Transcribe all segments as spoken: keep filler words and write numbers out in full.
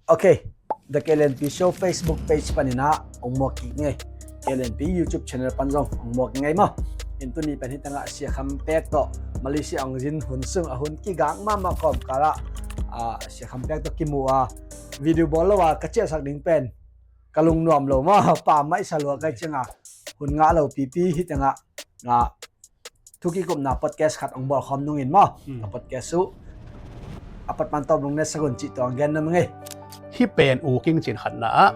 Ok, The K L N P Show Facebook page panin ah hong muak kik ngei. K L N P YouTube channel pan zong hong muak ngei maw. In tuni pen hi tangah Sia Kham Pek tawh Malaysia hong zin hun sung a hun kigak mahmah kawmkal ah, ah, Sia Kham Pek tawh kimu a video bawl lo a ka ciahsak ding pen ka lungnuam lo maw, pa maisa lua kai cianga hun ngah lo pipi hi tangah, ah, thu kikupna podcast khat hong bawl khawm nungin maw. Hmm. A podcast uh a pat man tawm lung ne sagun cih tawh hong gen na mangei. Hi pen u king cin khatna ah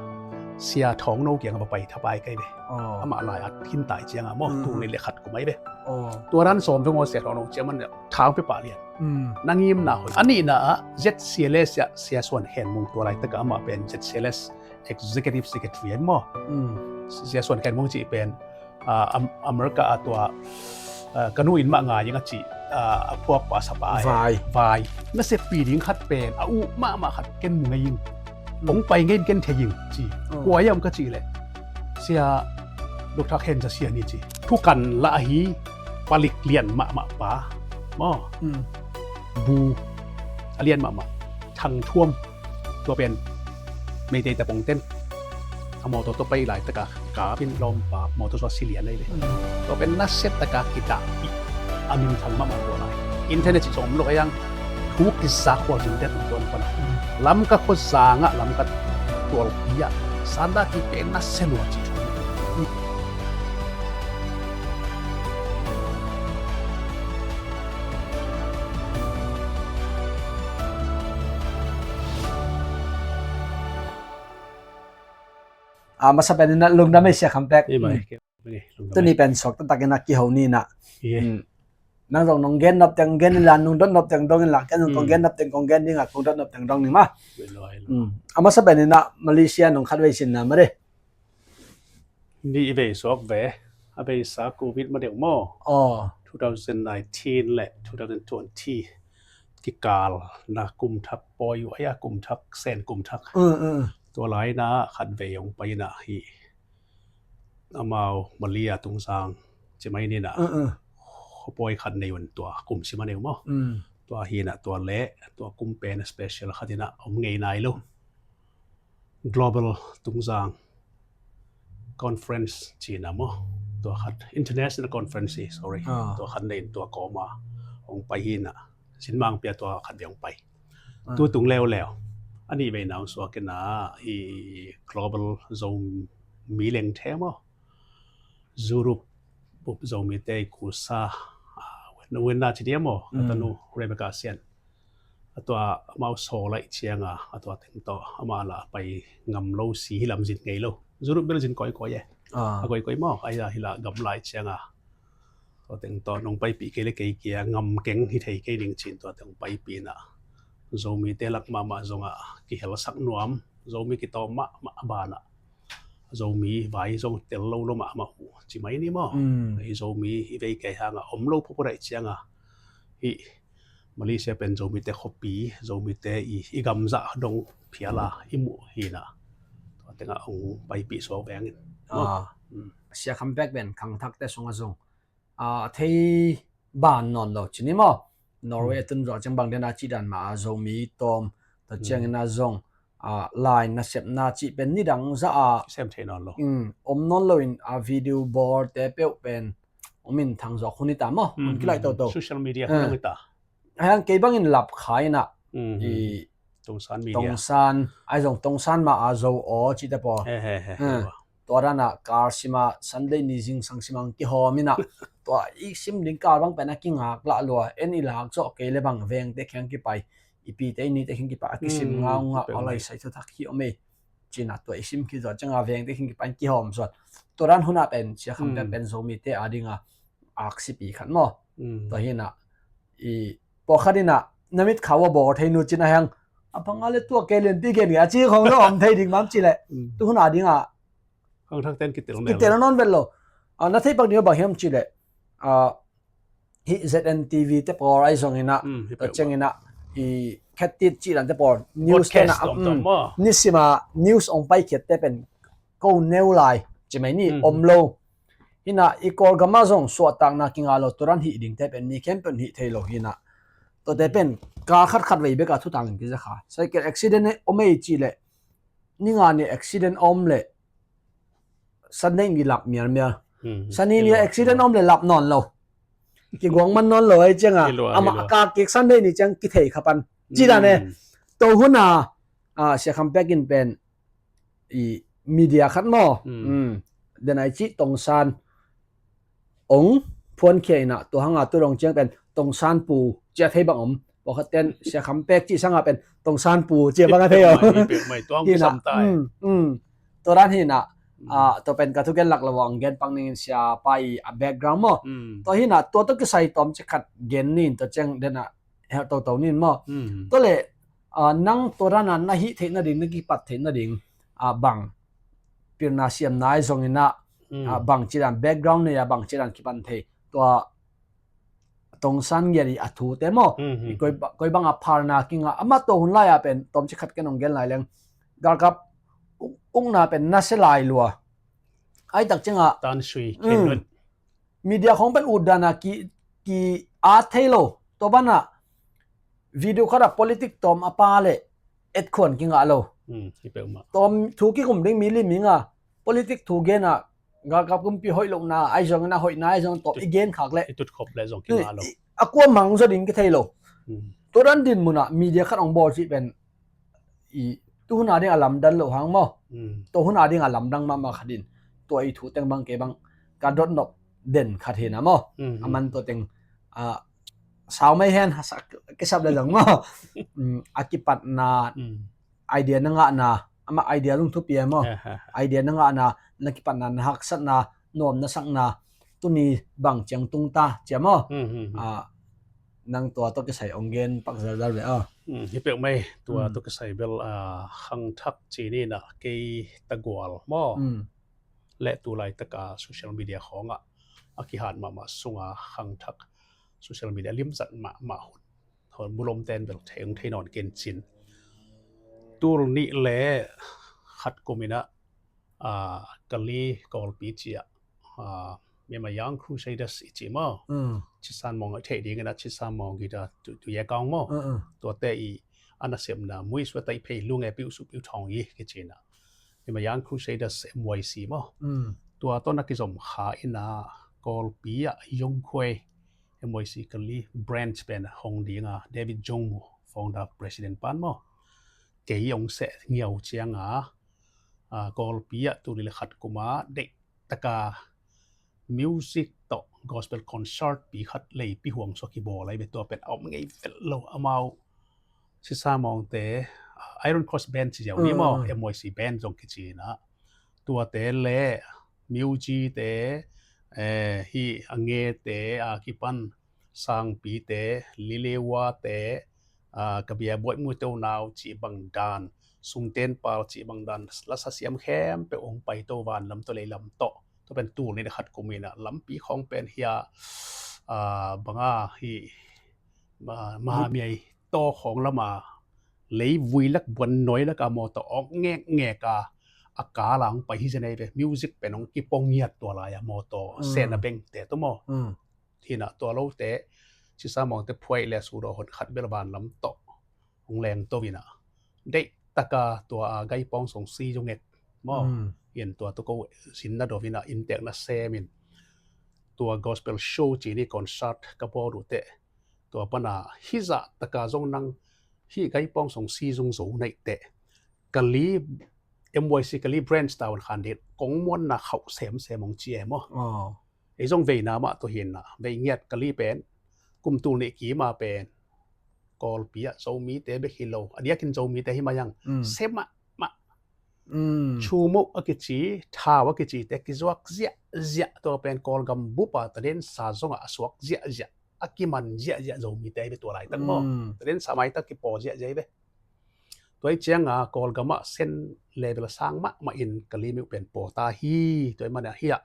Sia Thawng No kiang a va pai thapai kai ve. Oh. Amah lai at hin tai cianga maw. Hmm. Tung ni le khat kum ai ve. Oh. Tua ran sawm veng aw Sia Thawng No ciang man thang pe pah lian. Hmm. Na ngimna hoi. A nihna ah Z C L S ah Sia Suan Khen Mung tua laitak ah amah pen Z C L S Executive Secretary ai maw. Hmm. Sia Suan Khen Mung cih pen ah, Am-, America ah tua, ah, ka nu in mah ngai ing a cih, ah, a phuak pa sapa ai. Vai. Vai. Naseppi ding khat pen, a uh mahmah khat ken mu ngei ing. Hmm. Hong pai ngei in ken thei ing ci. Oh. Kua hiam ka cih leh Sia Doctor Khen Za Sia ni ci. Thukan lah ahi palik lian mahmah pa. Maw. Hmm. Bu a lian mahmah. Thang Thuam. Tua pen Meitei tapong ten a mawtaw tawh pai laitak a kap in lawmpa mawtaw sua si lian ai ve. Tua pen nasia tak a kidahpih a minthang mahmah tua lai. Internet cih zong om lo a, thu kizak khualzin te tung tuan pan a Lamka khuazang ah Lamka tualpi ah sanda kipia nasia lua cih thu. A masa pen in ah lungdam ei Sia Kham Pek. Hi mai, hi mai, lungdam ei. Tuni pen suak taktak in ah kiho ni in ah. Hi. Hmm. Nang zong nong gen nop teng gen in la, nong dot nop teng dong in la, ken zong kong gen nop teng kong gen ding a, kong dot nop teng dong ding mah. Hi lo, hi lo. Hmm. A masa pen in ah Malaysia nong khatvei sinna mah de. Nih vei suak ve, a beisa Covid ma deuh maw. Aw. Two thousand nineteen le two thousand twenty kikal na kum thak pawi uh, ai a kum thak, sen kum thak. Mm, mm. Tua lai na khat vei hong pai na hi. Amau Malaysia tungsang ci mai ni na. Mm, mm. Pawi khat nei un tua kum sim a neu maw. Mm. Tua hi na tua le, tua kum pen special khat in ah om ngei nai lo. Global tungsang conference ci na maw. Tua khat international conference hi, sorry. Ah. Tua khat nei in tua kawma hong pai hi na. Sin mang pia tua khat vei hong pai. Ah. Tu tung leuleu. A nih vei na hong suak in ah i global Zomi lengthe maw. Europe bup Zomite i kusa, ah, wen, wen na ci dia maw, a tanu Rebecca Sian. A tua amau sawl laih cianga, a tua teng tawh, amah la pai ngam lo si hi lam zin ngei lo. Europe bel zin kawikawi e. Ah. A kawikawi maw, ai a hi la gam lai cianga. Tua teng tawh, nong paipih kei le kei kia, ngam keng hi thei kei ning cin tua teng paipih na. Zomite lak mahmah zongah, kihelsak nuam, Zomi kitawm mahmah banah. Zomi vai zong tel lo lo mahmah uh ci mai ni maw. Mm. Hih Zomi i vei kei hanga om lo phopho daih cianga hih Malaysia pen Zomite khuapi, Zomite i, i gamzah dong phiala i muh hina. Tua tenga hong paipih suak vengin. Ah. Mm. Sia Kham Pek pen khangthakte sunga zong a thei ban nawn lo ci ni maw. Norway a tun zawh ciang bang den a cih dan mah a Zomi tawm, tua ciangin a zong, a, line nasepna cih pen nidang zah a sem thei nawn lo. Mm, om nawn loin a video bawlte peuh pen om in thang zawk hun hi ta maw. Hun kilaih toto. Social media hun hi ta. Ahiang kei bangin lap kha in ah, i Tongsan media. Tongsan, ai zong Tongsan ma a zo aw cihte pawl. He, he, he, he. Tua dan ah kar sima Sunday ni zingsang sima ang kihawm in ah. Tua i sim ding kar bang pen a kingak lah lua. En i lak zawh kei le bang vengte kheng kipai. I pite i nite kheng kipai a kisim ngau ngau a lai sai thuthak hi om ei. Cina tua i sim khit zawh cianga vengte kheng kipai kihawm suan. Tua dan hunah pen Sia Kham Pek pen Zomite a dinga aksipi khat maw. Tua hinah i pawlkhat inah na mit khau a bawl thei nu cin a heng a panga le tua kei lianpi gen a ci khong lo om thei ding mam ci leh tu hun a dingah khangthak ten kitel nawn vet lo. Na thei pak ding a bang hiam ci leh hih Z N T V te pawl ai zong inah tua ciang inah i khettit cih dan te pawl news te na nisima news ong paikhiat te pen ko neu lai ci mai ni om lo. Hinah i Kawlgam ah zong suahtakna kinga lo, turan hih dingte pen mi khempeuh in hih thei lo hinah. Tuate pen kal khat khat vei bek a thutang in kiza kha. Cycle accident om ei cih leh ni nga ni accident om le Sunday ni lap mialmial. Sani ni accident om le lap nawn lo. Kiguang man nawn lo ai cianga ama ka kik Sunday ni ciang kithei kha pan. Ci dan e. To huna Sia Kham Pek in pen i media khat maw. Den ai ci Tongsan ong phuankhia ina tua hanga tu dong ciang pen Tongsan pu cia thei bang om. Pakhat ten Sia Kham Pek ci sanga pen Tongsan pu cia bang a thei om. Tua dan hina tua pen ka thugen lak lo ang gen pang ningin sia pa i a background maw. Tua hina tua to kisai tom ci khat gen nin tua ciang dena hel toto nin maw. Tua le nang tua dana na hih theih nading na kipat theih nading bang pilna siamna ai zongina bang cidan background nei a bang cidan kipan thei tua Tongsan ngiat i a thute maw. Koi banga phalna kinga ama tua hun lai a pen tom ci khat ken ong gen lai leng galkap ukna pen na se lai lua. Ai tak cianga tan sui media khong pen ut dana ki ki a thei lo. Tua bana video khata politic tom a pa le et khuan kinga lo. Tom thu kikum ding mi lim mi nga politic thu gena galkap kumpi hoih lohna ai zongina hoihna ai zong tom i gen khak le i tut khop le zong kinga lo. A kua mang zo ding kithei lo. Tua dan din muna media khat ong bawl ci pen i tuhuna ding a lamdan lo hang maw. Tuhuna ding a lamdang mahmah khat in tua i thu teng bang kei bang ka dot nop den khat hina maw. A man tua teng sau mai hen kisap le zong maw. A kipatna idea na ngahna ama idea lung thupi a maw. Idea na ngahna na kipatna na haksatna nuam na sakna tuni bang ciang tungta cia maw. Nang tua tawh kisai ong gen pak zalzal ve aw. Hi peuh mai tua tawh kisai bel khangthak ci nina kei tagual maw. Le tu laitaka social media khawngah a kihat mahmah sunga khangthak social media limzat mahmah hun hon bulom ten bel thei ong thei nawn ken cin. Tul nih le khat kuminah Kali Kawlpi ciah Myanmar Young Crusaders i ci maw. Chisan mawng a theih dingin a chisan mawng gita tu yekawng maw. Tuate i a nasepna mui suata i phei lunge piusu piu thawng i kicina Myanmar Young Crusaders M Y C maw. Tua tawh na kizom kha ina Kawlpi ah Yongkhuai M Y C Kali branch pen hong dinga David Jong mu founder president pan maw. Kei ong seh ngiau cianga Kawlpi ah tuli le khat kuma deihtaka music tawh gospel concert pi khat leipi huang sua kibawl ai ve tua pen a om ngei vel lo amau. Sisa mawngte Iron Cross Band ci ziau ni maw. M Y C Band zong kicina tuate le Mewjy te hi a ngete a kipan Sangpite, Lilewate, Kabia Buaih Mute Unau cih bang dan, Sungten Pal cih bang dan, lasa siam khempeuh hong paito vanlam tawh leilam tawh. Tua pen tul nih le khat kuminah lampi khawng pen hia banga hi mahamiai taw khawng lama leivui lak buan nawi laka mawtaw awk ngekngeka a kala hong pai hi zenei ve. Music pen hong kipong ngiat tua lai-a mawtaw sena bengte tu maw. Hinah tua lote sisa mawngte phuaih le sudaw hon khat bel vanlam tawh hong lengto inah deihtaka tua a gaipawng song si zungek maw. In tua tu ko sinna dovinah inntekna semin tua gospel show cini concert ka bawl uh teh tua pana hizah taka zong nang hih gaipawng song si zung zo neihteh Kali M Y C Kali branch tawn khan dit kong muanna khauh semsem hong ci e maw. Ei zong veina mah tua hinna vei ngiat Kali pen kum tul nih kima pen Kawlpi ah Zomite bek hi lo a diakin Zomite hi mai ang. Semah mah chumoh a kici thau a kicite kizuak ziahziah tua pen Kawlgam bupa tadensa zongah a suak ziahziah a kiman ziahziah Zomite hi ve tua laitak maw. Tadensa maitak kipaw ziahziah hi ve. Tua hi cianga Kawlgamah sen level sang mahmah in Kali miuh pen pawta hi. Tua hi manah hiah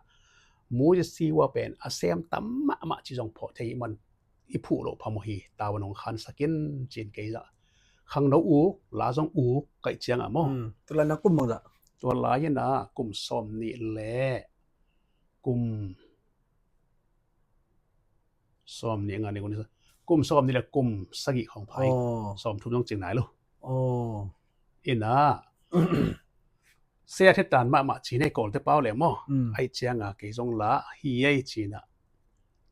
muzisiwa pen a sem tam mahmah ci zong phawh thei man i phuh loh phamawh hi. Tawa nong khansakin cin keizah khangno u la zong u kaih ciangah maw. Tua lai na kum bangzah tua lai inah kum sawm nih le kum sawm nih nga ni kum sawm nih le kum sagih khawng phai sawm thum zong cing nai lo. Inah Sia thetan mahmah ci nei Kawlte pau le maw. Ai cianga kei zong la hi ei cina.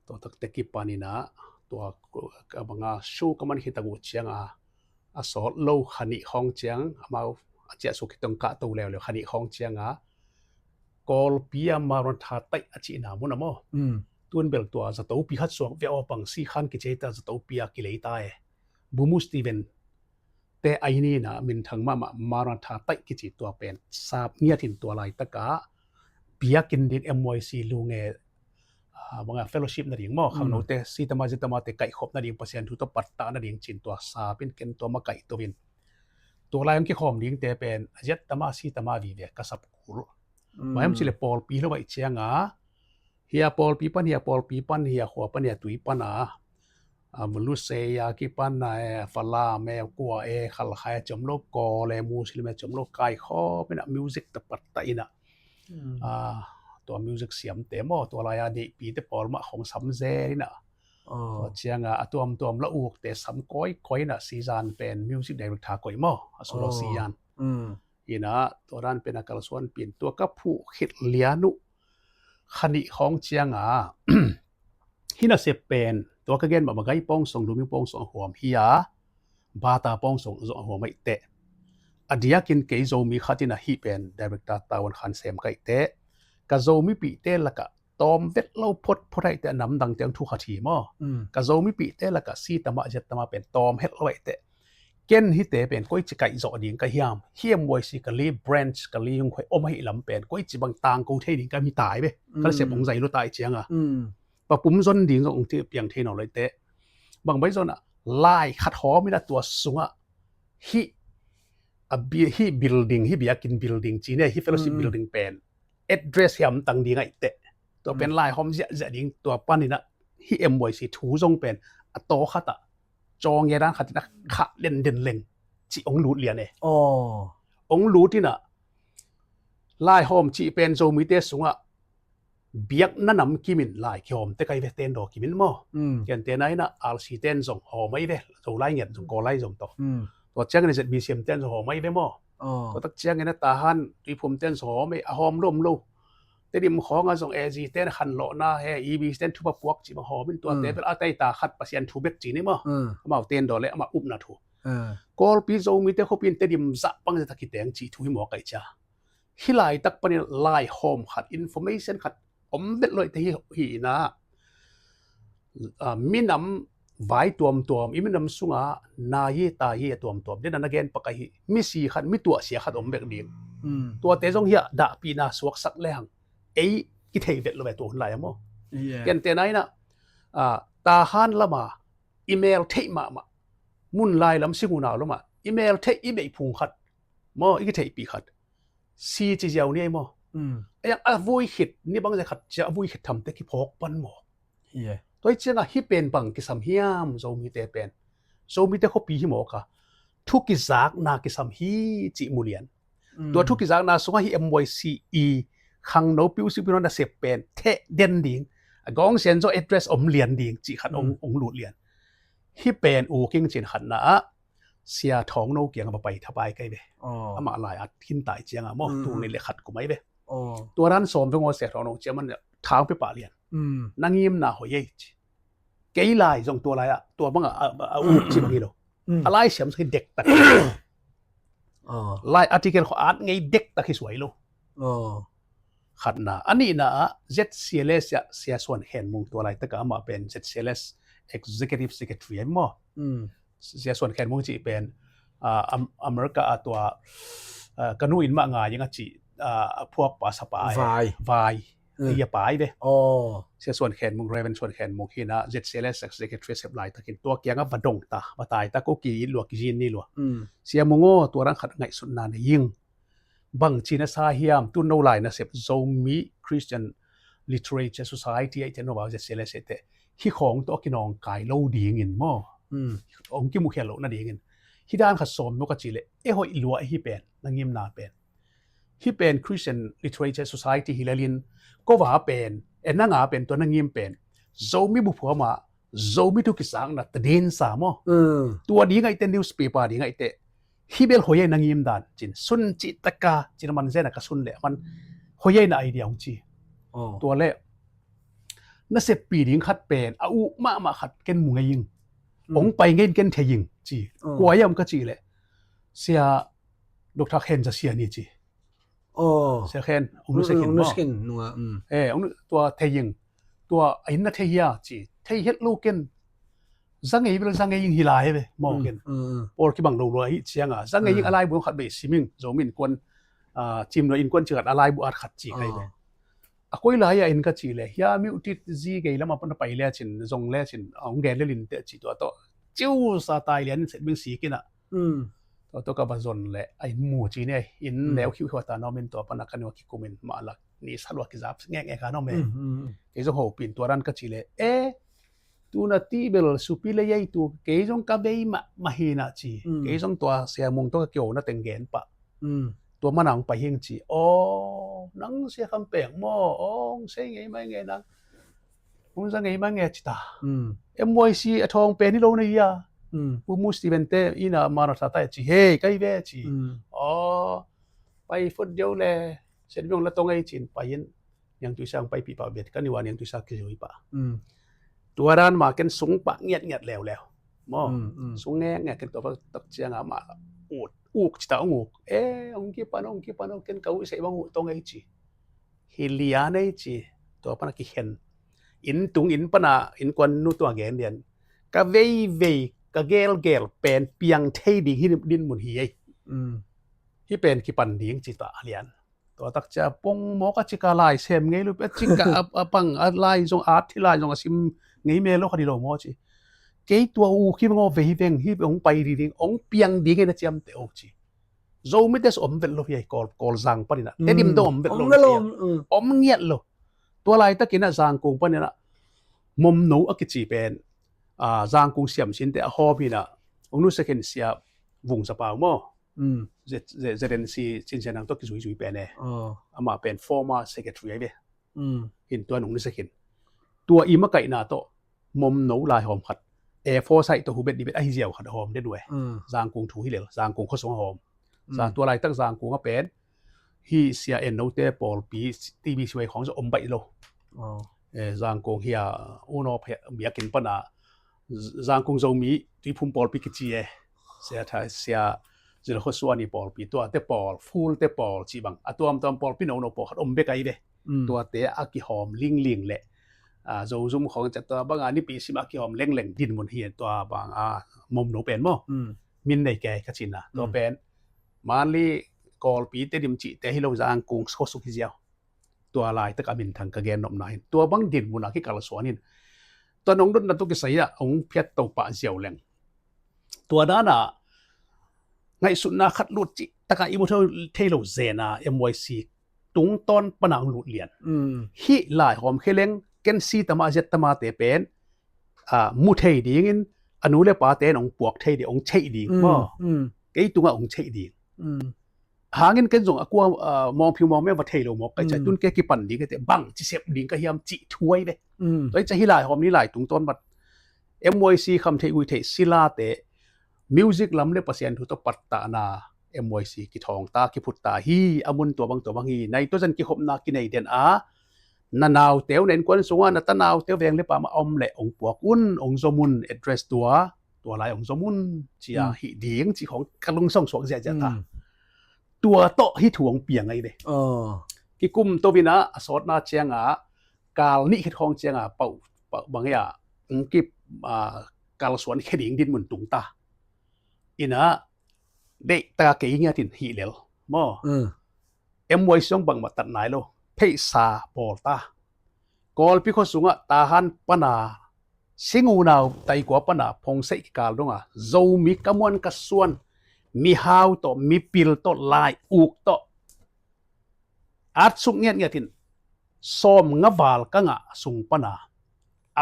Tua takte kipanina tua ka banga show ka man khitagu cianga a sawt lo khanih khawng ciang amau a ciah suk hitong kahto leuleu khanih khawng cianga Kawlpi a Maranatha taih a cihna mun a maw. Tun bel tua zatopi khat suak via aw pang si khan kiceita zatopi a kileita e. Bumu Steven te ai nina minthang mahmah Maranatha taih kici tua pen sap ngiatin tua laitaka biakin ding M Y C lunge banga fellowship nading maw khangnote sitama zitama te kaihkhop nading Pasian thu tawh pattah nading cin tua sapin ken tua makaih tovin tua lai ang kikhawm dingte pen a ziattama sitama vive ka sap kul. Mahem cile pawlpi lo aih cianga hia pawlpi pan hia pawlpi pan hia khua pan hia tui pan a a Muluseya kipan a e Falam e kua e Khalkhai a ciom lo Kawl e Muslim e ciom lo kaikhawm ina music tapattah ina tua music siamte maw tua laia deihpite pawl mah khong samzel ina tua cianga a tuamtuam la ukte sam kawikawi ina season pen music director koih maw a solo sian ina tua dan pen a kalsuan pin tua ka phuh khit lian uh khanih khawng cianga hi nasep pen tua ka gen mah magai pawngsong lumi pawngsong a huam hi a bata pawngsong zong a huam aih teh a diakin kei Zomi khatin a hih pen director tawan khan sem kaih teh ka Zomi pihte lakah tawm vet lo phot phot aih teh a namdangte ang thu khat hi maw ka Zomi pihte lakah sitamah ziattama pen tawm het lo aih teh ken hite pen koici kaih zawh ding ka hiam hiam Y C ka li branch ka li hung khoi om ahi lam pen koici bang tangko thei ding ka mi tai ve ka la sep ong zai lo tai cianga papum zon ding zong ong ti piang thei naw lo aih teh bang bai zon a lai khat hawm ina tua sungah hih a hih building hih biakin building ci ne hih fellowship building pen address hiam tang ding aih teh tua pen lai hawm ziahziah ding tua panina hih M Y C thu zong pen a taw khatah cawng ia dan khatin a khah denden leng cih ong lut lian e ong lut ina lai hawm cih pen Zomite sungah biakna nam kimin lai kihawm te kai ve ten daw kimin maw kian tena ina R C ten zong hawm ai ve Zolai ngiat zong Kawlai zong tawh tua ciangin Z B C M ten zong hawm ai ve maw tua tak ciangin a Tahan Tuiphum ten zong hawm ai a hawm lom lo Tedim khawng a zong A Z ten khanlawhna he E B C ten thupa puak cih bang hawm in tua te bel a tei ta khat Pasian thu bek ci ni maw amau ten daw le amah upna thu Kawlpi Zomite khopin Tedim zah pang zeta kiteng cih thu hi maw kai cia hi laitak panin lai hawm khat information khat om vet loih te hi ina minam vai tuamtuam i minam sunga nai i tai i a tuamtuam den a na gen pakai hi misi khat mi tuahsia khat om bek ding tuate zong hiah dahpihna suaksak lehang ei kithei vet lo ve tua hun lai a maw kente na ina Tahan lama i mel theih mahmah mun lai lam singunau lama i mel theih i beih phung khat maw i kitheihpih khat si ci ziau ni ei maw a vui khit ni bang zia khat cia a vui khit thamte kiphawk pan maw tua hi cianga hi pen bang kisam hiam Zomite pen Zomite khuapi hi mawka thu kizakna kisam hi cih mulian tua thu kizakna sungah hi M Y C i khangno piu siu piu na sep pen theh den ding a gawng sian zaw address om lian ding cih khat ong lut lian hi pen u king cin khatna ah Sia Thawng No kiang a va pai thapai kai ve amah lai at hin tai cianga maw tul ni le khat kumai ve tua ran sawm ve ngaw Sia Thawng No cia man thang pe pah lian na ngimna hoi ei ci kei lai zong tua lai ah tua banga a uk ci bang hi lo a lai siam sung hi dektak lai article kho at ngei dektak hi suai lo khatna a nihna ah Z C L S ah Sia Suan Khen Mung tua laitaka amah pen Z C L S executive secretary ai maw Sia Suan Khen Mung cih pen America a tua ka nu in mah ngai ing a cih a phuakpa sapa vai vai ia pai ve Sia Suan Khen Mung Reverend Suan Khen Mung hina Z C L S executive sep laitakin tua kianga va dong ta va tai ta ko ki lua ki zin ni lua Sia Mung aw tua rang khat ngaihsutna nei ing bang cina sa hiam tu no lai nasep Zomi Christian Literature Society aite no bau Z C L S aite hi khawng tawh a kinawngkai lo dingin maw ong kimukhia loh nadingin hi dan khat sawm maw ka cih leh e hoih lua hi pen na ngimna pen hi pen Christian Literature Society hi lelin kova pen e nanga pen tua na ngim pen Zomi buphuama Zomi thu kisakna tadin sa maw tua ding aite newspaper ding aite Hih bel hoih ahi na ngim dan cin, sun cih taka cin a man zen a ka sun leh man hoih ahi na idea hong ci. Tua leh na seppi ding khat pen a uh mahmah khat ken mu ngei ing. Hong pai ngei in ken thei ing ci. Kua hiam ka cih leh Sia Doctor Khen Za Sia ni ci. Sia Khen, ong nu Sia Khin maw? Tua thei ing. Tua a inn na thei hia ci. Thei het lo ken. Za ngei bel za ngei ing hi lai ve maw ken. Pawl kibang lo lua hi cianga za ngei ing a laibu khat bei sim ing. Zomi innkuan, cimnuai innkuan ci khat a laibu at khat ci kai ve. A koi lai a in ka ci le hia miutit zi gei lam a pan a pai le cin zong le cin a hong gen le lin te ci tua tawh. Ciu sa tai lian in set bing si kina. Tua tawh ka va zon le a in mu ci ne in neu khiuh khiuh ta nawm in tua pan a ka niwa kikum in mah lak ni sa lua kizap ngek ngek ka nawm e. Kei zong hopin tua ran ka ci le e tu na ti bel supi le yei tu kei zong ka vei mah mah hi na ci. Kei zong tua Sia Mung tawh ka kio na teng gen pah. Tua mana hong pai hing ci. Aw nang Sia Kham Peng maw, aw hong sei ngei mai ngei nang. Hong za ngei mai ngei ci ta. M Y C a thawng pen hi lo na hi a. Pu Mu Steven te ina mana tha ta ci hei kai ve ci. Aw pai fot deuh le Sia Mung la tong ei cin pai in. Niang Tuisa hong paipih pah bet ka niwa Niang Tuisa kizui pah. Tua dan ma ken sung pah ngiat ngiat leuleu maw. Sung ngek ngek ken tua pah tak cianga mah ut uk cita hong uk e hong kipan hong kipan hong ken ka uh isei bang uh tong ei ci. Hi lian ei ci. Tua pana kikhen inn tung inn pana innkuan nu tua gen lian ka veivei ka gelgel pen piang thei ding hi dinmun hi ei. Hi pen kipan ding ci ta a lian. Tua tak cia pong mawk a cika lai sem ngei lo a cika a pang a lai zong a thi lai zong a sim ngei me lo kha di lo maw ci. Kei tua u khi ngaw vei veng hi ong pai di ding ong piang ding e na ciam te o ci. Zomite om vet lo hi ai Kawl Kawl zang panin a Tedim dong om vet lo hi ai. Om ngiat lo. Tua laitakin a Zangkung panin a Momno a kici pen Zangkung siamsinte a hawm hi na ong nu second sia Vung Za Pau maw. Z N C Cin Sian Nang tawh kizuizui pen e. Amah pen former secretary ai ve. Hin tua nung ni second. Tua i makaihna tawh Momno lai hawm khat. Air Force aih tawh hubet dibet ahi ziau khat a hawm den uh e. Zangkung thu hi lel Zangkung khuasung a hawm. Tua laitak Zangkung a pen hi sia en note pawlpi T B C Y khawng zong om baih lo. Zangkung hi a unaw biakin pana Zangkung Zomi Tuiphum pawlpi kici e. Sia tha sia zilkhuasuani pawlpi tuate pawl fulte pawl cih bang a tuamtuam pawlpi nono pawl khat om bek ahi ve. Tuate a kihawm lingling le zozum khawng cia tua banga nipi sim a kihawm lengleng dinmun hi tua banga Momno pen maw. Min nei ke ka cina tua pen manli Kawlpi Tedim cihte hi lo Zangkung khuasung hi ziau. Tua laitak a minthang ka gen nopna hin tua bang dinmun a kikalsuan hin tua nong dotna tu kisai ah ong phiat to pah ziau leng. Tua dana ngaihsutna khat lut cih taka i mu thei lo zena M Y C tungtawn pana ong lut lian. Hih lai hawm kheleng ken si tama ziat tamate pen mu thei dingin a nu le pate in ong puak thei ding ong cheih ding maw. Kei tungah ong cheih ding. Hangin ken zong a kua mawngphiu mawngmeng va thei lo mawk kai cai tun ke kipan ding kate bang ci sep ding ka hiam cih thu ai ve. Tua i ca hi lai hawm ni lai tungtawn mat M Y C kham theih gui theih silate music lam le Pasian thu tawh pattahna M Y C kithawng ta kiphut ta hi a mun tua bang tua bang hi nai tua zan kikhopna kinei den a na nauteu na innkuan sunga na ta nauteu veng le pama om le ong puak un ong zom un address tua tua lai ong zom un cia hih ding ci khawng ka lungsong suak ziahziah ta. Tua tawh hi thu ong piang ai ve. Kikum to vina a sawtna cianga kal nih khit khawng cianga pauh pauh bang ia ong kip kalsuan khe ding dinmun tung ta. Ina deih taka kei ngiatin hih lel maw. M Y C zong bangmah tat nai lo pheihsa bawl ta. Kawlpi khua sungah Tahan pana Singunau taikua pana phongseih kikal donga Zomi ka muan ka suan mihau tawh mipil tawh lai uk tawh atsuk ngiatngiatin sawm nga val ka ngah sung pana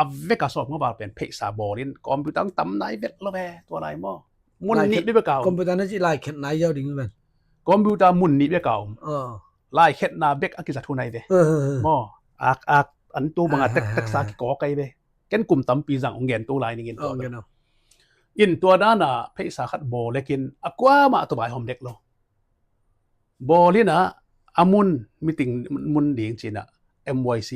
a veka sawm nga val pen pheihsa bawlin computer ang tam nai vet lo ve tua lai maw. Mun nih bek beka om. Computer na ci laikhet nai ziau ding ven. Computer mun nih beka om. Laikhetna bek a kizat hu nai ve. Maw ak ak an tu banga tek teksa kikawk ai ve. Ken kum tampi zang ong gen tu lai ningin tua. In tua dana pheisa khat bawl lekin a kuamah tua vaihawm dek lo. Bawl inah a mun, meeting mun ding cinah M Y C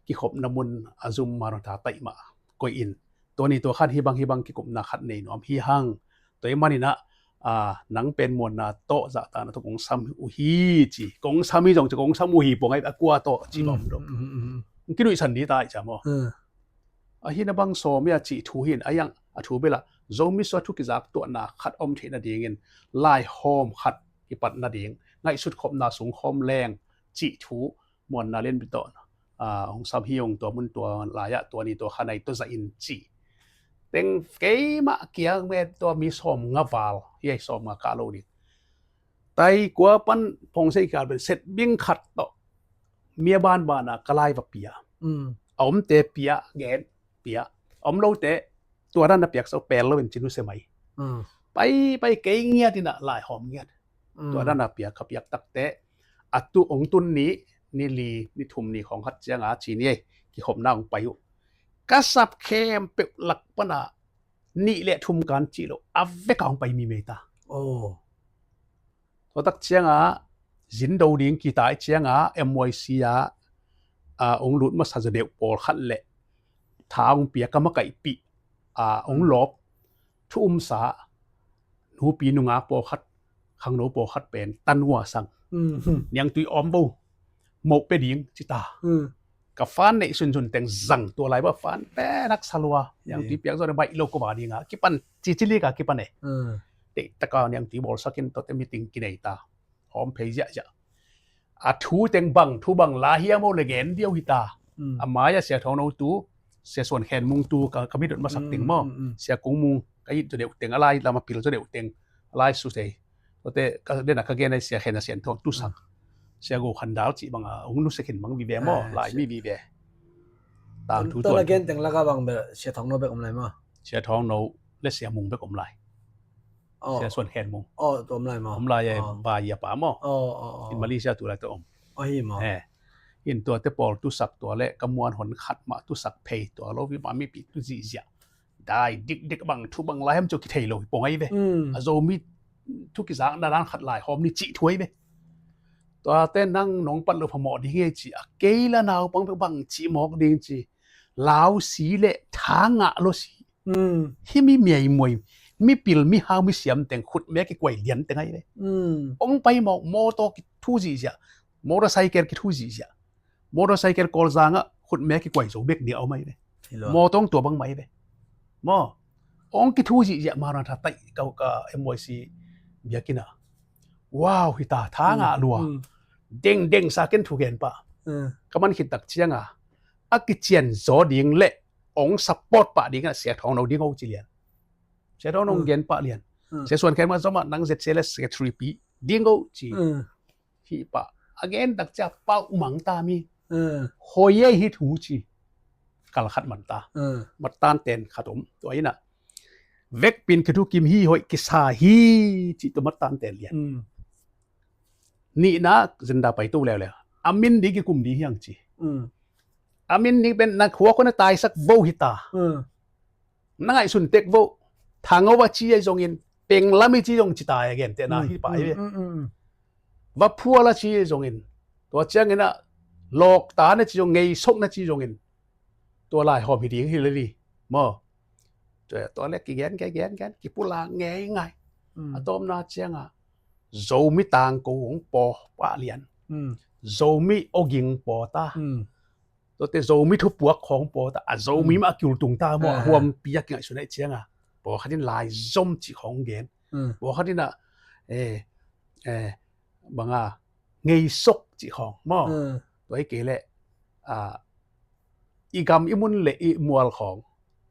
kikhopna mun a zum Maranatha taih mah koih in, tua ni tua khan hibang hibang kikupna khat nei nuam hi hang. Tua ih maninah nang pen muanna tawh zahtahna tawh kong sam uh hi ci, kong sam hi zong ci, kong sam uh hi puang ai a kua tawh ci bawm dong. Kinuihsan di ta ih ciam aw. Ahi na bang sawm ia cih thu hin a iang a thu bela Zomi sua thu kizak tuahna khat om theih nadingin laihawm khat kipat nading ngaihsut khopna sung khawm leng cih thu muanna lianpi tawh hong sam hi ung. Tua mun tua lai-ah tua ni tua khanai tua zahin ci teng keimah kiang met tua mi sawm nga val hi, sawm nga kah lo ding. Tai kua pan phawngsei kal pen set bing khat tawh mi a banbana ka lai va pia. A omte pia gen pia, a om lote tua dan a piak so pel lo in cin uh se mai. Pai pai kei ngiat inah laihawm ngiat. Tua dan a piak ka piak takte a tu ong tun ni, ni li ni thum ni khawng khat cianga ci ni ei kikhopna ong pai uh. Ka sap khempeuh lak pana nih le thum kan cih lo a veka ong pai mi mei ta. Tua tak cianga zindo ding kita ih cianga M Y C ah ong lut masa zaw deuh pawlkhat le tha ong pia ka makaihpih ong lawp thu umsa nupi nungak pawlkhat, khangno pawlkhat pen tanua sang niangtui awm bo moh pe ding cita. Ka fan neih sunsun teng zang tua lai ba fan pen haksa lua. Niangtui piak zaw ne baih lo ko ba dinga kipan cicili ka kipan e. Teihtaka niangtui bawlsakin tuate meeting kinei ta. Hawm phei ziahziah. A thu teng bang thu bang la hiam aw le gen diau hita. A mai-ah Sia Thawng No tu, Sia Suan Khen Mung tu ka, ka midot masak teng maw. Sia Kung Mung ka it zaw deuh teng, a lai lam a pil zaw deuh teng, a lai su thei. Tuate ka dena ka gen ai Sia Khen a Sian Thawng tu sang. Sia Go Khan Dal cih banga ong nusia khin bang vive maw, lai mi vive. Tang thu tuan a gen teng laka bang bel Sia Thawng No bek om lai maw. Sia Thawng No le Sia Mung bek om lai. Sia Suan Khen Mung. Om lai maw. Om lai e, vai a pa maw. In Malaysia tu lai tawh om. In tuate pawl tusak tua le ka muan hon khat mah tusak phei tua lo vi mah mipi tu zihziah. Dai dikdik bang thu bang lai ham cu kithei lo hi pong ai ve. A Zomi thu kizakna dan khat lai hawm ni cih thu ai ve. Tuate nang nong pat lo phamawh ding hi ci a kei la naupang bek bang cih mawk ding ci. Lau si le tha ngah lo si. Hi mi miaimuai, mi pil, mi hau, mi siam teng khut me kikuai lian teng ai ve. Ong pai mawk mawtaw kithu zihziah. Motorcycle kithu zihziah. Motorcycle kawlzangah khut me kikuai zo bek dia om ai ve. Mawtaw ong tua bang mai ve. Maw ong kithu zihziah Maranatha taih ka, ka M Y C biakina. Wow, hita tha ngah lua. Dengdeng sa ken thugen pah. Ka man khit tak cianga a kician zaw ding le ong support pah dingah Sia Thawng No ding o ci lian. Sia Thawng No ong gen pah lian. Sia Suan Khen Mung zomah nang Z C le secretary pi ding o ci. Hih pah a gen tak cia pauh mang ta mi. Hoi ei hi thu ci. Kal khat man ta. Mat tan ten khat om tua inah vekpin kithukim hi hoih kisa hi ci tua mat tan ten lian. Nihna zenda pai to leuleu a min ding kikum ding hiang ci. A min ding pen na khua khua na taisak vo hita. Na ngaihsun tek vo. Thang ova ci ai zongin penglam i ci zong ci tai a gentehna hi pah ai ve. Va phual a ci ai zongin tua cianginah lawkta na ci zong ngeisok na ci zongin tua lai hawm hi ding hi leli maw. Tua le kigen kigen gen kipulak ngei ngai. A tawmna cianga Zomi tangko hong paw pah lian. Zomi oging paw ta. Tuate Zomi thupuak khawng paw ta a Zomi mah a kiultung ta maw a huampi a kingaihsun aih cianga pawlkhat in lai zom cih khawng gen. Pawlkhat inah banga ngeisok cih khawng maw. Tua hi kei leh i gam i mun le i mual khawng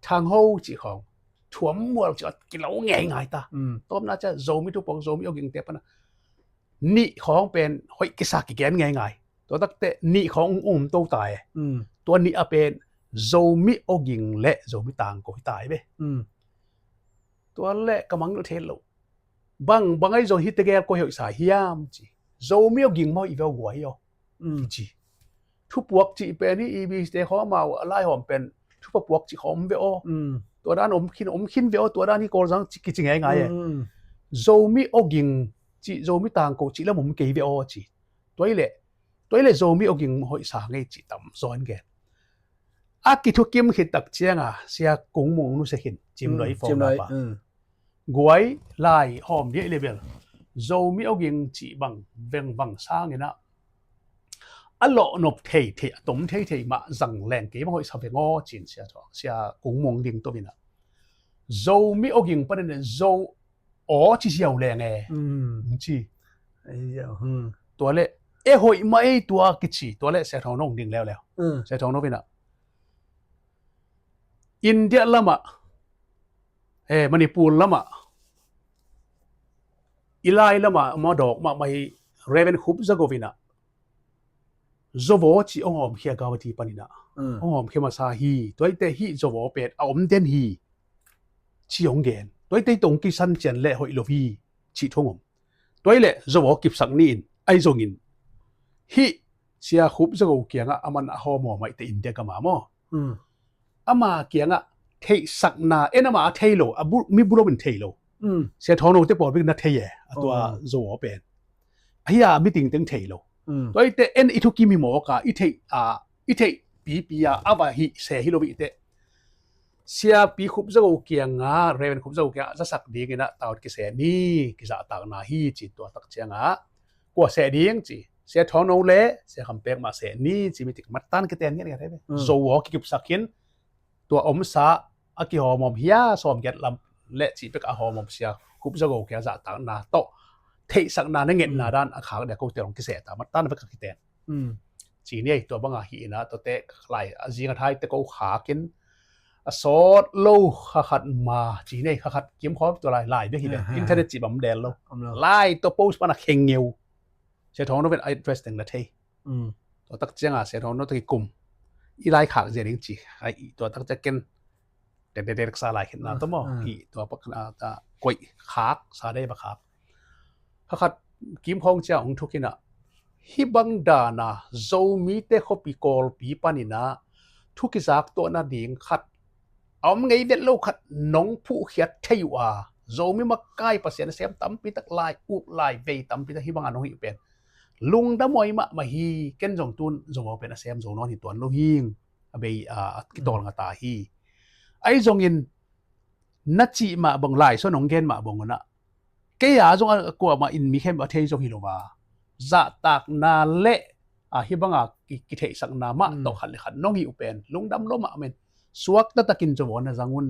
thangho cih khawng thuam mual cih a kilo ngei ngai ta. Tawmna cia Zomi thupuak Zomi ogingte pana nih khawng pen hoih kisa kigen ngei ngai. Tua takte nih khawng um to ta e. Tua nih a pen Zomi oging le Zomi tangko hi ta e ve. Tua le ka mang lo thei lo. Bang bang ai zong hi tegel ko hoih sa hiam ci. Zomi oging maw i veu guai aw ci. Thupuak cih pen hi i biste khawm a lai hawm pen thupapuak cih khawm ve aw. Tua dan om khin, om khin ve aw, tua dan hi Kawlzang ci, kici ngeingai e. Zomi awging ci, Zomi tangko ci lam om kei ve aw ci. Tua hi leh, tua hi leh Zomi awging hoihsa ngei ci tam zaw in gen. A kithukim khit tak cianga Sia Kung Mung nusia khin, Cim Noi fawng pa. Guai lai hawm diah level. Zomi awging cih bang vengvang sanginah a lawhnop thei thei, a tom thei thei mah zang leng kei bang hoihsa veng aw cin Sia Thawng, Sia Kung Mung ding tovinah Zomi awging panin zo aw ci ziau leng e. Ci. Tua le e hoih mah ei tua kici, tua le Sia Thawng Nong ding leuleu. Sia Thawng Novinah India lamah, eh, Manipur lamah, i lai lamah, ma dawk mahmah hi Reverend Khup Za Go inah Zovaw ci ong awmkhia Guwahati paninah ong awmkhia masa hi. Tuaite hih Zovaw pet a om den hi ci ong gen. Tuaite tong kisan cian le hoih lo hi ci thong om. Tuai le Zovaw kipsak ni in ai zongin hih Sia Khup Za Go kiangah a man a hawmawm aihte India gama maw? Ama kiangah theihsakna en ama a thei lo, a bu, mi bulo in thei lo. Sia Thawng Note pawl bik na thei e, a tua Zovaw pen. Ahi a mi tingteng thei lo. Tuaite en i thukim hi mawka i theih a, i theih pipi a a va hih se hi lo ihte. Siapi Khup Za Go kiangah, Reverend Khup Za Go kiangah zasak dinginah taut kiseh ni, kizahtakna hi ci tua tak ciangah kua seh ding ci, Sia Thawng No le Sia Kham Pek mah seh ni ci mitik matan kiten ngiat ngiat hi ve. Zovaw kikipsak hin tua omsa a kihawmawm hia sawm giat lam le cih pek a hawmawm Sia Khup Za Go kiangah zahtakna tawh theihsakna na ngetna dan a khak dia kote hong kiseh ta matan vek a kiten. Ci ni ei tua banga hi inah tuate lai a zing a thai te ko khakin a sawt lo kha khat ma ci ni ei kha khat kimkhawm tua lai lai bek hi le internet ci bam del lo. Lai tua post pana khengeu. Sia Thawng No ven address teng na thei. Tua tak cianga Sia Thawng No tak i kum i lai khak zia ding ci ai tua tak ciang ken tek tek tek sa lai khin na tawh maw hi tua pak na ta koih khak sa dei ba khak. Kha khat kimkhawng cia hong thukinah hih bang dana Zomite khuapi Kawlpi paninah thu kizak tuahna ding khat a om ngei vet lo khat nong phuhkhiat thei uh a Zomi makai Pasian a sem tampi tak lai uk lai vei tampi tak hih banga nong hih pen lungdam huai mahmah hi. Ken zong tun Zovaw pen a sem zo nawn hi tuan lo hing a bei a kitawlnga ta hi. Ahi zongin na cih mah bang lai sawn hong gen mah bang unah kei a zong a kuamah in mi khem a thei zo hi lo va zahtakna le a hih banga ki, kitheihsakna mah tawh khat le khat nong hih uh pen lungdam lo mah men suak taktakin Zovaw na zang un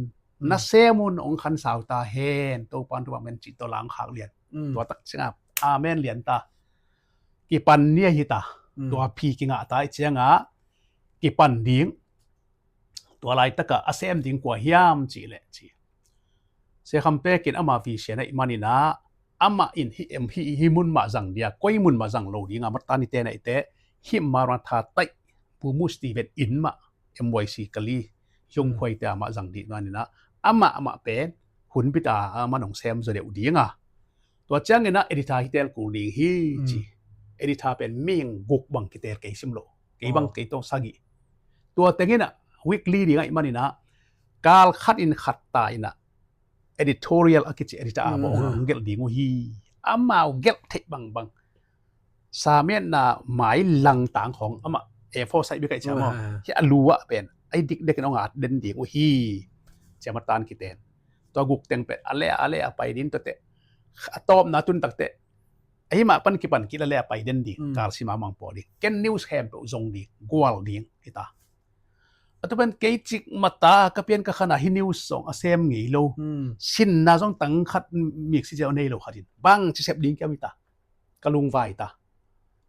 na sem un hong khansau ta hen Topan tua mah men cih tawh langkhak lian. Tua tak ciangah amen lian ta. Kipan ni ahi ta. Tua phi kingah ta i ciangah kipan ding. Tua laitakah a sem ding kua hiam cih leh ci. Sia Kham Pek in ama vision aih maninah amah in hih em hih hih mun mah zang dia koi mun mah zang lo dinga matan i ten aihte hih Maranatha taih Bumu Steven in mah M Y C Kali hiong khuaite amah zang dih maninah amah amah pen hun bita a man hong sem zaw deuh dinga. Tua cianginah editor hi tel kul ding hi ci. Editor pen ming guk bang kitel kei sim lo. Kei bang kei tawh sagih. Tua tenginah weekly ding aih maninah kal khat in khat ta inah editorial a kici editor a bawh hong gelh ding uh hi. Amau gelh theih bangbang samiatna mai langtang khawng amah A four size bik aih ciam aw hi a lu ah pen ai dikdekin hong at den ding uh hi. Ciamatan kiten tua guk teng pen a le a le a pai din tuate a tawpna tun takte ahi mah pan kipan kila le a pai den ding kal sima mangpawh ding ken news khempeuh zong ding gual ding hita. A tu pen kei cik mata ka pian ka khana hi news zong a sem ngei lo. Sinna zong tang khat miksi cia nei lo khatin bang ci sep ding kiam hita. Ka lungvai ta.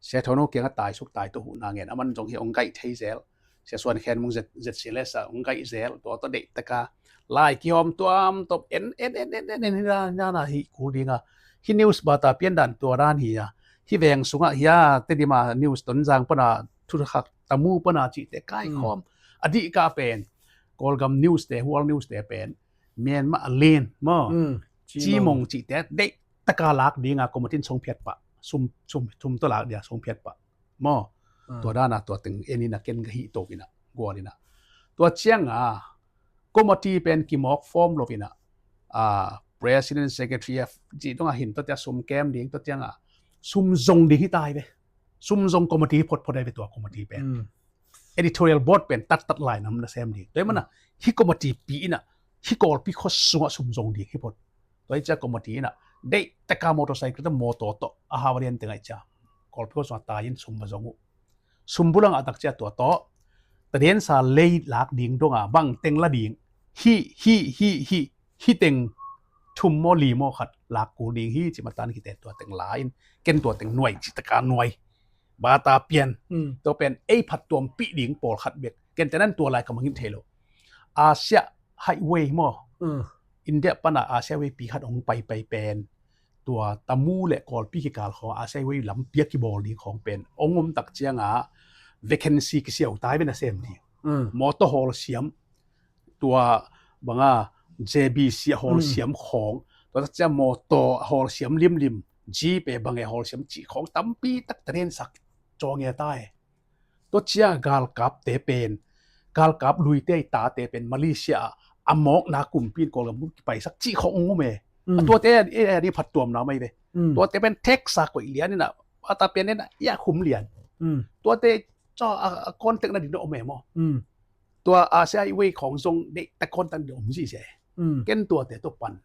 Sia Thawng No kiangah taisuk taito huhna ngen a man zong hi hong gaih thei zel. Sia Suan Khen Mung zet zet si le sa hong gaih zel tua tawh deih taka lai kihawm tuam tawp en en en en en en hina hina hi kul dinga hi news bata pian dan tua dan hi a hi veng sungah hi a Tedima news Tonzang pana thuthak tamu pana cihte kaikhawm a dihka pen Kawlgam news te Hual news te pen Myanmar a lin maw cimong cihte deih taka lak dinga komatin songphiat pah sum sum thum tawh lak dia songphiat pah maw. Tua dana tua teng enin a ken ka hih tawkinah gualinah tua cianga Committee pen kimawk form lo ina, a, president, secretary a, ci dong a hin tua tia sum kem ding, tua tiang a sum zong ding hi tai ve. Sum zong committee photphot ai ve tua committee pen. Mm. Editorial board pen tattat lai nam na sem ding. Tua mana hi committee pi ina, hi Kawlpi khua sunga sum zong ding hi phot. Tua hi cia committee ina deih taka motorcycle ta motor to a hawa lian teng ai cia Kawlpi khua sunga tai in sum va zong uh. Sum bulang a tak cia tua to. Tadian sa lei lak ding donga bang teng la ding. Hi, hi, hi, hi, hi teng thum maw li maw khat lak kul ding hi ci matan kite tua teng la in. Ken tua teng nuai ci taka nuai. Bata pian. Mm. Tua pen ei phat tuam pi ding pawl khat bek. Ken tenan tua lai ka mangin thei lo. Asia Highway maw. Mm. India pana Asia Highway pi khat ong pai pai pen. Tua Tamu le Kawlpi kikal khawng Asia Highway lam piak kibawl ding khawng pen ong om tak cianga vacancy kisiau tai ve na sem ding. Mm. Motor hawl siam, tua banga J B C hawl siam khawng, tua tak cia motor hawl siam limlim, Jeep e bang e hawl siam ci khawng tampi tak taren sak cawng e tai. Tua cia galkapte pen, galkap luite i tate pen Malaysia a, a mawkna kumpi in Kawlgam kum kipaisak cih khawng ong um e. Mm. A tuate e, e, e, di phattuamna mai ve. Mm. Tuate pen teksa koih lian ina, a ta pian ina, ia khum lian. Mm. Tuate caw a, a contact na ding na om e maw. Mm. Tua Asia Highway khawng zong deih ta contact na ding om zizia e. Mm. Ken tuate tua pan.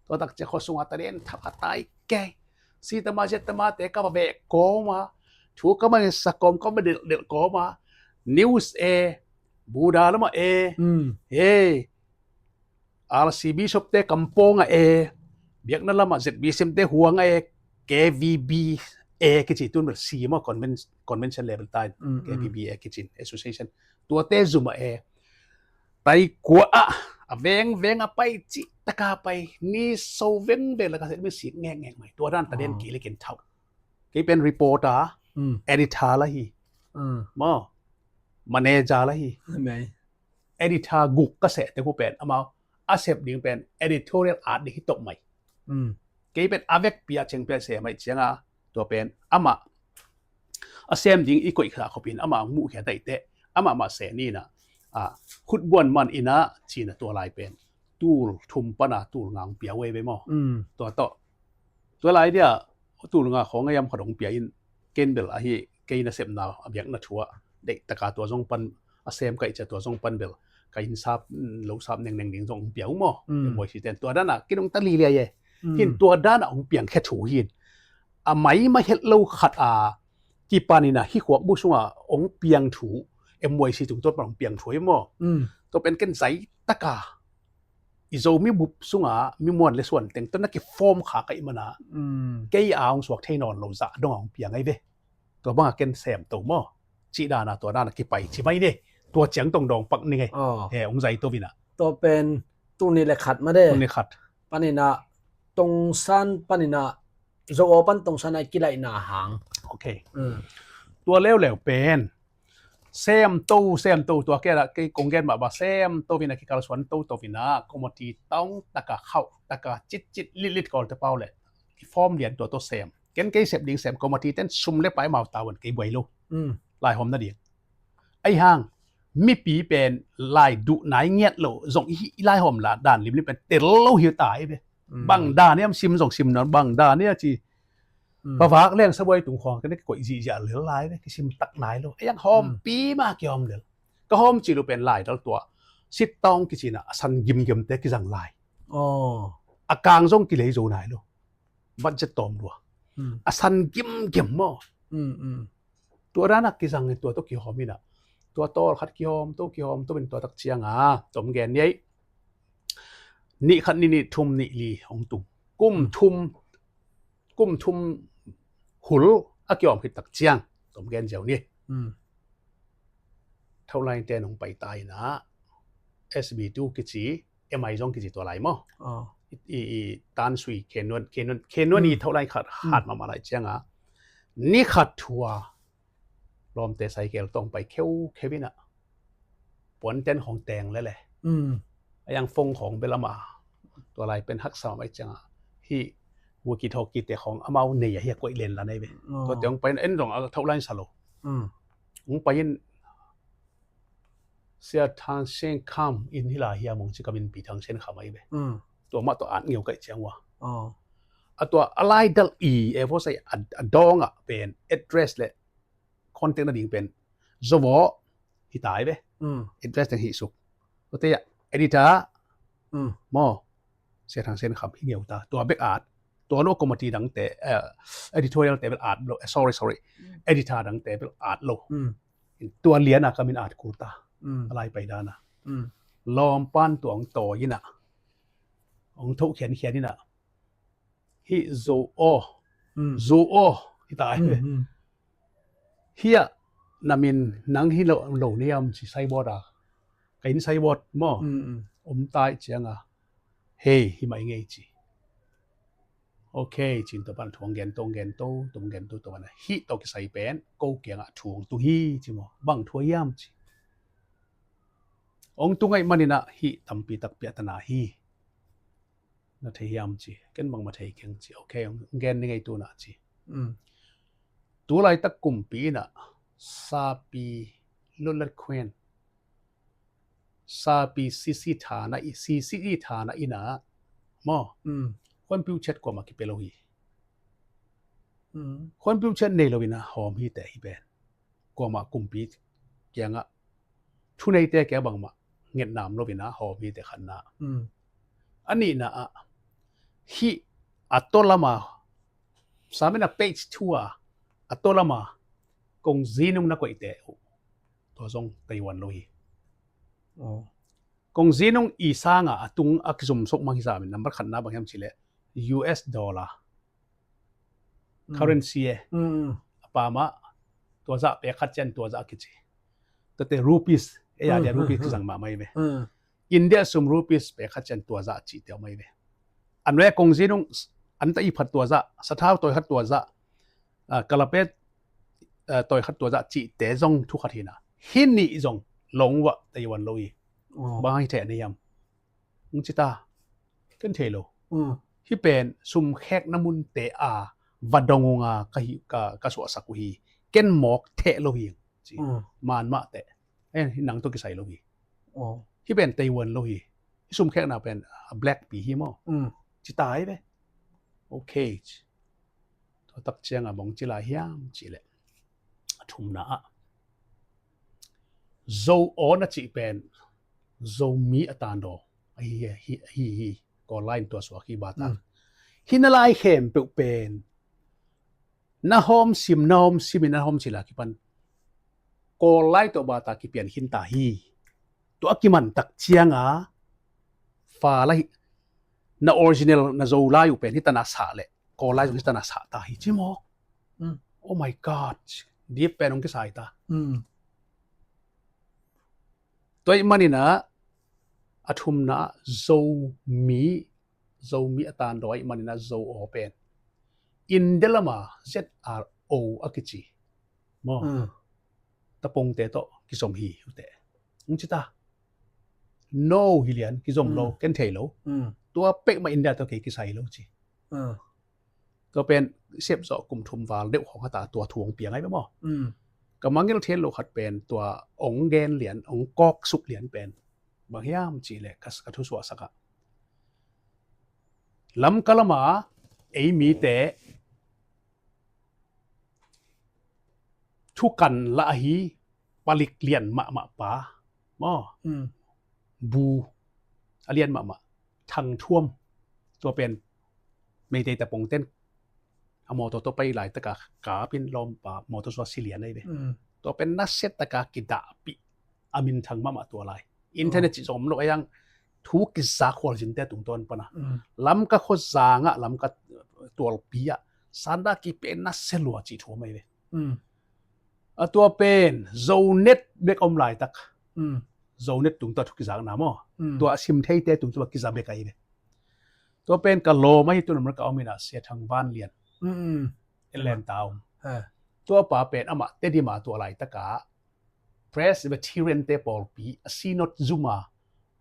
Tua tak cia khua sunga ta den thap a tai kei. Si tama zia tama te ka va veh kawma. Thu ka ma sa kawm ka ma del del kawma. News e. Buda lama e. Mm. Hey. R C B shop te kampawng a e. Biakna lama Z B C M te huang a e. K V B A kici tun bel si maw conven-, convention level tai. Mm, mm. K V B A kici association. Tuate zuma e. Tai kua a, a veng veng a pai ci taka pai, ni so veng veng la ka se mi sik ngek ngek mai. Tua dan ta den ki le kin thau. Kei pen reporter, mm, editor la hi. Mm. Maw, manager la hi. Mai. Editor guk ka se te ku pen, amau, a sep ding pen, editorial art ding hi top mai. Mm. Kei pen a vek pia cheng pia se mai cianga, tua pen, ama, a sem ding i koih kha khopin, ama muh khia taite, ama ma se ni na, a, khutbuan man ina, cina tua lai pen. Tul thum pana, tul ngang pia wei wei maw. Mm. Tua to. Tua lai dia, tul nga khong ayam khadong pia in, ken bel ahi, kei na sepna, a biakna thua, deih taka tua zong pan, a sem kai cia tua zong pan bel, ka in sap, mm, lo sap neng neng ding zong pia u maw. Mm. Em wai si ten, tua dana, kinong ta li lia ye. Mm. Hin tua dana ong piang khe thu hin. A mai ma het lo khat a, kipanina hi khuak bu sunga ong piang thu, M Y C tungtawn pan ong piang thu hi maw. Mm. Tua pen ken zai taka. I Zomi bup sunga mi muan le suan teng tawh na kiform kha ka i mana. Mm. Kei a ong suak thei nawn lo zah dong a ong piang ai ve. Tua banga ken sem to maw. Cih dana tua dana kipai ci mai ne. Tua ciang tong dawng pak ning ai. Oh. He, ong zai to vina. Tua pen tuni le khat ma de. Tuni khat. Panina tongsan panina Zo aw pan tongsan a kilaihna hang. Ok. Mm. Tua leuleu pen. Sem to, sem to, tua kei la, kei kong gen mah ba, sem to vina kikal suan to, to vina, committee tong, taka khauh, taka cit cit, lit lit kawl te pau le. Ki form lian tua to sem. Ken kei sep ding sem, committee ten sum le pai mau tawan kei buai lo. Mm. Lai hom na ding. Ai hang, mipi pen lai duh nai ngiat lo, zong i, i lai hom la, dan lim lim pen tel lo hi tai ve. Mm. Bang dan iam sim zong sim nawn, bang dan ia ci. Mm. Pavak leng sabuai tung khong, kene koih zihziah lel lai ve, kisim tak nai lo. Ayang hom, mm, pi ma ki hom lel. Ka hom ci lu pen lai dal tua. Sit tong kici na, a san gim gim te kizang lai. Oh. A kang zong kilei zo nai lo. Budget tawm lua. Mm. A san gim gim maw. Mm, mm. Tua dana kizang tua to kihom ina. Tua tol khat kihom to, kihom to min tua tak cianga. Tom gen ni ai. Nih khat nih nih thum nih li hong tum. Kum thum, kum thum hul a kiawm khit tak ciang. Tom gen ziau ni. Mm. Thaulai ten hong pai ta ina. S B two kici, M I zong kici tua lai maw. Oh. I, i, i tan sui kenuan, kenuan, kenuan i thaulai khat, mm, hat mama lai cianga. Ni khat thua. Lawmte saikel tong pai kheu kheu ina. Puan ten khong teng lele. Mm. Ayang fong khong belama. Tua lai pen haksa mai cianga. Hi walkie talkie te khong amau nei a hi a koih len la nei ve. Oh. Tua te hong pai in en dong a thau line sa lo. Mm. Hong pai in Sia Thang Sen Kham in hi lai hiam hong ci ka min pi Thang Sen Kham ahi ve. Mm. Tua mah tua at ngeu kaih ciang ua. Oh. A tua a lai dal i e vo sai a, a dawng ah pen address le contact na ding pen zo vo hi tai ve. Mm. Address teng hi suk. Tua te ah editor. Mm. Maw. Sia Thang Sen Kham hi ngeu ta. Tua bek at. Tua lo committee dang te, eh, editorial te bel at lo. Eh, sorry, sorry. Mm. Editor dang te bel at lo. Mm. Tua lian a ka min at kul ta. Mm. A lai pai dan a. Mm. Lawm pan tua hong tawi in a. Hong thoh khian khian in a. Hi zo aw. Mm. Zo aw. Hi tai. Mm, mm. Hi a na min nang hi lo, lo ni am ci sai bawt a. Ka inn sai bawt maw. Mm, mm. Om tai ciang a. Hei, hi mai ngei ci. Ok, cin tua pan thu hong gen to, hong gen to, tua hong gen to, tua pan a. Hih tawh kisai pen, ko kiangah thu hong tung hi, ci maw. Bang thu hiam ci. Hong tung ahih manin a hih tampi takpi a tana hi. Na thei hiam ci. Ken bangmah thei keng ci. Ok, hong gen ni ngei tu na ci. Mm. Tu laitak kumpi in a sapi lutlat khuan. Sapi sisi thana i, sisi i thana in a. Maw. Mm. Khuanpiu chet kuamah kipia lo hi. Mm. Khuanpiu chet nei lo in a hawm hi te hi pen. Kuamah kumpi kiangah thuneite kiangah bangmah ngetnam lo in a hawm hi te khatna. Mm. A nihna ah hih a tawlama samin a page two a a tawlama kong zinung na koihte uh. Tua zong Taiwan lo hi. Oh. Kong zinung i sanga a tung a kizum sok mang hi samin nambat khatna bang hiam cileh U S dollar. Mm. Currency e. Mm. A pamah tua zah pek khat cian tua zah kici. Tua te rupees e ya dia rupees kizang mahmah hi ve. Mm. India sum rupees pek khat cian tua zah ci tia mai ve. An ve kong zinung an ta i phat tua zah, sathau tawi khat tua zah, ah, kalapet, ah, tawi khat tua zah ci te zong thu khat hi na. Hi nih zong long wah Taiwan lo hi. Oh. Bang hi thei a nei hiam. Hong ci ta. Ken thei lo. Mm. Hih pen sum khekna munte a va dong unga ka hi, ka, ka suahsak uh hi. Ken mawk theh lo hi. Ci. Mm. Man mah teh. Eh, hih nang tawh kisai lo hi. Oh. Hih pen Taiwan lo hi. Hih sum khekna pen a black pi hi maw. Mm. Ci ta hi ve. Ok. Tua tak ciang a bang ci lai hiam cileh. A thumna ah Zo aw na cih pen Zomi a tandaw ahi hi, hi, hi. Kawl lai in tua suak hi bata. Mm. Hi na lai khempeuh pen na hawm sim, na hawm sim in na hawm cila kipan Kawl lai tawh bata kipian khin ta hi. Tua a kiman tak ciang a fa lai na original na Zo lai uh pen hi tana sah leh Kawl lai zong hi tana sah ta hi ci maw. Mm. Oh my God. Deep pen hong kisai ta. Mm. Tua ahih manin a, a thumna Zomi, Zomi a tandaw ahih manin a Zo aw pen India lama Z R O a kici. Maw. Mm. Tapongte tawh kizom hi ute. Hong ci ta. No hi lian kizom lo, mm, ken thei lo. Mm. Tua pek mah India tawh kei kisai lo ci. Mm. Tua pen sep zawh kum thum val deuh khawng hata tua thu hong piang ai ve maw. Mm. Ka mangngilh thian loh khat pen tua hong gen lian, hong kawk suk lian pen bang hiam cih leh ka, ka thusuahsak ah Lamka lama ei mite thukan lah ahi palik lian mahmah pa maw. Mm. Bu a lian mahmah Thang Thuam. Tua pen Meitei tapongten a mawtaw tawh pai laitaka kapin lawmpa mawtaw suah si lian ahi ve. Mm. Tua pen nasiataka kidahpih a minthang mahmah tua lai. Internet, oh, cih zong om lo a, ei ang thu kizak hualzinte tungtawn pana. Mm. Lamka khuazangah, Lamka tualpi ah sanda kipia nasia lua cih thu om ahi ve. Mm. A tua pen Zonet bek om laitak. Mm. Zonet tungtawn thu kizakna maw. Mm. Tua a sim theite tungtawn kiza bek ahi ve. Tua pen ka lawm ahi tun America om ina Sia Thang Van Lian. Mm, mm. Atlanta om. Ha. Tua pa pen amah Tedim a tua laitaka Presbyterian te pawlpi a Synod zum a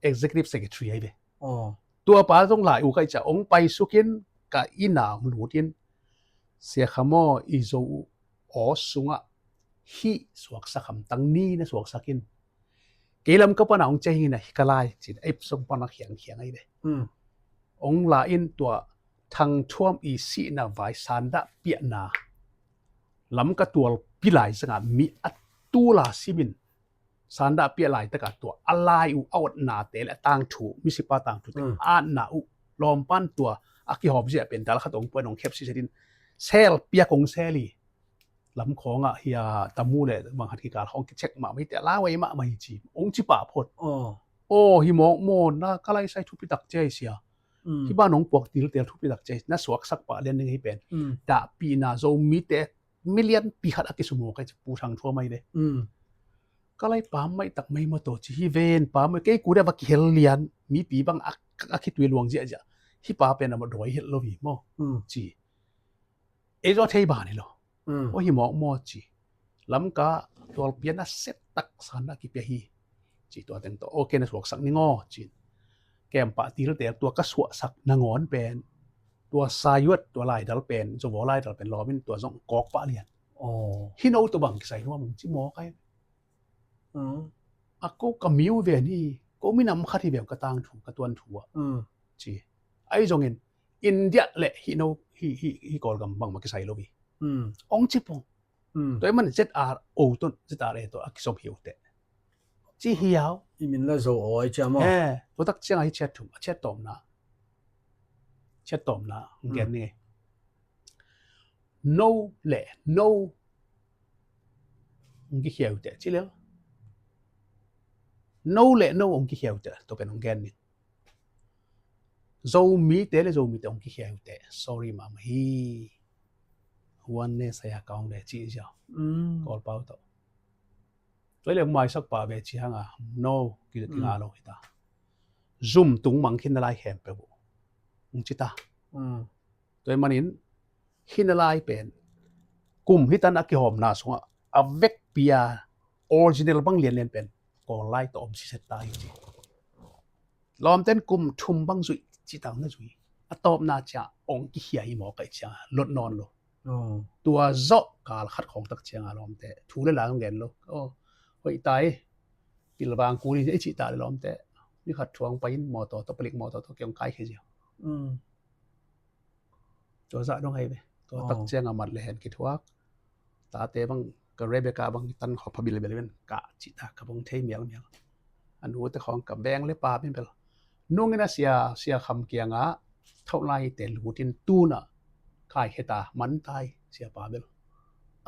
Executive Secretary ahi ve. Oh. Tua pa zong lai u ka i ca ong paisukin ka inn a ong lutin, Sia Kham aw, i Zo aw sungah hih suaksak hamtang ni na suaksak in. Kei lam ka pana hong cia hi na hi ka lai cin, ei song pana khiang khiang ei ve. Hong la in tua Thang Thuam i sihna vai sandah piahna lam ka tual pi lai zanga mi a tula simin sandah piah lai taka tua a lai uh a otnate le a tangthu, misipa tangthu te atna uh lawmpan tua a kihawm zia pen dal khat ong puan ong khep sisetin sel piak ong sel i lam khawngah hia tamu le bang khat kikal hong kichek mahmah hi te a lau ei mahmah hi ci ong ci pah phot. Aw hi mawkmaw na ka laisai thupi tak cia hi sia. Hi ban ong puak tiltel thupi tak cia hi na suaksak pah lian ding hi pen. Dahpihna Zomite milian pi khat a kisumawk ai ci Pu Thang Thuam ai ve. Ka lai pam mai tak mai maw taw ci hi ven pam mai kei ku deuh va kihel lian mipi bang a khitui luang ziahziah hi pa pen a maw dawi helh lo hi maw ci. Ei zaw thei ban hi lo. Aw hi mawkmaw ci. Lamka tualpian a set tak san a kipia hi ci tua teng tawh aw kei na suaksak ning aw ci. Kempah tiltel tua ka suahsak nangawn pen tua sayuat tua laidal pen zovaw laidal pen lawmin tua zong kawk pah lian. Hi no tua bang kisai nuam ci mawk ai. A ko ka miu ven hi ko minam khat hi veu ka tangthu ka tuanthu ah ci. Ai zongin India le hi no hi Kawlgam bangmah kisai lo hi. Ong ci pong. Tua i man Z R O tun Z R A tawh a kisop hi uh teh ci hiau. I min la zo aw ai cia maw? He tua tak ciangah hi ciat thum a ciat tawmna ciat tawmna gen ni. No le no ong kikhiau teh ci lel. No le no ong kikhiau teh tua pen ong gen ni. Zomite le Zomite ong kikhiau teh sorry mahmah hi. Huan ne saya kaung le ci ziau. Kawlpau tawh tua le maisak pa ve ci hanga no kinga lo hita. Zum tung mang khin na lai khempeuh ong ci ta. Tua i manin hi na lai pen kum hitan a kihawmna sungah a vekpi a original bang lianlian pen Kawl lai tawh om siset ta hi ci. Lawmten kum thum bang zuih citang na zuih a tawpna cia ong kikhia hi maw kaih cia lot nawn lo. Tua zawh kal khat khawng tak cianga lawmte thu le la ong gen lo. Hoih tai pilvang kuli ei cih ta le lawmte ni khat thuang pain mawtaw tawh palik mawtaw tawh kiong kai khia ziau. Tua zah dong hei ve tua tak cianga mat le hen kithuak. Tate bang ka Rebecca bang tan khaw phabil bel ben ka cih ta ka bong thei mial mial. A nute khawng ka beng le pa min bel nungin a sia sia kham kiangah thaulai te lutin tuna kai kheta man tai sia pa bel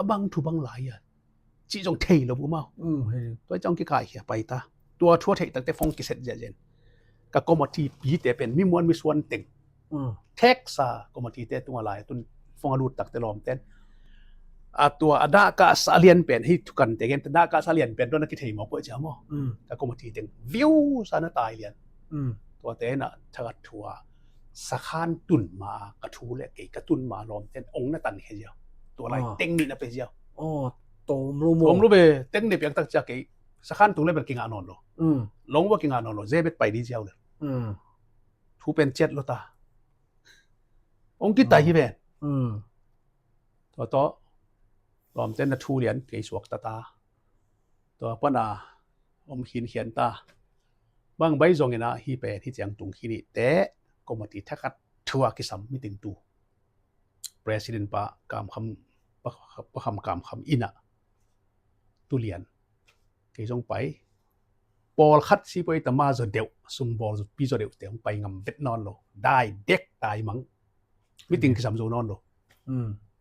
a bang thu bang lai a cih zong thei lo bu mau. Tua i cong kikaikhia pai ta tua thua theih takte fong kiset ziahziah in ka committee pite pen mi muan mi suan teng theksa committee te tunga lai tun fong a lut takte lawmten a tua a dahkah sa lian pen hi thukan te gen dahkah sa lian pen tuan a kithei mawk pawh cia maw? Ka committee teng view sa na tai lian. Tuate na thakat thua sakhan tun ma ka thu le kei ka tun ma lawmten ong na tan khe ziau. Tua lai teng nih na pe ziau. Tawm lo maw? Tawm lo be teng nih piak tak cia kei sakhan tung le bel kingah nawn lo. Long wa kingah nawn lo zebet pai di ziau le. Thu pen ciat lo ta. Ong kitai hi ven. Tua tawh lawmten na thu lian kei suak ta ta. Tua pana om khinkhian ta. Bang bai zongin ah hi pen hi ciang tung khin ih te committee thakat thua kisam meeting tu president pa kamkham pa kham kamkham inah tulian kei zong pai pawlkhat si poi tama zaw deuh sumbawl pi zaw deuh te hong pai ngam vet nawn lo dai dek tai mang. Meeting kisam zo nawn lo.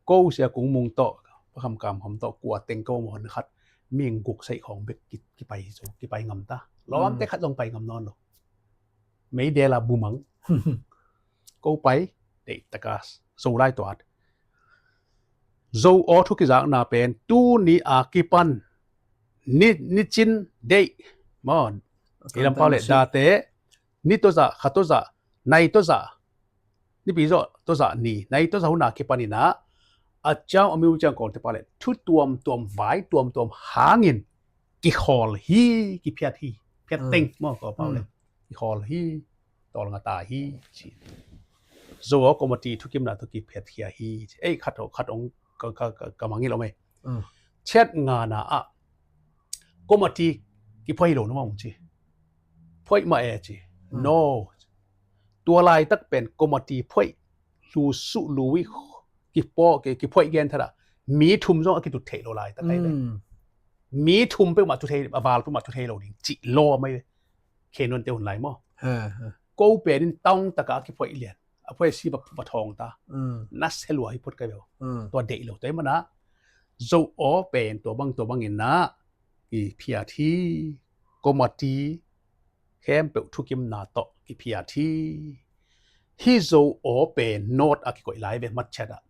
Ko sia kung mung tawh pakham kamkham tawh kua teng ko mawhon khat ming guk saih khawng bek kipai zo kipai ngam ta lawmte khat zong pai ngam nawn lo. Meidela bumang ko pai deih taka zo lai tuat. Zo aw thu kizakna pen tuni a kipan ni cin deih maw? I lampau le date ni tawzah kha tawzah nai tawzah nipi zawh tawzah ni nai tawzah hun a kipaninah a ciang a miu ciang kawngte pa le thu tuamtuam vai tuamtuam hangin kikhawl hi kiphiat hi phiat teng maw kawpau le kikhawl hi tawlnga ta hi ci. Zo aw committee thukimna tawh kiphiatkhia hi ci ei khat aw khat ong ka mangil om ei. Chiat ngana ah committee kiphuai lo na mah ung ci. Phuai mah e ci. No. Tua laitak pen committee phuai lu suh lu i kipaw, ki, kiphuai gen thada. Mi thum zong a kitut theih lo laitak ai ve. Mi thum peuhmah tu thei, a val peuhmah tu thei lo ding cih law mai ve. Khe nuan te hun lai maw. Ko pen in taung taka a kiphuai lian. A phuai si va, va thawng ta. Na se lua hi phot kai ve. Tua deih lo te mana. Zo aw pen tua bang tua bang in na. Kiphiat hi. Committee khempeuh thukimna tawh kiphiat hi. Hih Zo aw pen note a kikoih lai ve matchet ah.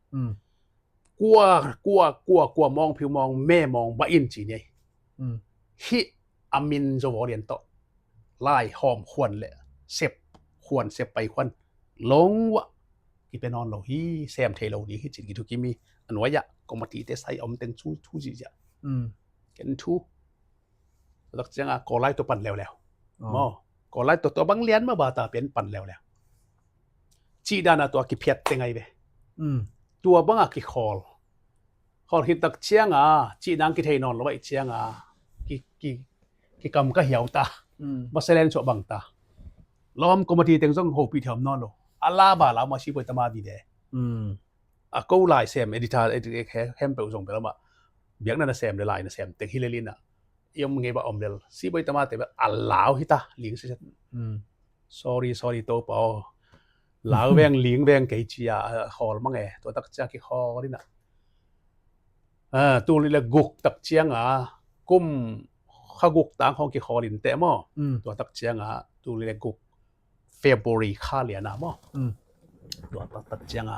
Kua, kua, kua, kua mawng phiu mawng me mawng bah in ci ni. Hih a min Zo aw lian tawh lai hawm khuan le sep khuan sep pai khuan longwah kipia nawn lo hi, sem thei lo ding hi cin kithukim hi. A nuai ah committee te sai om teng thu, thu ziahziah. Ken thu tak cianga kawlai tua pan leuleu. Maw, kawlai tua, tua bang lian mah bata pen pan leuleu. Cih dana tua kiphiat teng ai ve. Tua banga kikhawl. Khawl khit tak cianga cih nang kithei nawn lo aih cianga ki, ki, kikam ka hiau ta. Masalen suah bang ta. Lawm committee teng zong hopih thiam nawn lo. A la ba lau ma si poi tama di de. A ko lai sem editor, editor khempeuh zong bel amah biakna na sem le lai na sem teng hi lel inah i om ngei bah om lel. Si boi tama te bah a lau hi ta ling siset. Sorry, sorry Topa aw. Lau veng ling veng kei cia a khawl mang e. Tua tak cia kikhawl inah. Tul nih le guk tak cianga kum kha guk tang hong kikhawl in teh maw. Tua tak cianga tul nih le guk February kha liana maw. Tua tak tak cianga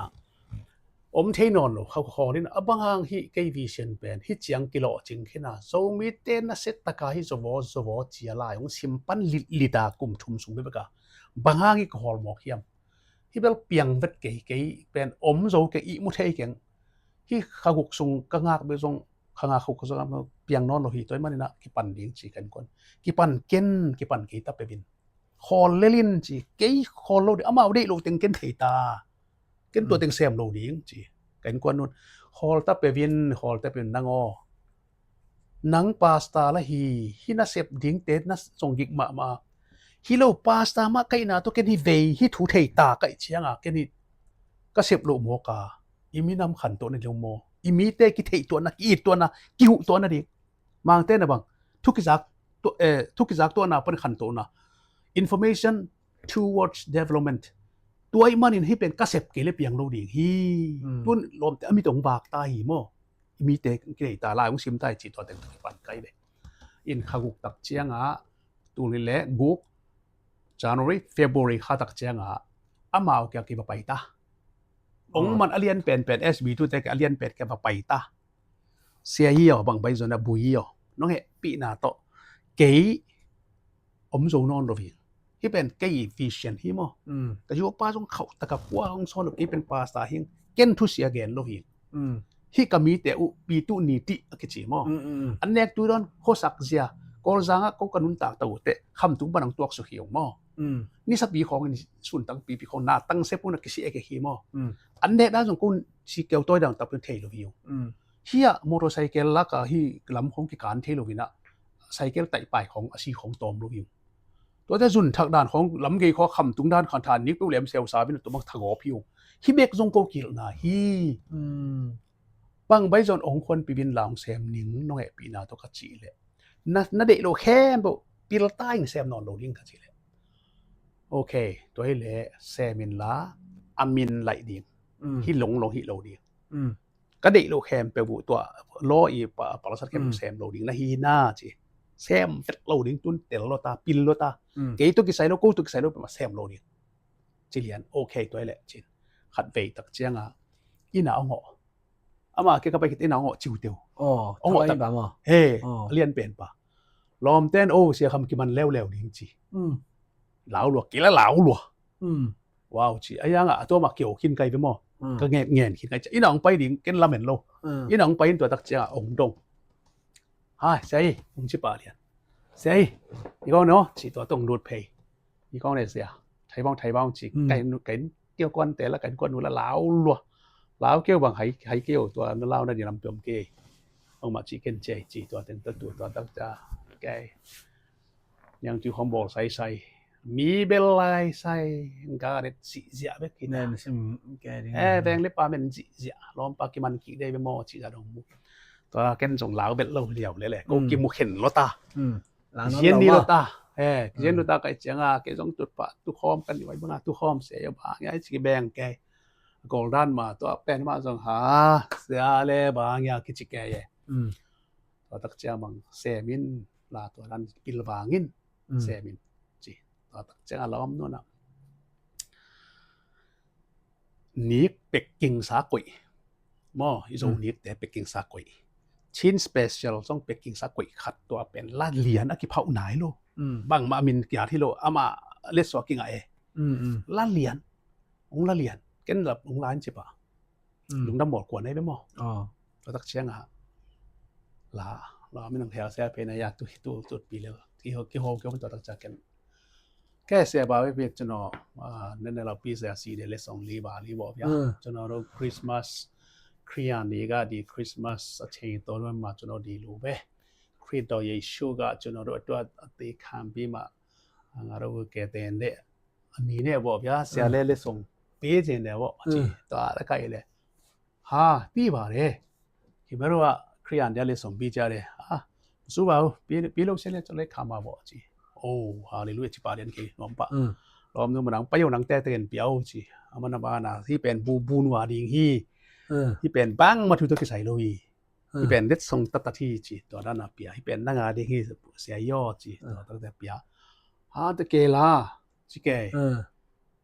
om thei nawn lo kha khawl in a bang hang hi kei vision pen hi ciang kilawh cing khina Zomite nasia taka hi zovaw zovaw cia lai hong sim pan litlita kum thum sung bebeka bang hang hi ka hawl mawk hiam? Hi bel piang vet kei, kei pen om zo kei, i mu thei keng. Hi kha guk sung ka ngak bel zong kha ngak khuk ka zong piang nawn lo hi. Tua hi maninah kipan ding ci ka innkuan. Kipan ken, kipan kei ta peuh in. Khawl lel in ci, kei khawl lo ding, amau deih lo teng ken thei ta. Ken tua teng sem lo ding ci. Ka innkuan nun, khawl ta peuh in, khawl ta peuh in nang aw. Nang pastor la hi, hi nasep dingte na zong gik mahmah. Hi lo pastor mah kaihna tawh ken hi vei, hi thu thei ta kaih cianga, ken hi ka sep loh mawk a. I minam khantohna ding maw? I mite kitheihtuahna, ki-ittuahna, kihuhtuahna ding. Mangte na bang thu kizak, thu kizak tuahna pan khantohna. Information towards development. Tua ih manin hi pen ka sep kei le piang lo ding hi. Tun lawmte a mit hong vak ta hi maw? I mite kei ta lai hong sim ta hi cih tua teng kipan kai ve. In kha guk tak cianga tul nih le guk January, February kha tak cianga amau kia kiva pai ta. Ong man a lian penpen S B two te kia a lian pen kia va pai ta. Sia hi aw, bang bai zona bui hi aw. Nong hehpihna tawh kei om zo nawn lo hi. Hi pen kei vision hi maw? Ka hi pa zong khauh taka kua hong sawn lo, kei pen pastor hi. Ken thusia gen lo hi. Hi ka mite uh pi tu ni ti a kici maw? An nek tui dawn khuasak zia. Kawlzangah ko ka nuntak ta uh teh khamtung pan ang tuak suk hi ung maw? Nisapi khawng in sun tang pipi khawng na tang sep un a kisi ek hi maw? An nek dan zong ko si keu tawi dang tap thei lo hi ung. Hiah motorcycle laka hi lam khawng kikan thei lo inah cycle taih pai khawng a si khawng tawm lo hi. Tuate zun thak dan khawng lam gei khawng khamtung dan khan than nik peuh lem seu sa bin tua bang thagawp hi ung. Hi bek zong ko kilhna hi. Bang bai zon ong khuan pi bin la ong sem ning nong hehpihna tawh ka cih leh na, na deih lo khempeuh pil ta in sem nawn lo ding ka cih leh. Ok, tua hi leh sem in la a min laih ding. Hi long long hi lo ding. Ka deih lo khempeuh uh tua law i pa, palasat khempeuh sem lo ding na hi na ci. Sem vet lo ding tun tel lo ta, pil lo ta. Kei tua kisai lo, ko tua kisai lo peuhmah sem lo ding. Ci lian, ok, tua hi leh cin. Khat vei tak cianga ina ong hawh. Ama ke ka pai kit ina ong hawh ciu teu. Ong hawh tak ba maw? He, a lian pen pa. Lawmten o sia kham kiman leuleu ding ci. Lau lua, kila lau lua. Wow ci a yanga a tuama kio khin kai ve maw? Ka ngen ngen khin kai ci. Ina ong pai ding ken lamen lo. Ina ong pai in tua tak cianga ong dong. Hai, sia hi, ong ci pa lian. Sia hi, i kong no ci tua tong lut phei. I kong ne sia. Thai bang, thai bang ci. Kai nu, kai kio kuan te la, kai kuan nu la lau lua. Lau kio bang hai, hai kio tua na lau na di lam piom ke. Ong ma ci ken ci, ci tua teng tua tua tak ca. Kai. Niang tu khawng bawl saisai, mi bel lai sai, garet sihziah bek hi ta. Nen sim kei ding. Eh, veng le pa men sihziah, lawmpa kiman kik dei be maw cih zah dong mu. Tua ken zong lau bel lo liau lele, ko kimu khen lo ta. Zian ni lo ta. Eh, zian lo ta kai cianga, kei zong tutpa tukhawm kan ni wai banga tukhawm se yo ba ngai ci beng kei. Goldan ma tua pen ma zong ha sia le ba ngia kici kei ye. Tua tak ciang bang semin la tua dan pilvangin semin ci. Tua tak ciang a lawm nuna nik pekking sa koih maw, i zo nik te pekking sa koih. Chin special zong pekking sa koih khat tua pen la lian a kiphauh nai lo. Bangmah min kiat hi lo ama letsuah kingah e. La lian, ong la lian, ken la ong la in ci pa. Lungdam bawl kuan ai be maw. Tua tak ciang a la la min ang hel sel pe na ya tu tu tu pi lel. Ki ho ki ho ki ho tua tak ciang ken. Ke sia ba we pi cuno ne ne la pi sia si de le song li ba li bo ya. Cuno ro Christmas Krian di ga di Christmas a cheng to ma cuno di lu be. Kristo Yesu ga cuno ro tua ti kham pi ma. Nga ro ke ten de. Ani ne bo bia sia le le song pi chen de bo ci. Tua la kai le. Ha pi ba le. Ki ba ro a Krian dia le song pi cha le. Ha su ba u pi pi lo chen le cho le kha ma bo ci. Oh hallelujah ci pa den ki nom pa. Lom nu ma nang pa yo nang te te ken pia u ci. Ama na ba na hi pen bu bu nu a ding hi. Hi pen bang ma thu to ki sai lo hi. Hi pen det song ta ta thi ci. Tua dan a pia hi pen nang a ding hi sia yo ci. Tua ta ta pia. Ha te ke la ci ke.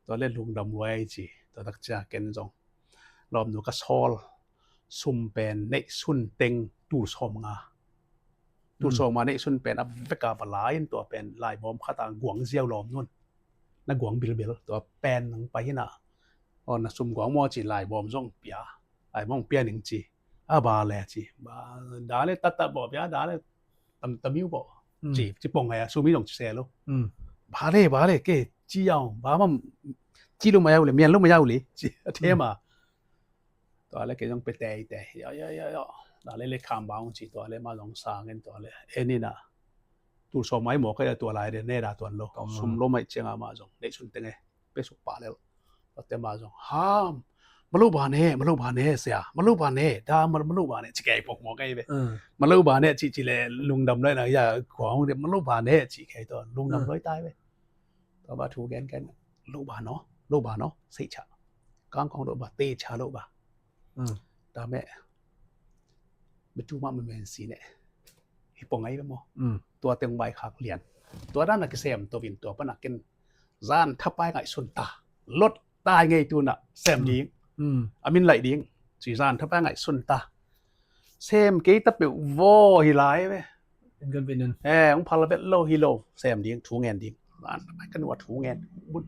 Tua le lungdam luai ci tua tak cia ken zong lawm nu ka sawl sum pen neih sun teng tul sawm nga. Tul sawm nga neih sun pen a veka va la in tua pen lai bawm khat a guang ziau lawm nun na guang bilbil tua pen nang pai hina. Aw na sum guang maw ci lai bawm zong pia lai bawm pia ning ci. A ba le ci ba da le tat tat bawm pia da le tam tamiu bo ci ci pong ai a sumi dong ci se lo. Ba le ba le ke ci yau ba mam ci lo ma yau le mian lo ma yau le ci a te ma. Tua le ke dong pe te te ya ya ya ya. Da le le kham ba ci tua le ma dong sa ngen tua le e ni na. Tul so mai mo ke tua lai de ne da tuan lo. Sum lo mai ciang a ma dong nei sun teng e. Pe suk pa le. Tua te ma zong ham malu ba ne malu ba ne sia malu ba ne da malu ba ne ci kei pok mo kei be. Malu ba ne ci ci le lungdam loi na ya kuang de malu ba ne ci kei to lungdam loi tai be. To ba thu gen ken lu ba no lu ba no sei cha kang kong lu ba te cha lu ba. Da me be tu ma me men si ne hi pong ai be mo. Tua teng bai khak lian tua dan a kisem to vin tua pan a ken zan thapai ngai sun ta lot tai ngei tu na sem ding a min lai ding ci zan thapai ngai sun ta sem kei ta peuh vo hi lai ve. Kan pe nun e ong phal vet lo hi lo sem ding thu ngen ding zan thapai kan wa thu ngen bun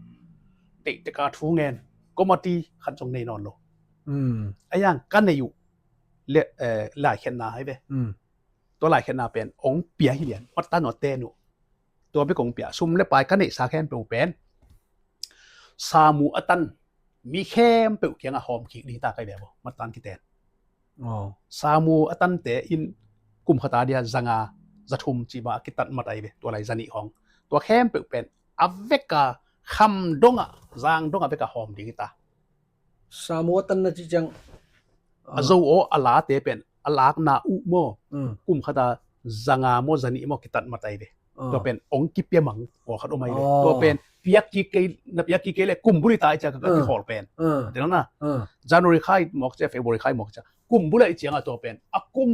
tei te ka thu ngen ko ma ti khat zong nei non lo. A yang kan nei u le lai khen na hai ve. Tua lai khen na pen ong pia hi lian ot ta no te nu tua bek kong pia sum le pai ka neih sa khempeuh pen samu a tan mi khempeuh kiangah hawm kik ding ta kai ve bo mat tan kiten. Samu a tante in kum khata dia zanga zathum ci ba kitat mat ai ve tua lai zanih hong tua khempeuh pen a veka kham donga zang donga veka hawm ding ta. Samu a tan na ci ciang a zo aw a late pen a lakna uh maw kum khata zanga maw zanih maw kitat mat ai ve. Tua pen ong kipia mang pawlkhat om ai ve. Tua pen piak kik kei na piak kik kei le kum buli ta i ciang ka kikhawl pen. Tina na January khai mawk cia February khai mawk cia kum bula i cianga tua pen a kum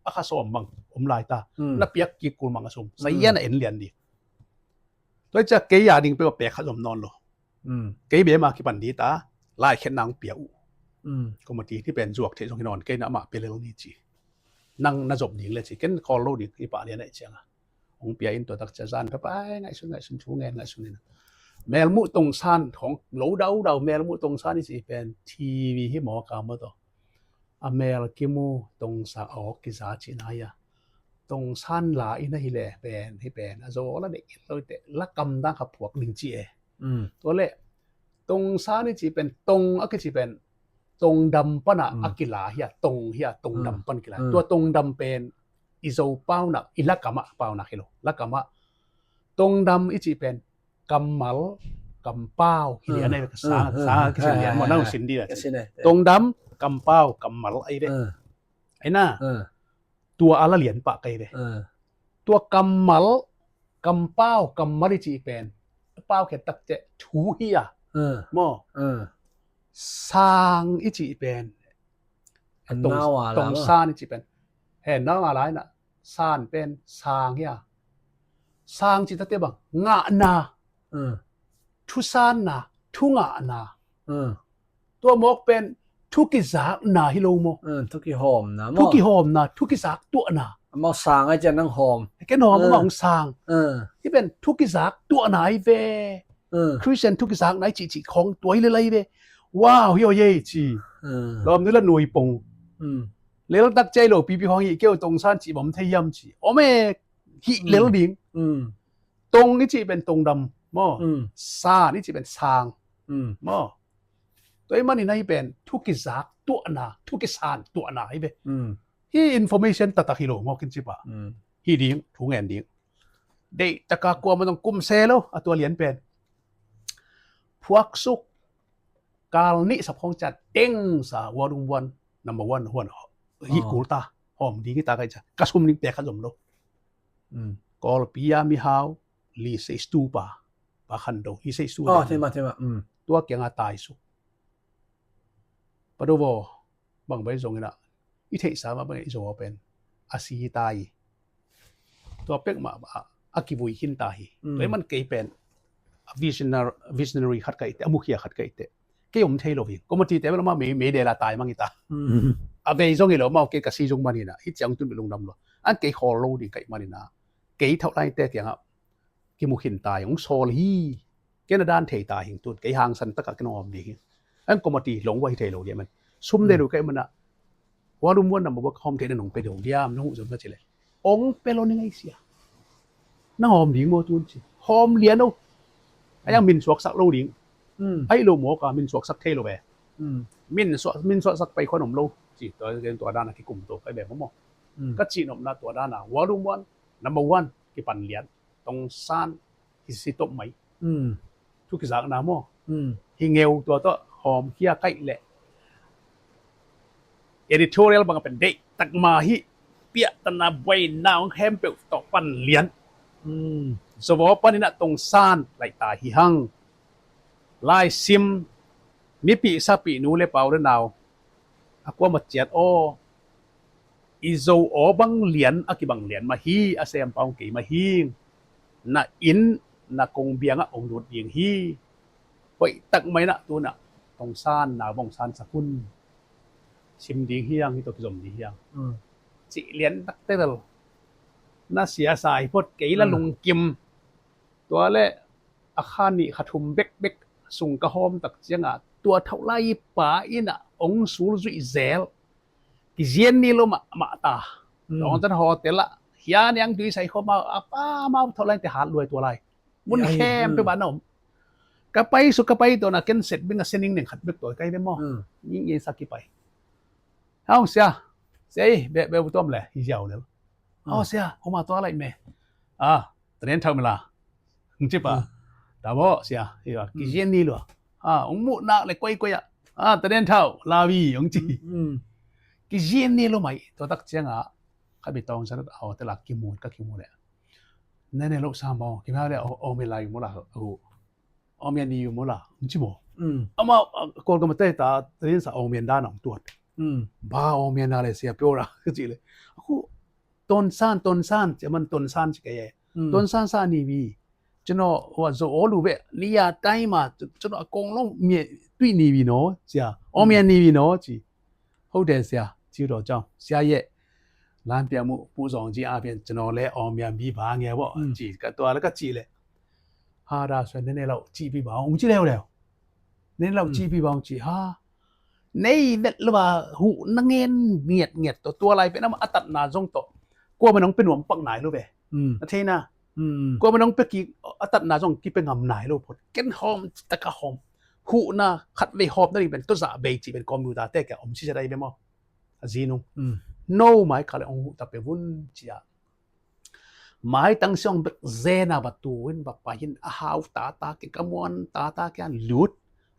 a kha sawm mang om lai ta. Na piak kik kul mang a sum sa ian a en lian di. Tua i cia kei a ding pe pek khat om nawn lo. Kei be ma kipan di ta lai khet nang pia uh. Ko ma ti ti pen zuak thei zong hi nawn kei na ma pe lel ni ci. Nang na zop ding le ci ken khawl lo ding i pa lian ai cianga. Hong pia in tua tak cia zan pha pai ngai sun ngai sun thu ngen ngai sun in. Mel muh tong san hong lo dau dau mel muh tong san i ci pen T V hi maw ka maw to. A mel kimu tong sa a awk kiza ci na ia. Tong san la in a hi le pen hi pen a zo la dek in lo te la kam dang kha phuak ding ci e. Tua le tong san i ci pen tong a kici pen tong dam pana a kila hia tong hia tong dam pan kila tua tong dam pen i zo pauna i lakama pauna hilo lakama Tongdam i cih pen kammal, kampau hi lian ahi ve. Sang, sang a kisin lian maw, nang sin dih a. Tongdam, kampau, kammal ahi ve. Ahi na, tua a la lian pah ka hi ve. Tua kammal, kampau, kammal i cih pen pau khe tak ciah thu hi a, maw? Sang i cih pen, tong, tong san i cih pen, he nau a lai na, san pen sang hi a. Sang cih tate bang, ngahna, thusanna, thungahna. Tua mawk pen thu kizakna hi lo maw? Thu kihawmna maw? Thu kihawmna, thu kizak tuahna. Amau sang ai cian nang hawm. Ken hawm amau hong sang. Hi pen thu kizak tuahna ai ve. Christian thu kizakna ai cihcih khong tua hi le lai ve. Wow, hi aw ye ci. Lawm nu la nui pong. Lel tak cai lo pipi khong hi keu tongsan cih bawm thei hiam ci. Om e, hih lel ding. Tong i cih pen tongdam maw? San i cih pen sang maw? Tua i manin ahi pen thu kizak tuahna, thu kisan tuahna hi ve. Hi information taktak hi lo maw kin cipah. Hi ding, thu ngen ding. Deih taka kuama dong kum se lo a tua lian pen. Phuaksuk kal nih sap khong ciah teng sa, volume one, number one, huan hi kul ta, hawm ding hi ta kai ciah ka sum ding pek khat zom lo. Kawlpi a mihau Lee Seistu pa, pa khan do, Lee Seistu. Tua kianga taisuk. Padovo bang bai zong ina i theihsa mah bang i zaw pen a si hi ta hi. Tua pek mah a kivui khin ta hi. Tua i man kei pen a visionary, visionary khat ka ite, a mukhia khat ka ite. Kei om thei lo hi. Committee te bel mah mei, mei dela tai mang hi ta. A vei zong hi lo mah kei ka si zong man hi na. Hi ciang tun bel lungdam lo. An kei khawl lo ding ka i man hi na. Kei thauh lai te kiangah kimu khin ta hi, hong sawl hi. Ken a dan thei ta hi, tun kei hangsan takah ken hong om ding hi. An committee long va hi thei lo dih man. Sum de lo kei mana. Volume one number one ka hawm thei na nong pe dong diam, nong zom na ci le. Ong pe lo ni ngai sia. Nang hawm ding maw tun ci. Hawm lian o. A yang min suaksak lo ding. Ai lo maw ka min suaksak thei lo ve. Min suak, min suaksak pai khuan om lo. Ci tua, tua dan a kikum to kai ve maw. Ka ci nopna tua dan a. Volume one, number one, kipan lian. Tongsan hi si top mai. Thu kizakna maw. Hi ngeu tua tawh hawm khia kaih leh editorial bang a pen deih takma hi. Piahtana buaina hong khempeuh tawh pan lian. Zovaw paninah tongsan laih ta hi hang. Laisim mipih sapih nu le pau le nau a kuama ciat aw. I zo aw bang lian a kibang lian mah hi, a sem pau kei mah hi. Na inn na kong biangah ong lut ding hi. Hoih tak mai nah tunah tongsan na vongsan sak hun. Sim ding hiang hi tawh kizom ding hiang. Cih lian takte bel na sia sa hi phot kei la lungkim. Tua le a kha nih kha thum bekbek sung ka hawm tak ciangah tua thauh lai pa innah ong sul zuih zel. Kizian ni lo mah, mah ta. Dawng tan hotel ah hia niang tui sai khawm a pa mau thawh lai te hat luai tua lai. Mun khem pe ban om. Ka pai su ka pai tawna ken set bing a sening neng khat bek tawi kai ve maw. Ning sak ki pai. Hong sia. Sia i be be bu tom le hi ziau le. Aw sia, homa tua lai me. A, tenen thau me la. Hong ci pa. Ta bo sia. Hi ba kizian ni lua. A, hong muh nak le koi koi a. A, tenen thau la vi hong ci. Kizian ni lua mai. Tua tak ciang a khat bi tawng sa lut a hotel a kimu ka kimu le. Nene lo sa maw. Kimau le aw me la yu maw la. Aw me ni yu maw la. Hong ci maw. Ama kol ka ma te ta tenen sa aw me dan hong tuat. Ba aw me na le sia pio ra ka ci le. Aku Tonsan, Tonsan, ci a man Tonsan ci ka ye. Tonsan sa ni vi. Cino wa zo olu ve, ni ya tai ma, cino a kong long mie tui ni vi no, cia. Om ya ni vi no, ci. Ho de sia, ci do ciao. Sia ye. Lan pia mu, pu zong ci a pian, cino le om ya mi ba nge wo, ci. Ka tua le ka ci le. Ha da suen ne ne lau, ci pi ba, ong ci leu leu. Nen lau ci pi bang ci ha. Nei vet lo ba hu na ngen ngiat ngiat to tua lai pe na ma atat na zong to. Kua ma nong pe nuam pak nai lo ve. Na thei na. Kua ma nong pe ki atat na zong ki pe ngam nai lo phot. Ken hawm taka hawm. Hu na khat vei hawm na ding pen to za bei ci pen computer te ka om ci za dai be mo. A zi nung. No mai ka le ong hu ta pe vun ci a. Maitang siang bek zena va tu in va pai in a hau tata ke ka muan tata ke an lut.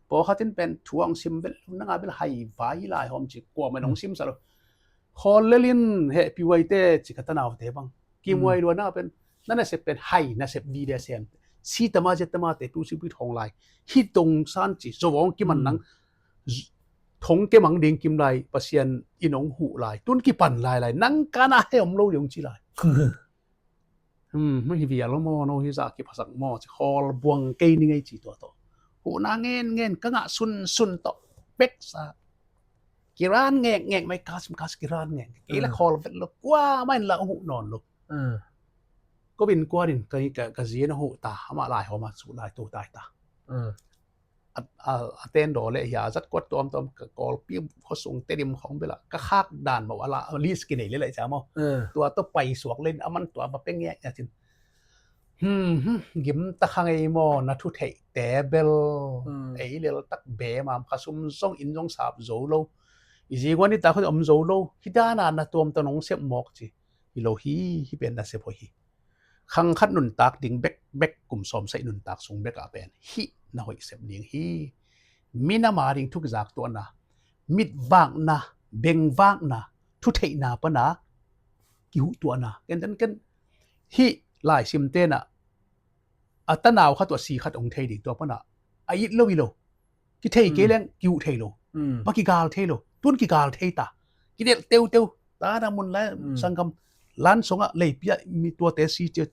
Pawlkhat in pen thu ang sim vel nanga bel hai vai lai hom ci kuamah in hong sim sa lo. Khawl lel in hehpih uaite ci ka tanaute bang kimuai lua na pen na nasep pen hai nasep video sem. Si tama zet tama te tu si pui thong lai hi tong san ci zo vong kiman nang thong ke mang ding kim lai Pasian in hong huh lai tun kipan lai lai nang kana he om lo ding ci lai. Hmm, hi vial maw no hi za kiphasak maw ci khawl buang kei ni ngei ci tua tawh. Huhna ngen ngen ka ngah sun sun tawh bek sa. Kiran ngek ngek mai kas kas kiran ngek ngek. Kei la khawl vet lo kua mai la huh nawn lo. Ko bin kuan in ka ka ka zia na huh ta ama lai homa su lai tu tai ta. A, a, a ten daw le hia a zat kuat tuamtuam ka Kawlpi khuasung Tedim khawng bela ka khak dan mawh a la a list kinei le lai ca maw. Tua tawh paisuak le in a man tua va peng ngiakngiak cin. Hmm, hmm, gim ta kha ngei maw na thu theihte bel ei lel tak be mam kha sum zong inn zong sap zo lo. I zi guan i ta khut om zo lo hi dana na tuam ta nong sep mawk ci. Hi lo hi, hi pen na sep hoih hi. Khang khat nuntak ding bekbek kum sawm saih nuntak sung bekah pen hih na hoih sep ding hi. Minam a ding thuk zak tuahna, mitvakna, bengvakna, thutheihna pana kihuh tuahna. Ken ten ken hih laisim tenah a tanau khat uh a si khat hong thei ding tua pana a it lo i lo. Kithei kei leng kiuh thei lo. Ba kigal thei lo. Tun kigal thei ta. Kidelh teuteu. Tana mun lai sanggam lan songah leipi ah mi tuate si cia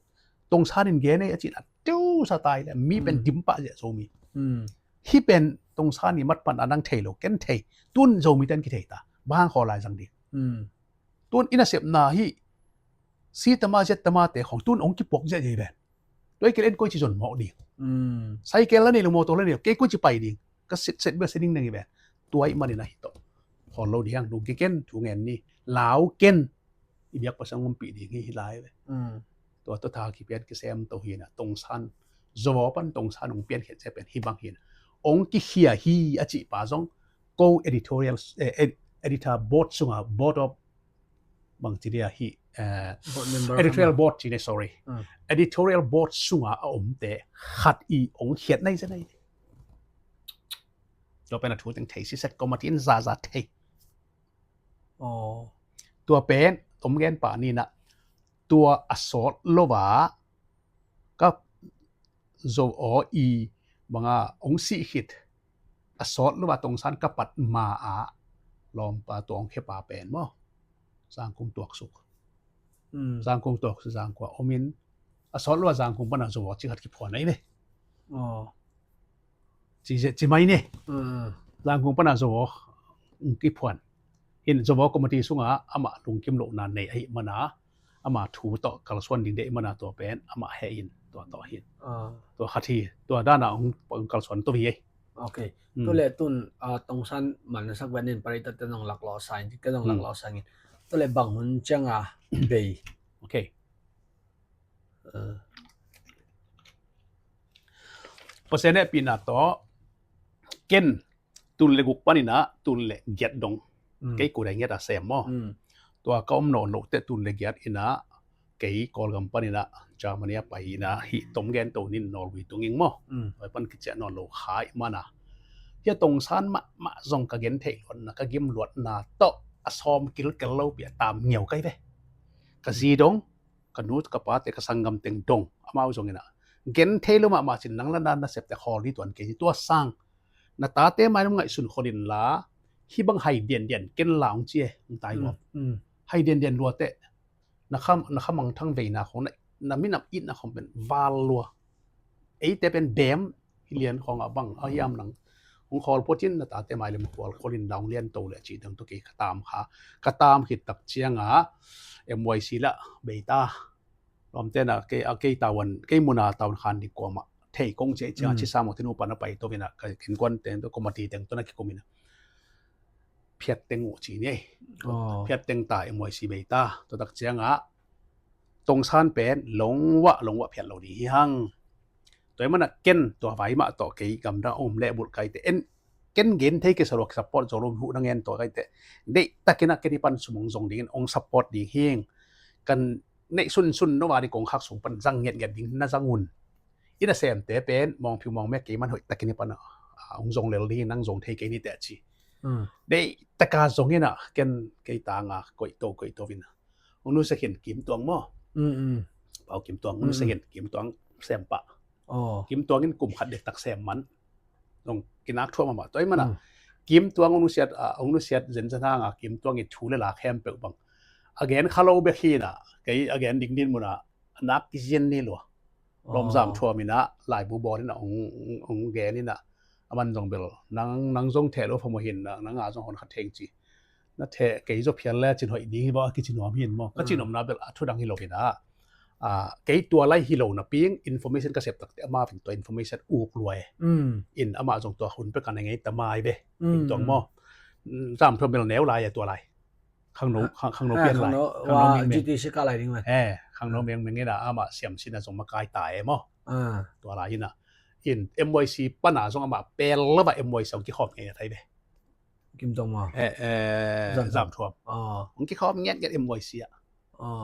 tongsan in gen ei a cin a teu sa tai le mi pen dim pah ziah zo mi. Hi pen tongsan i mat pan a nang thei lo ken thei. Tun zo mi ten kithei ta. Ba hang khaw lai zang ding. Tun i nasepna hi si tama ziat tama te khong tun ong kipuak ziah ziah i ven. Tua i kel en koi ci zon mawk ding. Cycle la nei lo motor la nei lo kei koi ci pai ding. Ka set set bia setting nang i ven. Tua i manin a hi tawh khawl lo ding hang dungki ken thu ngen ni lau ken i biak pasang umpih ding hi hi lai ve. Tua tawh tha kipian kisem to hina tongsan zawaw pan tongsan ong pian khet se pen hi bang hina ong kikhia hi a cih pa zong ko editorial editor board sunga board of bang ci dia hi editorial board ci ne sorry editorial board sunga a omte khat i ong khiat nai se nai. Tua pen a thu teng thei si set committee in zaza thei. Tua pen om gen pa nina tua a sawt lova ka zo aw i banga ong sih khit a sawt lova tongsan ka pat ma a lawmpa tua ong khepa pen maw Zangkung tuaksuk. Zangkung tuaksuk Zangkua omin a sawt lova Zangkung pana zo aw ci khat kiphuan ahi ve. Ci mai ne. Zangkung pana zo aw kiphuan. Hin zawaw committee sunga amah lungkim lohna nei ahih mana ama thu tawh kalsuan ding deih mana tua pen amah heh in tua tawh hin tua khat hi tua dana hong kalsuan to hi ei. Ok. Tule tun tongsan malnasak venin paritat te nong laklawh sangin te nong laklawh sangin tule bang hun cianga bei. Ok. Pasian hehpihna tawh ken tul le guk paninah tul le giat dong kei kudai ngiat a sem maw? Tua ka om nawn loh teh tul le giat inah kei Kawlgam paninah Germany a pai inah hih tom gen to nin nawlgui tunging maw? Pai pan kiciah nawn lo khai mana hia tongsan mahmah zong ka gen theih luatna ka gim luatna tawh a sawm kilkel lo pi a tam ngiau kai ve. Ka zi dong ka nu ka pate ka sanggam teng dong amau zong inah gen thei lo mahmah cin nang la na nasepte khawl ni tuan kei ni tua sang na tate mai lam ngaihsun khol inla hih bang hai diandian ken la ong ci e ong tai ngawm. Hai diandian luateh na kha mangthang veina khong na minam itna khong pen val lua. Eite pen bem hi lian khong a bang a hiam nang hong khawl puatin na tate mai lam khual khol inla ong lian to le cih dang to kei ka tam kha ka tam khit tak cianga M Y C lah beita lawmte na kei a kei tawan kei muna tawan khan ding kuamah thei kong ciah ciang a ci sam uh tin upan a pai to vina ka kinkuan teng to committee teng to na kikum ina phiat teng uh ci ni ei. Phiat teng ta M Y C bei ta to tak cianga tongsan pen longwah longwah phiat lo ding hi hang. Tua i mana ken tua vai mah tawh kei gamdang om leh bulh kaite en ken gen thei kei salua support zo lo huh na ngen tua kaite deih takina ken i pan sumong zong dingin ong support ding hing kan neih sunsun no a ding kongkhak sung pan zang ngetnget ding na zang un. Inn a semte pen mawngphiu mawngmek kei man hoih takin i pan a, a, hong zong lel ding, nang zong thei kei ni teh ci. Deih taka zong in a, ken kei tanga koihto koihto in a, hong nusia khin Kim Tuang maw? Pau Kim Tuang, hong nusia khin Kim Tuang sem pah. Kim Tuang in kum khat dektak sem man zong kinak thuam amah. Tua ahih man a Kim Tuang hong nusiat, a, hong nusiat zenzen hang a Kim Tuang i thu le la khempeuh bang a gen kha lo bek hi in a, kei a gen ding din mun a a nak kizian ni lua. Lawm Zam Thuam in a laibu bawl in a hong, hong, hong gen in a, a man zong bel nang, nang zong theh lo phamawh hi in a, nang a zong hon khat theng ci. Na theh kei zaw phial le cin hoih ding hi bang a kici nuam hi in maw? Ka ci nuamna bel a thu dang hi lo in a, a, kei tua lai hi lo napi in information ka sep takte amau in tua information uk lua e. In amah zong tua hun pek a na ngei ta mai ve. Kim Tuang maw? Zam Thuam bel neu lai a tua lai. Khangno, khang, khangno pian lai. Khangno, khangno wa, mengmeng. G T C ka lai ding man. Eh, khangno mengmeng in a amah siam sin a zong makai ta e maw? Tua lai in a. In M Y C pan a zong amah pel lo a M Y C hong kikhawm ngeina thei ve. Kim Tuang maw? Eh, eh, Zam Thuam. Hong kikhawm ngetnget M Y C a.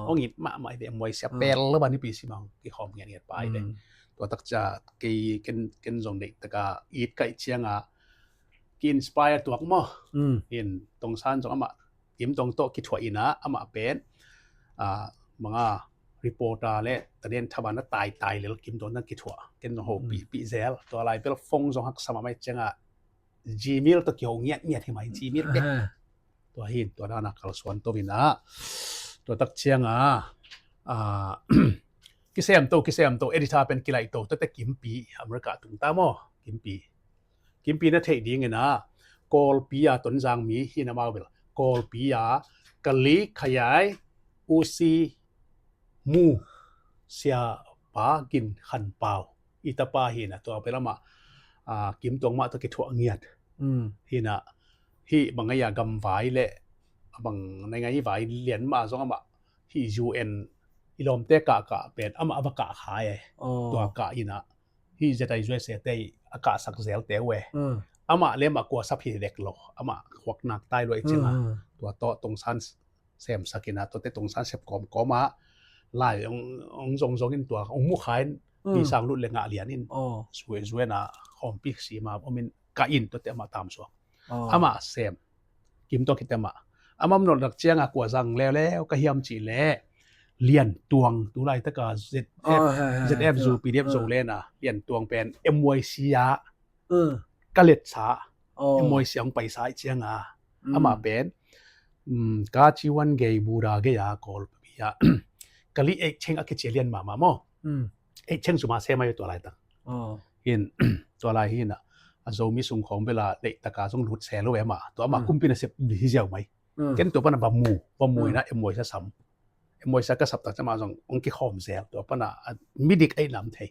Hong it mahmah i ve M Y C a pel lo a nipi sim a hong kikhawm ngetnget pai ve. Tua takcia kei ken, ken zong deih taka it kaih cianga ki-inspire tuak maw? In Tongsan zong amah Kim Tuang tawh kithuah in a amah pen, a, manga reporter le taden thaban a taitai lel Kim Tuang tawh kithuah. Ken zong hopih pih zel. Tua lai bel phone zong haksa mahmah i cianga Gmail tawh kiho ngiatngiat hi mai, Gmail bek. Tua hi, tua dana kalsuan to in a. Tua tak cianga, a, kisem to, kisem to, editor pen kilaih to, tua te Kimpi, America tung ta maw, Kimpi. Kimpi na theih ding in a, Kawlpi a Tonzang mi hi na mau bel. Kawlpi a, Kali Khayai, Usi, Mu, Siapa Gin Khan Pau. I tapa hi na, tua bel amah, a, Kim Tuang mah tawh kithuah ngiat. Hi na, hi bang ngai a gamvai le, bang nai ngai vai lian mah zong amah, hi U N i lawmte kahkah pen, amah a va kah khai e. Tua kah hi na, hi Z I U S A te a kahsak zel teu e. Amah le amah kuasap hi dek lo, amah khuak nak tai lo i cila. Tua tawh Tongsan semsak in a, tuate Tongsan sep kawmkawm a, lai ong, ong zongzong in tua, ong mukha in, mi sang lut le ngah lian in, zue, zue na, khawmpi sima om in, ka in tuate amah tamsuak. Amah sem. Kim Tuang khit amah. Amah om nolh tak cianga kua zang leuleu ka hiam cih le, Lian Tuang, tu laitaka Z F, Z F zu P D F zo le na, Lian Tuang pen M Y C a, ka letsa, M Y C a hong paisa i cianga, amah pen, ka ciuan gei buda gei a Kawlpi a, ka li eik cheng a kicia lian mahmah maw. Eik cheng suma sem a tua laitak. Hin, tua lai hin a, a Zomi sung khawng bela leihtaka zong lut se lo e amah. Tua amah kumpi nasep hi ziau mai. Ken tua pana va mu, va mu ina M Y C a sam. M Y C a ka sap tak ciang amah zong ong kikhawm zel. Tua pana, a, midik ei lam thei.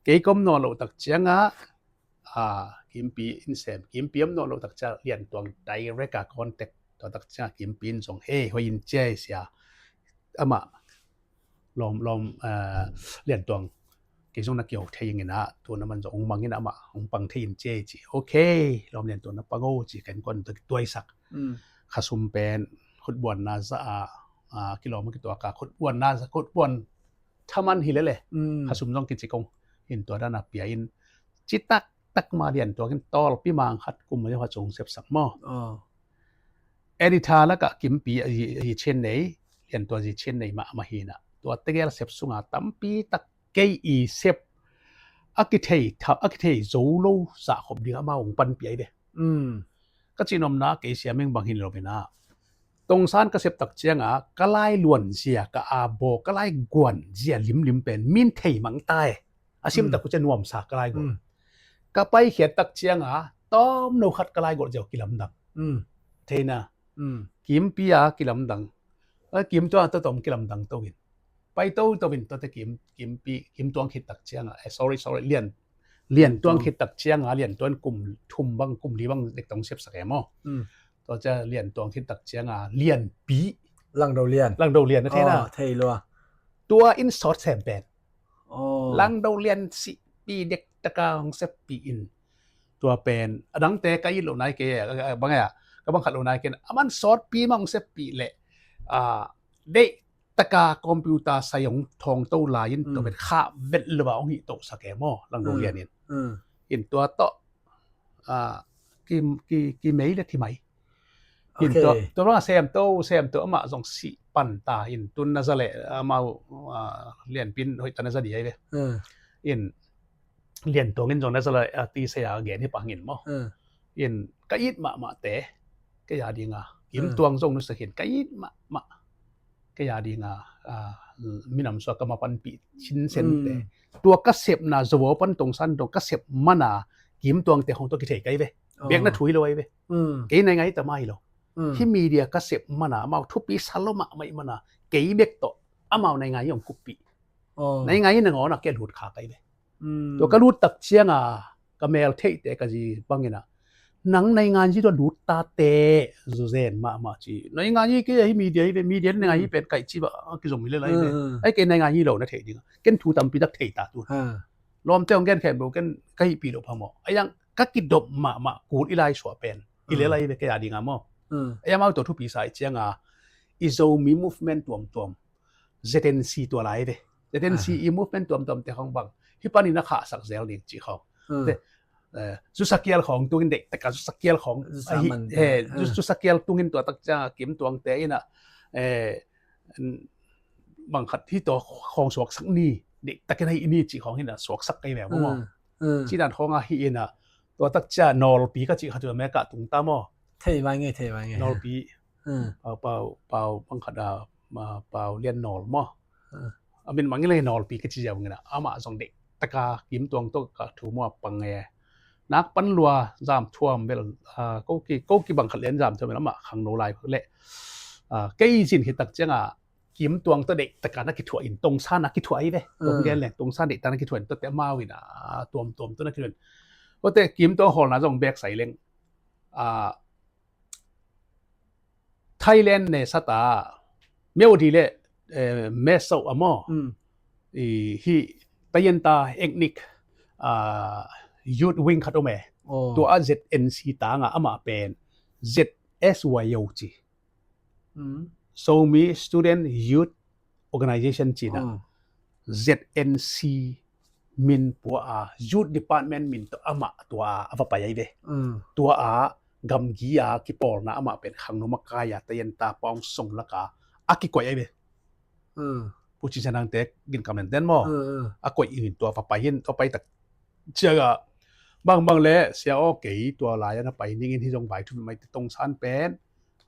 Kei kom nawn lo tak cianga, a, Kimpi in sem. Kimpi om nawn lo tak ciang Lian Tuang direct a contact. Tua tak cianga Kimpi in zong, "Hei, hoi in cia sia." Amah lawm, lawm, a, Lian Tuang. Kei zong na kio thei ing ina, tua na man zong ong mang ina amah, ong pang thei in cia ci. "Okay, lawm Lian Tuang na pang o," ci, ken kon tuaisak. Khasum pen, khutbuanna za a, a, kilawm a kituak a, khutbuanna za, khutbuan thaman hi lele. Khasum zong kici kong. Hin tua dana pia in. Citak tak ma Lian Tuang in tawlpi mang khat kum ma zong khat zong sepsak maw. Editor laka Kimpi a zi, zi chin nei, Lian Tuang zi chin nei mahmah hina. Tua tegel sep sunga tampi tak kei i sep. A kithei tha, a kithei zo lo sa khop ding amah ong panpia i ve. Ka cinomna kei siameng bang hin lo ina. Tongsan ka sep tak cianga, ka lai luan zia, ka a bo, ka lai guan zia limlim pen, min thei mang tai. A sim tak uh cia nuamsa ka lai guan. Ka paikhiat tak cianga, tawm no khat ka lai guan zia uh kilamdang. Theina. Kimpi a kilamdang. A Kim Tuang a tawm kilamdang to in. Pai to to in, to te Kim, Kimpi, Kim Tuang khit tak cianga. Eh, sorry, sorry, Lian. Lian Tuang khit tak cianga, Lian Tuang kum thum bang, kum li bang, dek tong sepsak e maw. Tua cia Lian Tuang khit tak cianga, Lian Pi. Langdo Lian. Langdo Lian, na theina. Thei lua. Tua in sawt sem pen. Langdo Lian si pi dek taka hong sep pi in. Tua pen, adangte ka it lo nai ke, a, a, bang a, ka bang khat lo nai ke, aman sawt pi ma hong sep pi le, a, dei, taka computer sai hong thawngto lai in, tua pen khah vet lo a hong hih tosak e maw, Langdo Lian in. In tua tawh, ah, ki, ki, ki mei le thi mai. In tua, tua bang a semto, semto amah zong sih pan ta in, tun na za le, amau, ah, Lianpi in hoih ta na za di ai ve. In Lian Tuang in zong na za le, ah, ti saya gen hi pah ngin maw. In ka it mahmah te, kei a dinga Kim Tuang zong nusia khin, ka it mahmah. Kei a dinga, ah, minam suak ka ma panpih chin sen te. Tua ka sepna Zovo pan Tongsan dong ka sep mana Kim Tuang te hong tua kithei kai ve. Bek na thu hi lo ai ve. Kei nai ngai ta mai lo. Hi media ka sep mana, amau thupi sa lo mahmah mana, kei bek tawh amau nai ngai hong kuppih. Nai ngai na ngawna kei lut kha kai ve. Tua ka lut tak cianga ka mel theihte ka zi bangina, nang nai ngai zi tua lut ta te, zu zen mahmah ci. Nai ngai hi kei a hi media hi ve, media nai ngai hi pen kai ci ba, a, kizom hi le lai ve. Ai kei nai ngai hi lo na thei dinga. Ken thu tampi tak thei ta tu. Lawmte hong gen khen bo ken ka hihpih lo phamawh. A yang ka kidop mahmah kul i lai suah pen i le lai ve kei a dinga maw. A yang mau tua thupi sa i cianga i Zomi movement tuamtuam Z N C tua lai ve. Z N C i movement tuamtuam te hong bang hi panin a khahsak zel ding ci khong. Te, eh, Zusakial khong tungin deih taka Zusakial khong. Zusa ahi, man te. Eh, Zu-, Zusakial tungin tua tak cianga Kim Tuang te ina, eh, n-, bang khat hi tua khong suaksak ni, deih takin ahi ni ci khong hina suaksak kei ve maw. Ci dan khong ahi ina, tua tak cia nawlpi ka ci khat tu America tung ta maw. Thei vai nge, thei vai nge. Nawlpi. Pau, pau, pau, bang khat a, ma, pau lian nawl maw. A min mangin le nawlpi ka ci ziau ngina. Amah zong deih taka Kim Tuang tawh ka thu mua pang nge. Nak pan lua zam thuam bel, ah, ko ki, ko ki bang khat lian zam thuam bel amah khangno lai le. Ah, kei zin hi tak cianga Kim Tuang tawh deih taka na kithuah in Tongsan na kithuah ai ve. Tong gen leng Tongsan deih taka na kithuah in tua te amau in, ah, tuamtuam tawh na kithuah in. Ko te Kim Tuang hawlna zong bek sai leng. Ah, Thailand ne sata, Myawaddy le, eh, Mae Sot a maw. I hi Tayenta ethnic, ah, youth wing khat om e. Tua a Z N C tanga amah pen Z S Y O ci. Zomi Student Youth Organization cina Z N C min pua a, Youth Department min tawh amah tua a va pai ai ve. Tua a gamgi a kipawlna amah pen khangno makai a Tayenta pawng song laka a kikoih ai ve. Pu Cin Sian Nang te gin kam nen ten maw. A koih in tua va pai in, tua pai tak ciaga bangbang le sia aw kei tua lai a na pai ningin hi zong vai thu mai te Tongsan pen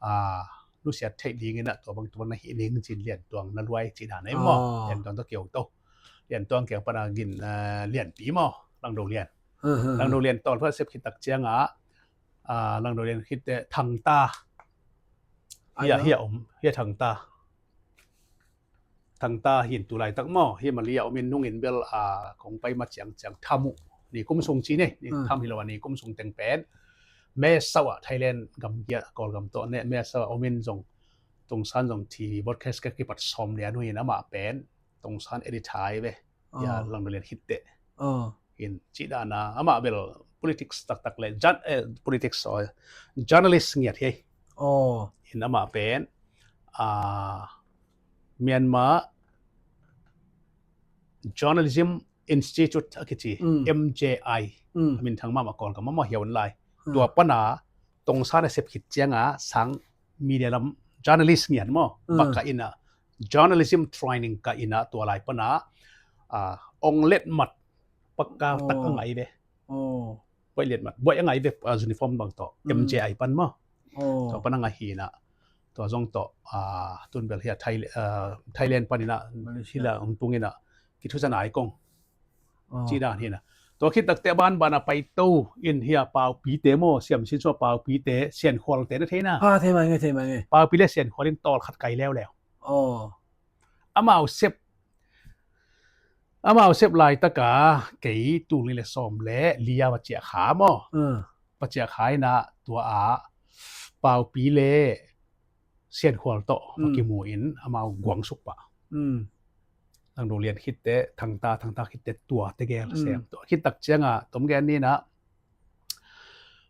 a, nusiat theih dingin ah tua bang tua bang na hih ning cin Lian Tuang na luai ci dan ai maw. Lian Tuang tawh kio to. Lian Tuang kiang pana gin, ah, Lianpi maw. Langdo Lian. Langdo Lian tawlpha sep khit tak cianga, ah, Langdo Lian khit te Thangta. Hia, hia om, hia Thangta. Thangta hin tu laitak maw, hi Malaysia om in nungin bel, ah, kong pai ma ciangciang tham uh. Ni kum sung ci ne, ni tham hi lo a ni kum sung teng pen. Mae Sot ah Thailand gamgi a Kawlgam tawh ne, Mae Sot ah om in zong Tongsan zong T V broadcast ka kipat sawm lian uh in amah pen Tongsan editor ai ve. Ya, Langdo Lian khit te. In ci dana amah bel politics taktak le, jan-, eh, politics, oh, journalist ngiat hi. In amah pen, ah, Myanmar Journalism Institute a kici, M J I. A min thang mahmah Kawlgam mahmah hiau lai. Tua pana Tongsan a sep khit cianga sang media lam journalist ngiat maw. Baka ina journalism training ka ina tua lai pana, ah, ong let mat pakka tak a ngai ve. Buai liat mat. Buai a ngai ve, ah, uniform bang tawh. M J I pan maw. Tua pan a ngai hina. Tua zong tawh, ah, tun bel hia Thai-, ah, Thailand pan ina, hila ong tung ina. Kithusan ai kong. Ci dan hina. Tua khit takte ban ban a pai to in hia Paupi te maw, Siam Sin Sua Paupi te, Sian Khual te na theina. Ah, thei mai nge, thei mai nge. Paupi le Sian Khual in tawl khat kai leuleu. Amau sep, amau sep laitaka kei tul ni le sawm le lia va ciah kha maw. Va ciah kha ina tua a Paupi le Sian Khual tawh va kimu in amau guang suk pah. Langdo Lian khit te, Thangta, Thangta khit te tua te gel sem. Tua khit tak cianga tom gen nina,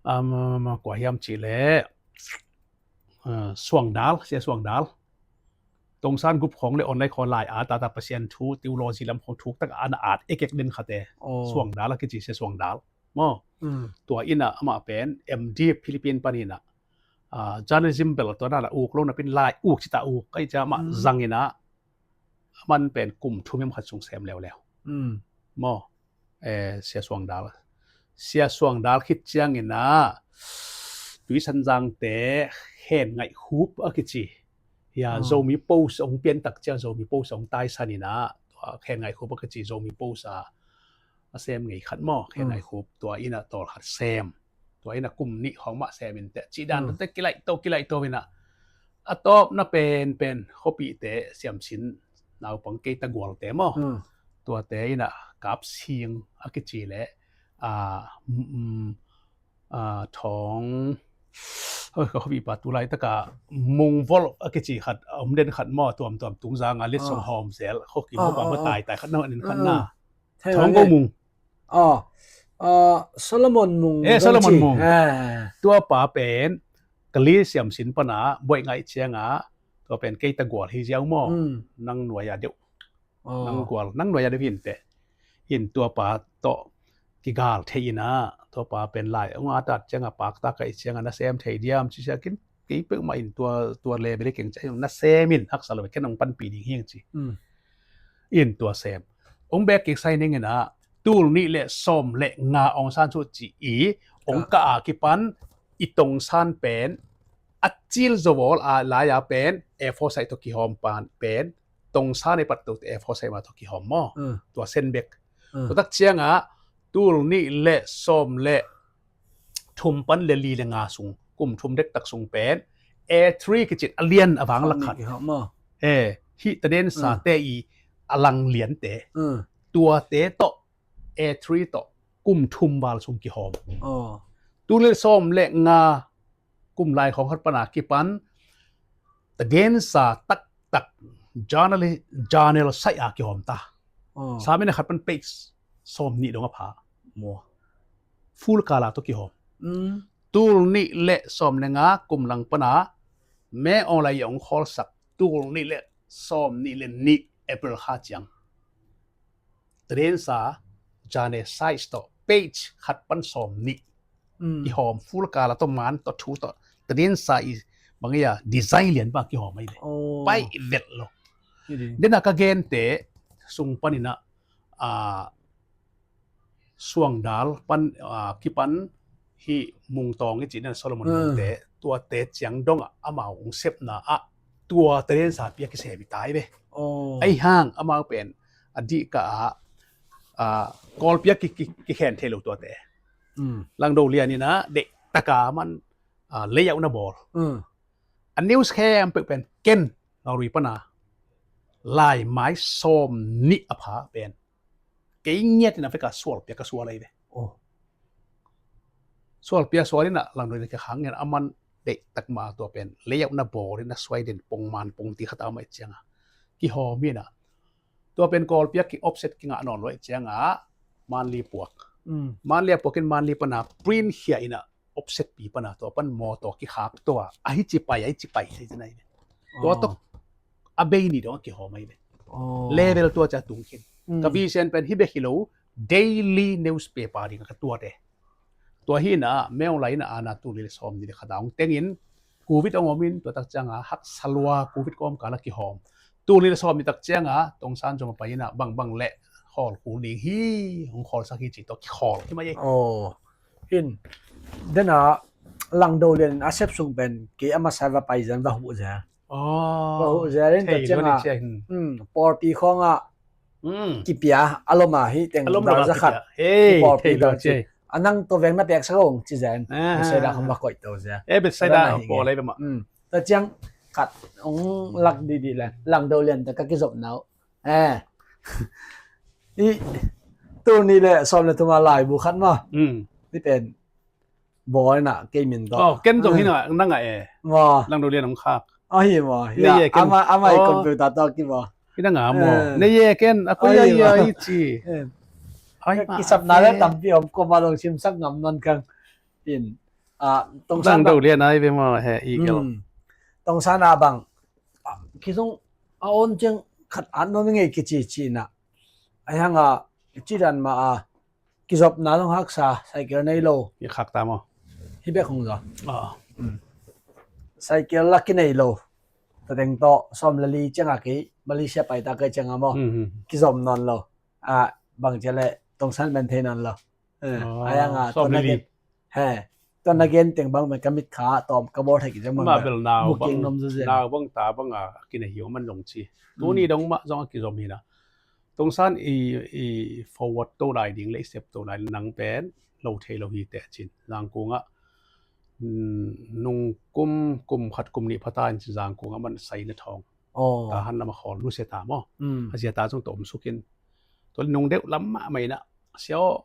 um, kua hiam ci le, uh, Suang Dal, Sia Suang Dal. Tongsan group khawng le online khawng lai at a, ta Pasian thu, theology lam khawng thuk tak a na at ekek den khat e. Suangdal a kici, Sia Suangdal maw. Tua in ah amah pen M D Philippine pan in ah, ah, journalism bel tua na la uk lo napi in lai uk ci ta uk, ka ci ciang amah zang in ah, aman pen kum thum hiam khat sung sem leuleu maw. Eh, Sia Suangdal. Sia Suangdal khit ciangin ah Tuisanzangte Khen Ngaih Khup a kici, hia, Zomi Post hong pian tak ciang Zomi Post hong taisan in ah, tua Khen Ngaih Khup a kici Zomi Post a a sem ngei khat maw, Khen Ngaih Khup, tua in ah tawlkhat sem. Tua in ah kum nih khawng mah sem in teh, cih dan tawh teh kilaih to, kilaih to in ah, a tawpna penpen khuapihte siamsin naupang Keita Gualte maw. Tuate in ah Kap Sing a kici le, ah, mm, ah, Thawng, oi, ka khuapihpa tu laitak a Mung Volh a kici khat a om den khat maw, tuamtuam Tungzang a letsong hawm zel, khuakim khuapa maw, taitai khat na, an en khat na. Thawng Go Mung. Aw, ah, Solomon Mung. Eh, Solomon Mung. Tua pa pen Kali siamsin pan a buaih ngaih ciang a, tua pen Keita Gual hi ziau maw. Nang nuai a deuh. Nang Gual, nang nuai a deuh hi in teh. In tua pa tawh kigal thei in ah, tua pa pen lai hong at at ciang a, pakta ka hih ciang a na sem thei diam ci sia kin, kei peuhmah in tua, tua level hi keng ci a, na sem in, haksa lo, ken hong panpih ding hi ing ci. In tua sem. Hong bek kik sai ning in ah, tul nih le sawm le nga Aung San Suu Kyi hong kah a kipan i Tongsan pen a cil zo bawl a lai a pen A four size tawh kihawm pan pen, Tongsan i pat tu A four size mah tawh kihawm maw. Tua sen bek. Tua tak ciang a tul nih le sawm le thum pan le li le nga sung, kum thum dektak sung pen A three kici a lian a vang lak khat. Eh, hih tadensate i a lang liante. Tuate tawh, A three tawh kum thum val sung kihawm. Tul nih le sawm le nga kum lai khawng khat pan a kipan tadinsa taktak journal, journal sai a kihawm ta. Samin a khat pan page sawm nih dong a pha. Full color tawh kihawm. Tul nih le sawm le nga kum lang pan a Min Aung Hlaing hong khawlsak tul nih le sawm nih le nih April kha ciang tadinsa journal size tawh page khat pan sawm nih i hawm, full color tawh, man tawh, thu tawh, tadinsa i bang ia design lian bang kihawm ahi ve. Pai i vet lo. Dena ka gente sung pan in ah, ah, Suangdal pan, ah, kipan hih Mung Tawng i ci dan Solomon Mungte, tuate ciang dong ah amau hong sepna ah tua tadinsa pia kisem i tai ve. Ahi hang amau pen a dih ka ah, ah, Kawlpi a ki, ki, kikhen thei lo tuate. Langdo Lian in ah deih taka man, ah, layout na bawl. A news khempeuh pen ken Laurui pan a laimai sawm nih a pha pen kei ngiat in a vek a sual pia ka sual ahi ve. Sual pia sual in ah Langdo Lian a kikhang in a man deih tak mah tua pen layout na bawl in a suai den pong man pong ti khat a mah i ciang a kihawm in ah tua pen Kawlpi a ki offset kingah nawn lo i ciang a Manli puak. Manli a puak in Manli pan a print khia in ah offset pi pan a tua pan mawtaw kikhak tua a hi ci pai, a hi ci pai hi ci nai ve. Tua tawh a bei nih dong a kihawm ahi ve. Level tua cia tung khin. Ka vision pen hi bek hi lo, daily newspaper ding a ka tuat e. Tua hi in ah Min Aung Hlaing in ah ana tul nih le sawm nih le khat a hong teng in Covid hong om in tua tak ciang a haksa lua Covid kawmkal a kihawm. Tul nih le sawm nih tak ciang a Tongsan zom a pai in ah bangbang le khawl kul ding hi, hong khawlsak hi ci tawh kikhawl hi mai ei. Aw, hin dena Langdo Lian in a sep sung pen kei a masa va pai zen va huh zen. Va huh zen in tak ciang a pawlpi khawng ah kipia a lom a hi teng a lom lo a za khat kipawlpi thei lo ci. A nang tawh veng na peksak hong ci zen. Bethsaida khawng va koih to zen. Eh, Bethsaida pawl ahi ve mah. Ta ciang khat hong lak didi le Langdo Lian ta ka kizopna uh. Eh. I tul nih le sawm le thum a laibu khat maw. Ni pen bawl in ah kei min tawh. Ken zong hi na ngah e. Langdo Lian hong khak. Ahi maw. Amah i computer tawh ki maw. Hi na ngah maw. Ne ye ken a koi ahi a i ci. Kisapna le tampi om, kua mah dong simsak ngam nawn kang. In, ah, Tongsan Langdo Lian ahi ve maw he i gel. Tongsan a bang. Kizong A on ciang khat at nuam i ngei kici ci inah. Ahi hanga ci dan ma a kizopna zong haksa, cycle nei lo. I khak ta maw? Hi bek hong zaw. Cycle la kinei lo. Tateng tawh sawm le li cianga kei Malaysia paita kei cianga maw? Kizom nawn lo. A bang cia le tongsan men thei nawn lo. Ahi hanga sawm le li. He, tua na gen teng bang, ka mit kha tawm ka bawl thei kizeng bang. Bel nau bang, nau bang ta bang a kinei hi om man zong ci. Tuni dong mah zong a kizom hi na. Tongsan i, i forward to lai ding le i step to lai nang pen lo thei lo hi teh cin. Zangkung ah nung kum, kum khat kum nih phata in cin Zangkung ah man sai na thawng. Tahan lam a khawl nusia ta maw? A zia ta zong tawm sukin. Tua le nung deuh lam mahmah inah, sia aw,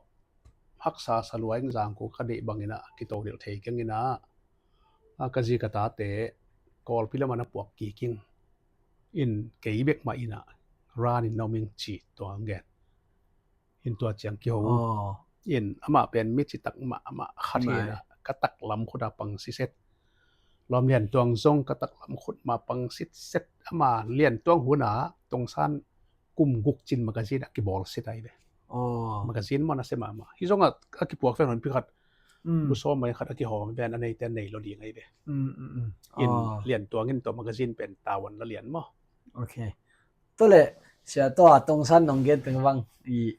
haksa sa lua in Zangkung ka deih bangin ah kito delh thei keng inah, a ka zi ka tate Kawlpi lamah na puak kiking in kei bek mah inah ran in na om ing ci tua ang gen. In tua ciang kiho in amah pen mi citak mahmah khat hi inah ka taklam khut a pang siset. Lawm Lian Tuang zong ka taklam khut ma pang sitset, ama Lian Tuang hun a Tongsan kum guk cin magazine a kibawl sit ai ve. Magazine maw na se mahmah. Hi zong a kipuak ven hon pi khat. Bu sawm mai khat a kihawm ven a neite nei lo ding ai ve. In Lian Tuang in tua magazine pen tawan la lian maw? Ok. Tua le sia tua Tongsan nong gen teng bang i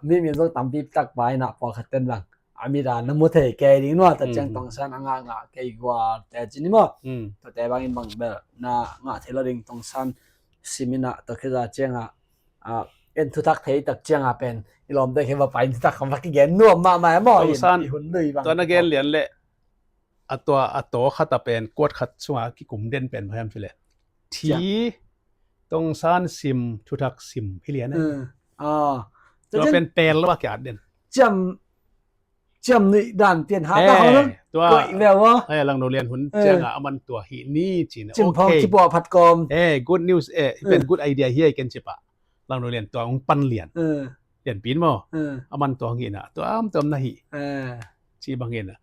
mi min zong tampi tak pai na pawlkhat ten bang a mi dan na mu thei kei ding nua ta ciang Tongsan a ngah ngah kei gua te cin i maw? Tua te bangin bang bel na ngah thei lo ding Tongsan simin ah tua kheza cianga en thutak thei tak cianga pen i lawmte khe va pai in thutak kham va kigen nuam mahmah e maw? Tongsan i hun lui bang tua na gen lian le a tua a taw khat a pen kuat khat sunga kikum den pen bang hiam cile thi Tongsan sim thutak sim hi lian e. Tua pen pel lo a kiat den. Ciam ciam nuih dan pian ha ta hong tua koih veu a. Langno Lian hun cianga aman tua hi ni cin. Cim phong ci pua phat kawm. Good news e, pen good idea hi ai ken ci pah. Langno Lian tua hong pan lian. Lian pin maw? Aman tua hong hi na tua am tuam na hi. Ci bang hi na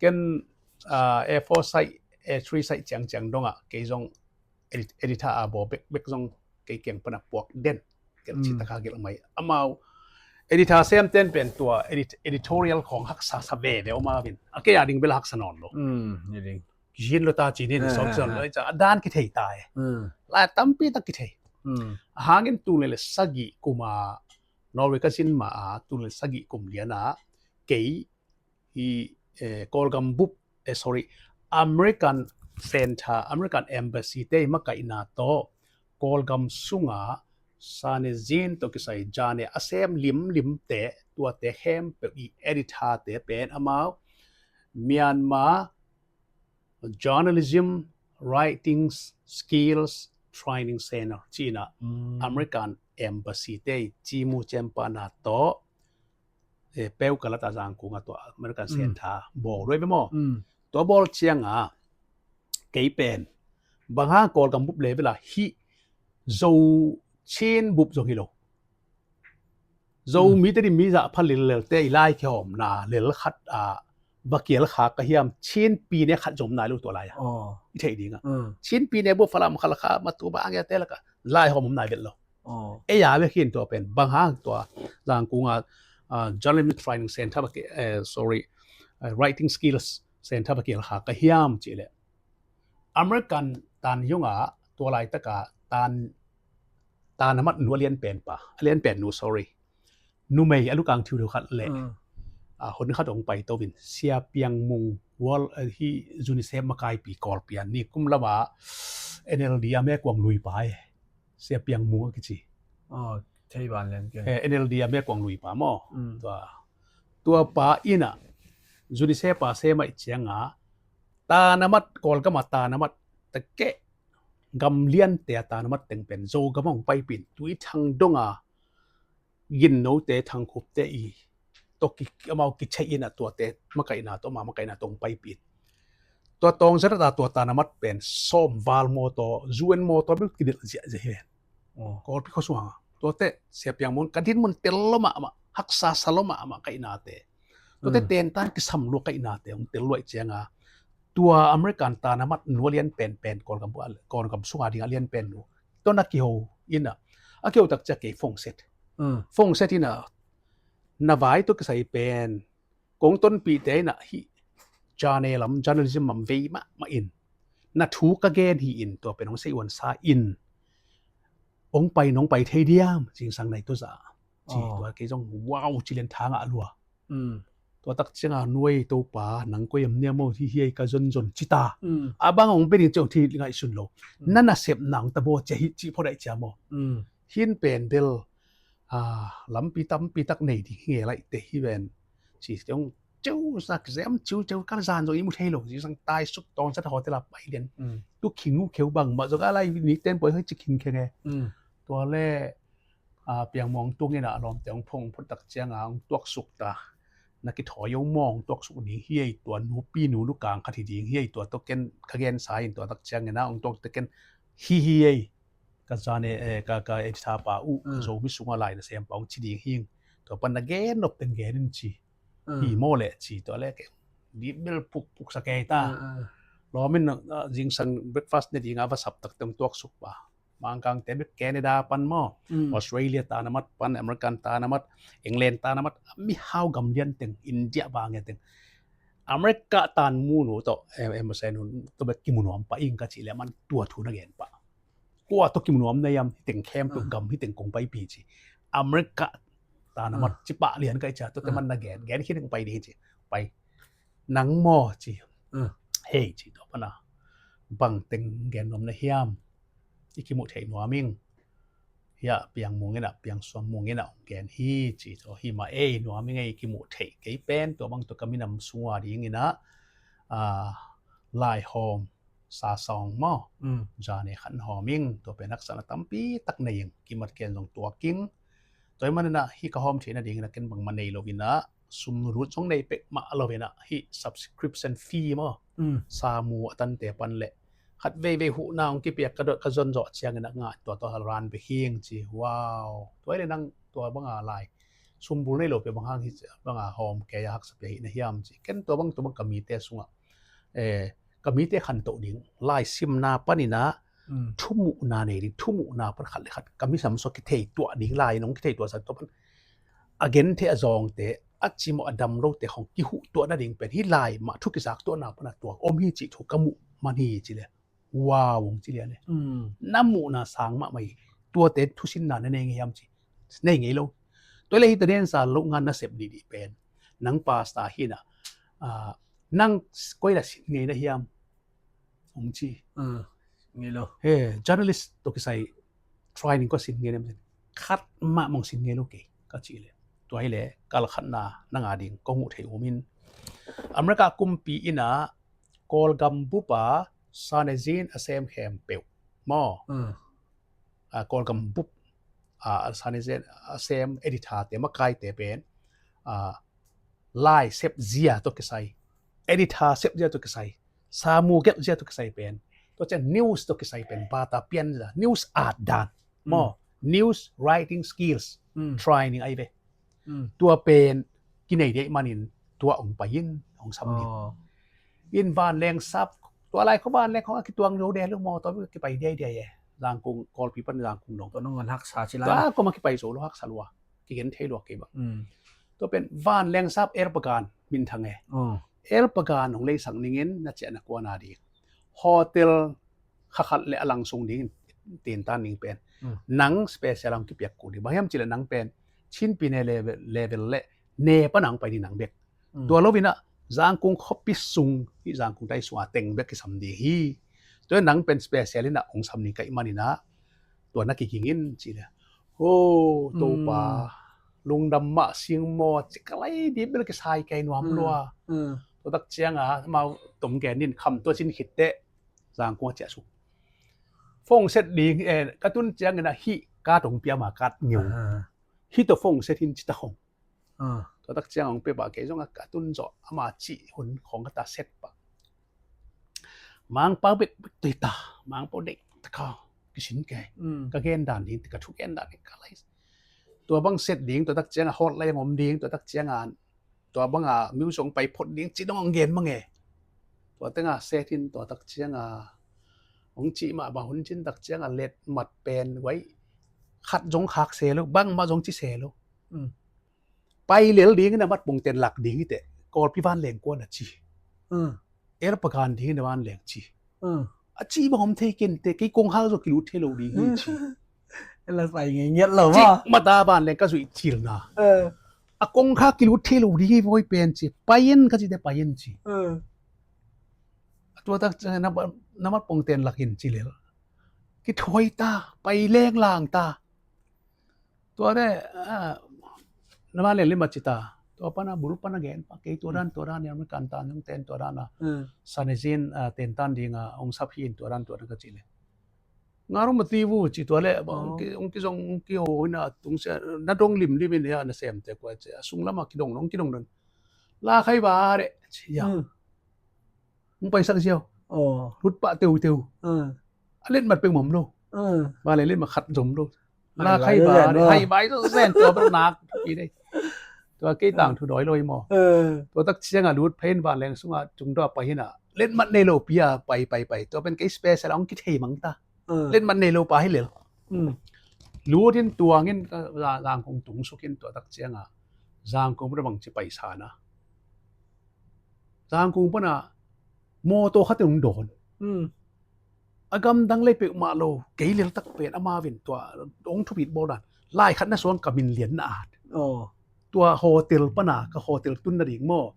ken A four site, A three site ciangciang dongah kei zong editor a baw bekbek zong kei kiang pana puak den. Ken ci taka gelh mai amau editor sem ten pen tua editorial khong haksa sa veve om a vin a kei a ding bel haksa nawn lo. Zin lo ta cinin sawm zon lo a dan kithei ta e. Lai tampi tak kithei. A hangin tu le le sagih kuma Norway ka zin ma a tu le sagih kum liana kei i Kawlgam bup, sorry, American Center, American Embassy te i makaihna tawh Kawlgam sunga sanezin tawh kisai jane a sem limlim te tuate khempeuh i editor te pen amau Myanmar Journalism Writing Skills Training Center cina American Embassy te i cimu cempana tawh peu ka lata Zangkung a tua American Center bawl roi be maw? Tua bawl cianga kei pen bang hang Kawlgam bup level a hih Zo Chin bup zong hi lo. Zo mi te di mi zah pha lillel te i lai kihawmna lel khat a va kial kha ka hiam Chin pine khat zong om nai lo tua lai a i theih dinga Chin pine bup Falam khalkha matu ba angia te laka lai hawm om nai vet lo. Ei a vek hin tua pen bang hang tua Zangkunga Journalism Training Center sorry, Writing Skills Center va kial kha ka hiam cih leh American tan yunga tua laitaka tan tan amat nu a lian pen pa a lian pen nu sorry numei a lukang thiu thiu khat leh a hon khat hong pai tovin Sia Piang Mung wal hi UNICEF makaipi Kawlpi a ni kum lama NLD a me kuang lui pa e Sia Piang Mung a kici. Thei ban lian ke. NLD a me kuang lui pa maw? Tua tua pa ina UNICEF pa sema i cianga tanamat Kawlgama tanamat takeh gamliante a tanamat teng pen Zogam hong paipin tui thang donga ginnote thangkhupte i tawh amau kichei ina tuate makaihna tawh ma makaihna tawh hong paipin tua tawng zerata tua tanamat pen sawm val mawtaw U N mawtaw bil kidilh ziahziah hi ven. Kawlpi khuasuanga tuate Sia Piang Mung ka dinmun tel lo mahmah haksa sa lo mahmah ka ihnate tuate tentan kisam lua ka ihnate hong tel luaih cianga tua American tanamat nu a lian penpen Kawlgam sunga dinga lian pen nu tawh na kiho in ah, a kiho tak ciang kei phone set. Mm. Phone set in ah, na vai tawh kisai pen kong tonpihte in ah hih zane lam, journalism lam vei mahmah in, na thu ka gen hi in, tua pen hong sei uansa in, hong pai nong pai thei diam, zingsang nai tawh zah. Ci, oh, tua kei zong, wow, ci lian tha ngah lua. Mm. Tua tak ciang a, nuai Topa, nang koi am niam aw, hi hiai ka zonzon ci ta. Mm. A bang hong pia ding ci hong thei ngaihsun lo. Mm. Na nasepna hong ta baw ci a hi ci phot aih ciam aw. Mm. Hin pen bel, ah, lampi tampi tak nei ding hi nge lai te hi ven. Ci ciang ciu sa kizem ciu ciu ka zan zong i mu thei lo. Zingsang tai suk tawng sat hotel a pai lian. Mm. Tu khing uh kheu bang mah zong a lai ni ten poi hoi ci khing kheng e. Mm. Tua le, ah, Piang Muang tung in ah lawmte hong phong phot tak ciang a hong tuak suk ta. Na kithawi uh maw, hong tuak suk ding hi ei, tua nupi nu lukang khat hi ding hi ei, tua tawh ken ka gensa in, tua tak ciang in ah hong tuak teh ken hi hi ei. Ka zane, eh, ka, ka editor pa uh, mm, Zomi sung a lai nasem pa hong ci ding hi ing. Tua pan na gen nop teng gen in ci. Mm. Hi maw leh ci, tua leh kei dip bel puk, puk sa kei ta. Mm, mm. Lawm in, ah, zingsang breakfast ne ding a va sap tak teng tuak suk pa. Mangkangte bek Canada pan maw, mm, Australia tanamat pan, American tanamat, England tanamat, mihau gam lian teng, India bang lian teng. America tan mu nu tawh, eh, eh, masa nu tawh bek kimu nuam pah ing ka cih leh aman tua thu na gen pah. Kua tawh kimu nuam na hiam, hi teng khem tawh, ah, gam hi teng kong paipih ci. America tanamat, ah, ci pah lian ka i cia, tua te, ah, man na gen, gen hi teng pai ding ci. Pai. Nang maw ci. Ah. Hei ci tua pan a. Bang teng gen nuam na hiam. I kimuh theih nuam ing. Hiah Piang Muang in ah, Piang Suam Muang in ah hong gen hi ci. Tua hi mah ei, nuam ing ei, i kimuh theih kei pen, tua bang tua ka minam sung ua ding in ah, ah, lai hawm, sa sawng maw. Mm. Zane khat hawm ing, tua pen haksatna tampi tak nei ing, kimat kian zong tuak ing. Tua hi man in ah, hih ka hawm theihna ding in ah, ken bangmah nei lo in ah, sum lut zong nei pek mah lo in ah, hih subscription fee maw. Mm. Sa mu a tante pan leh. Khat veivei huhna hong kipiak ka dot ka zon zawh ciang in ah ngah tua tua hal ran bek hi ing ci. Wow. Tua hi leh nang tua bang a lai. Sum bul nei lo peuh bang hang hi bang a hawm kei a haksa pia hi na hiam ci. Ken tua bang tua bang ka mite sungah. Eh, ka mite khantoh ding. Lai simna pan in ah, mm, thumuhna nei ding. Thumuhna pan khat le khat. Ka mi sam sua kithei tuah ding lai nong kithei tuah sa tua pan. A genthei a zawngte, a cimawh a dam lote hong kihuh tuah nading pen, hih lai mah thu kizak tuahna pana tua om hi cih thu ka muh man hi ci le. Wow, hong ci lian e. Mm. Na muhna sang mahmah hi. Tuate thusinna na nei ngei hiam ci. Nei ngei lo. Tua le hih ta den sa lo ngan na sep dihdih pen. Nang pasta hi na. Ah, nang koi la sin ngei na hiam. Hong ci. Ah, ngei lo. He, journalist tawh kisai training ko sin ngei nem. Khat mah mong sin ngei lo kei, ka ci le. Tua hi le, kal khatna na ngah ding, ko nguh thei um in. America kumpi in ah, Kawlgam bup a, Sanezin a sem khempeuh. Maw? Ah. Ah, Kawlgam bup a, Sanezin a sem editor te, makaite pen. Ah, lai sep zia tawh kisai, editor sep zia tawh kisai, samu gelh zia tawh kisai pen, tua ciang news tawh kisai pen, bata pian zia, news at dan. Mm. Maw, news writing skills, mm, training ai ve. Mm. Tua pen, kinei dei manin, tua ong pai in, ong sam ni. Oh. In vanleng sap, tua lai ko vanleng ko a kituang lo de lo maw, tua kipai dei dei e. Zangkung, Kawlpi pan Zangkung dong. Tua nong ngan haksa ci lai. Tua ko ma kipai zo lo haksa lua. Kigen thei luak kei bang. Mm. Tua pen vanleng sap Erbagan minthang e. Oh. Erbagan hong leisak ningin na ciah na kuana ding. Hotel khakhat le a langsung ding tintan ding pen. Mm. Nang special ang kipiak kul ding. Bang hiam ci le nang pen Chinpi ne level, level le ne pa nang pai ding nang bek. Mm. Tua lo in ah Zangkung khuapi sung, hih Zangkung tai sung a teng bek kisam ding hi. Tua nang pen special in ah hong sam ning ka hih man in ah tua na kiging in ci le. Ho, Topa, mm, lungdam mah sing maw, ci ka lai dip bel kisai kei nuam, mm, lua. Mm. Tua tak ciang a, mau tom gen in kham tua cin khit teh, Zangkung a ciah suk. Phone set ding, eh, ka tun ciang in ah hih ka tong pia ma kat ngeu. Ah. Hih tua phone set hin ci ta khong. Ah. Tua tak ciang hong pia pah kei zong a ka tun zawh ama cih hun khong ka ta set pah. Mangpau bek bek tui ta, Mangpau deih ta ka kisin kei. Mm. Ka gen dan ding, ka thu gen dan ding, ka lai. Tua bang set ding, tua tak ciang a hot lai ngom ding, tua tak ciang a, tua bang a music hong pai phot ding, ci dong hong gen mang e. Tua teng a set in, tua tak ciang a, Hong cih mah bang hun cin tak ciangah letmat pen guai khat zong khak se lo, bangmah zong ci se lo. Pai lel ding in a mat pongten lak ding hi teh, Kawlpi vanleng kuan a ci. Elpakan ding in a vanleng ci. A ci bang om thei ken teh, kei kongkhak zong kilut thei lo ding hi ci. Ela pai ngei ngiat lo ma. Mata vanleng ka zuih cilna. A kongkhak kilut thei lo ding hi voi pen ci. Pai in ka ci teh pai in ci. A tua tak na mat pongten lak in ci lel. Kithuai ta, pai lenglang ta. Tua de, na vanleng lim a ci ta. Tua pana bul pana gen pa kei tua dan tua dan ni American tan zong ten tua dan a. Sanezin tentan ding a ong sap hi in tua dan tua dan ka ci le. Nga rong mati vu ci tua le, ong ki zong ong ki ho ina tung se na dong lim lim in ya na sem te kua ci. A sung lama kidong nong kidong don. La khai ba de ci ya. Hong paisak ziau. Lut pah teuteu. A letmat peng mom lo. Ba le letmat khat zom lo. La khai ba, hai bai zo zen tua ber nak pi dei. Tua kei tang thu doi lo i maw. Tua tak ciang a lut phen vanleng sung a tung dua pai hi na. Letmat nei lo pi a pai pai pai. Tua pen kei special a hong kithei mang ta. Letmat nei lo pa hi lel. Lut in tuang in Zangkong tung suk in tua tak ciang a Zangkong pen bang ci pai sa na. Zangkong pana mawtaw khat in hong dawn. A gamdang lei peuhmah lo, kei leltak pen amau in tua hong thupit bawl dan. Lai khat na suang ka min lian na at. Tua hotel pana ka hotel tun nading maw.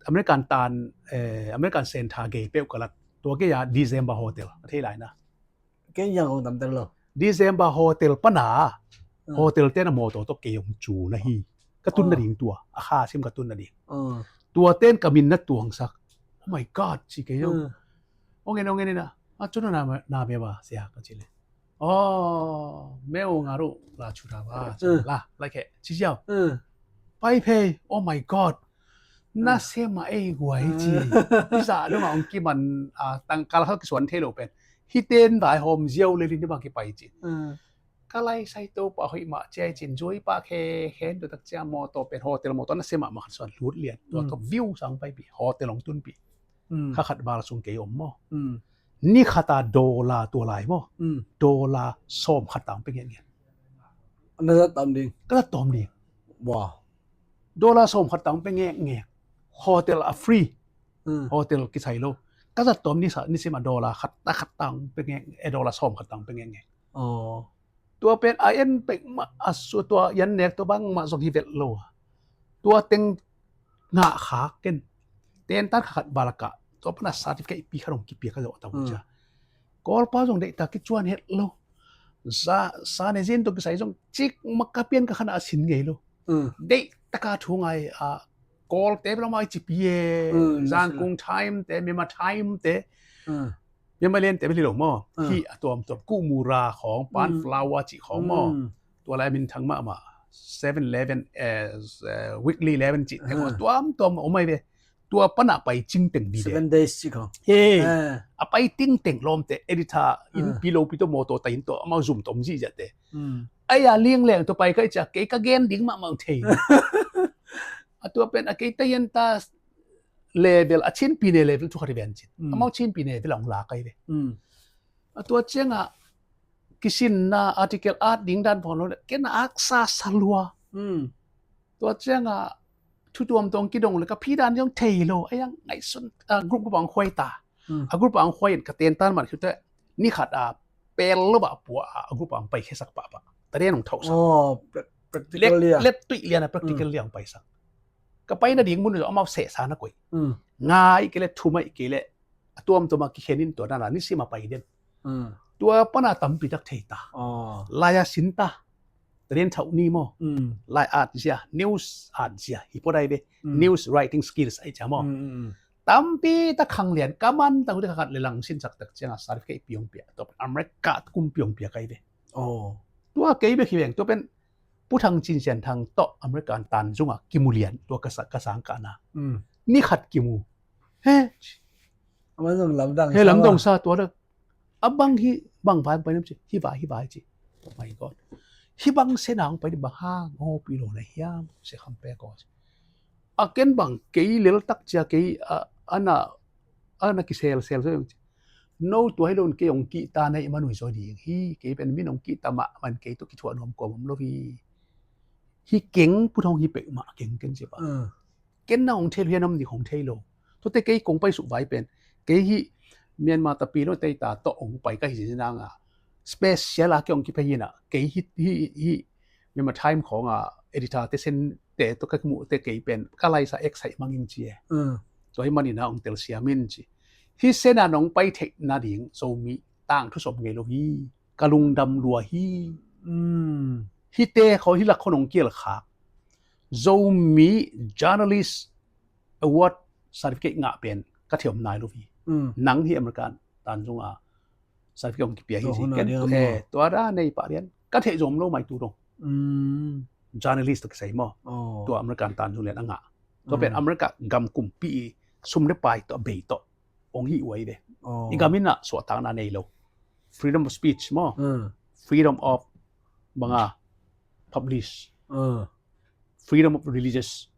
American tan, American Center gei peuh ka lat. Tua gei a December hotel a thei lai na. Kei yang kong tam tel lo. December hotel pana hotel ten a mawtaw tawh kei hong cu na hi. Ka tun nading tua a kha sim ka tun nading. Tua ten ka min na tuangsak. Oh my God ci kei hong. Ong en ong en ina a cu na na me ba sia ka ci le. Oh meu nga ru la cu na ba la lai khe ci ziau. Pai phei. Oh my God. Na sema ei guai ci. Isa dong a ong kiman tangkal kha kisuan thei lo pen. Hi ten vai hom ziau le lin ni bang kipai ci. Ka lai sai to pa hoih mah ciai cin zui pa khe khen tu tak cia mawtaw pen hotel mawtaw na sema mah khan suan lut lian. Tua to view sang pai pi hotel ong tun pi. Kha khat val sung kei om maw. Ni khat a dollar tua lai maw. Dollar sawm khat tang pe ngen ngen. Na zat tam ding. Ka zat tom ding. Wow. Dollar sawm khat tang pe ngek ngek. Hotel a free. Hotel kisai lo. Ka zat tom ni sa ni sima dollar khat ta khat tang pe ngek, eh, dollar sawm khat tang pe ngek ngek. Tua pen a en pek ma a su tua yan nek tua bang ma zong hi vet lo. Tua teng ngah khak ken. Ten tan khat balaka. Tua pana certificate pi khat ong kipia ka zong tau cia. Kawlpa zong deih ta kicuan het lo. Sa ne zin tua kisai zong cik makapian ka khana a sin ngei lo. Deih taka thu ngai a Kawlte bela mai ci pi e. Zangkung time te, Myanmar time te. Myanmar lian te beli lo maw. Hi a tuam tuam ku mura khong pan flower ci khong maw. Tua lai min thang ma ma seven eleven, weekly eleven ci te maw tuam tuam om mai ve. Tua pana pai cing teng di de. Seven days ci khong. He. A pai ting teng lawm te editor in pi lo pi to mawtaw ta in to amau zum tom zi zia te. Ai a ling leng to pai kai cia kei ka gen ding ma ma thei. A tua pen a kei ta yan ta level a chin pi ne level tu khat i ven cin. Amau chin pi ne level ong la kai ve. A tua ciang a kisin na article at ding dan phone lo ken a aksa salua. Tua ciang a thu tuam tong kidong le ka phi dan yong thei lo. Ai ang ngai sun a group group ang khoi ta. A group ang khoi ka ten tan man khiu te ni khat a pel lo ba pua a group ang pai khe sak pa pa. Ta den ong thau sa. Oh, practical lia. Let tui lian a practical liang pai sak. Ka pai na ding mun lo amau se sa na koi. Ngai ke le thu mai ke le a tuam tuam a kikhen in tua na na ni sima pai den. Tua pana tampi tak thei ta. Lai a sin ta. Tadin thau ni maw. Lai at zia, news at zia. Hi po dai ve. News writing skills ai cia maw. Tampi tak khang lian ka man tak hu te khat le lang sin sak tak ciang a certificate piong pia. Tua America kum piong pia kai ve. Tua kei ve khi veng tua pen Pu Thang Cin Sian Thang tawh American tan zung a kimu lian tua ka sang ka na. Ni khat kimu. He. He lamdang sa tua da. A bang hi bang vai pai nam ci hi vai hi vai ci. Oh my God. Hi bang se nang pai di bang hang ho pi lo na hiam se kham pe ko ci. A ken bang kei lel tak cia kei a ana ana ki sel sel so ci. No tua hi lo in kei hong kihta na hih man uh hi zaw ding hi. Kei pen min hong kihta mahmah in kei tawh kithuah nuam kua om lo hi. Hi keng, Pu Thawng hi peuhmah keng ken ci pah. Ken na hong thei lo hi a, na om ding hong thei lo. Tuate kei kong pai suk vai pen kei hih Myanmar tapi lo teita tawh hong pai ka hi zin nang a, special a kei hong kiphei hi na, kei hih, hih, hih Myanmar Times khawng a editor te Sente tawh ka kimuhte kei pen ka laisa ek saih mang ing ci e. Tua hi manin a hong telsiam in ci. Hih Sen a nong pai theih nading Zomi tangthu sawm ngei lo hi. Ka lungdam lua hi. Hihte khaw, hih lak khaw nong kial khak Zomi Journalist Award certificate ngah pen ka thei om nai lo hi. Nang hi American tan zong a certificate hong kipia hi. Tua ci hun a ken ding a tu maw? Eh, tua da nei pah lian. Ka theih zom lo mai tu dong. Journalist tawh kisai maw? Tua American tan zong lian a ngah. Tua pen America gam kumpi i sum le pai tawh a bei tawh hong hi uai ve. I gam in a suahtakna nei lo. Freedom of speech maw? Freedom of banga publish. Freedom of religious.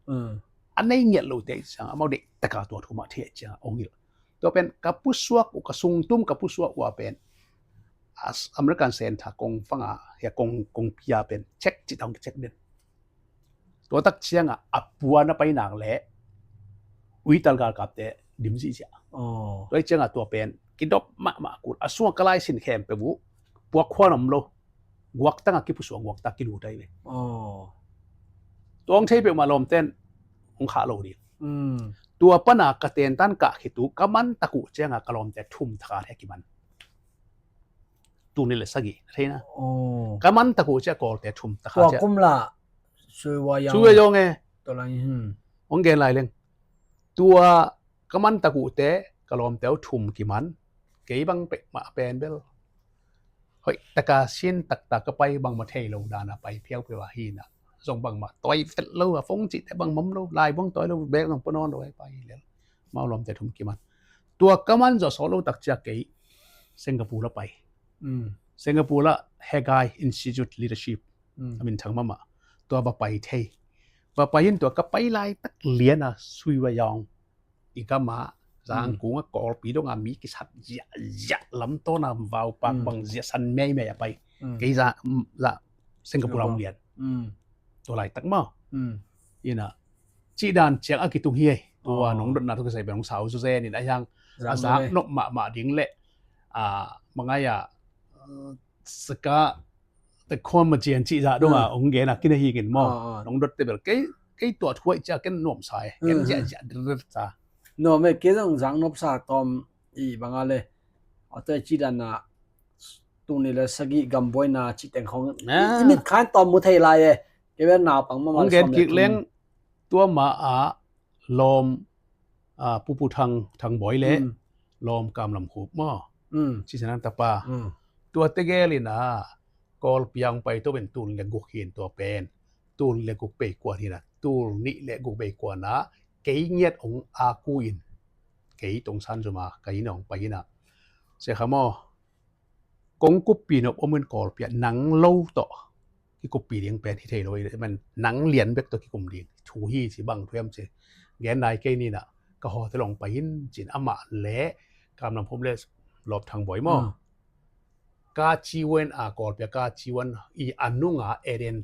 A nei ngiat lo te ciang amau deih taka tua thu mah thei ciang hong hilh. Tua pen ka pusuak uh, ka sungtum ka pusuak uh a pen as American Sen tha kong fanga hia kong, kong pia pen check ci tang check den. Tua tak ciang a, a puan a pai nak le uital galkapte dim zihziah. Tua ciang a tua pen kidop mahmah kul a, sung a ka laisin khempeuh uh puak khuan om lo. Guaktang a kipusuak, guakta kilutai ve. Tua hong thei peuhmah lawmten hong khah lo ding. Tua pana ka tentan kah khit uh ka man tak uh ciang a ka lawmte thum thakhat he kiman. Tul nih le sagih na theina. Ka man tak uh ciah Kawlte thum tak uh ciah. Tua kum la Sui Wa Yong. Sui Wa Yong e. Tua lai, hmm. Hong gen lai leng. Tua ka man tak uh te ka lawmte uh thum kiman. Kei bang pek mah pen bel hoih taka sin takta ka pai bangmah thei lo dana pai phiaupiau a hi na. Zong bangmah tawi vet lo a, phone cih te bangmah om lo, lai buang tawi lo, bek zong pua nawn lo a pai lel. Mau lawmte thum kiman. Tua ka man zawh sawh lo tak ciah kei Singapore la pai. Singapore la Haggai Institute Leadership a min thang mahmah. Tua va pai thei. Va pai in tua ka pai laitak lian a Sui Wa Yong i gam ah Zangkung a Kawlpi dong a mi kisat ziahziah lamtawn a vaupak bang ziahsan meimei a pai. Kei za, za Singapore a hong lian. Tua laitak maw? Ina cih dan ciang a kitung hi ei. Tua nong dotna tawh kisai bel nong sau zawzen in a hiang a zak nop mahmah ding le a mangai a saka te khawn ma cian cih zah dong a hong gen a kina hi ngin maw? Nong dot te bel kei, kei tua thuaih ciah ken nuam sa e. Ken ziahziah dret sa. Nuam e, kei zong zak nop sa tawm i bang a le. A tua cih dan a tul nih le sagih gambuaina cih teng khong i mit khan tawm mu thei lai e. Kei bel naupang mahmah hong gen kik leng tua ma a lawm, a, Pupu Thang, Thang Bawi le lawm Kam Lam Khup maw? Ci Sinan tapa. Tua tegel in a Kawlpi a hong pai to pen tul nih le guk hi in tua pen tul nih le guk bei kuan hi na, tul nih le guk bei kuan a kei ngiat hong a ku in kei tongsan zuma ka inn a hong pai hi na. Sia kha maw? Kong kuppi nop om in Kawlpi ah nang lo tawh kikuppi ding pen hi thei lo i, man nang lian bek tawh kikum ding thu hi ci bang thu hiam ci. Gen nai kei ni na ka hotel hong pai in cin amah le Kam Lam Khup le Lawm Thang Bawi maw? Ka ci wen a Kawlpi a ka ci wen i a nung a Eden,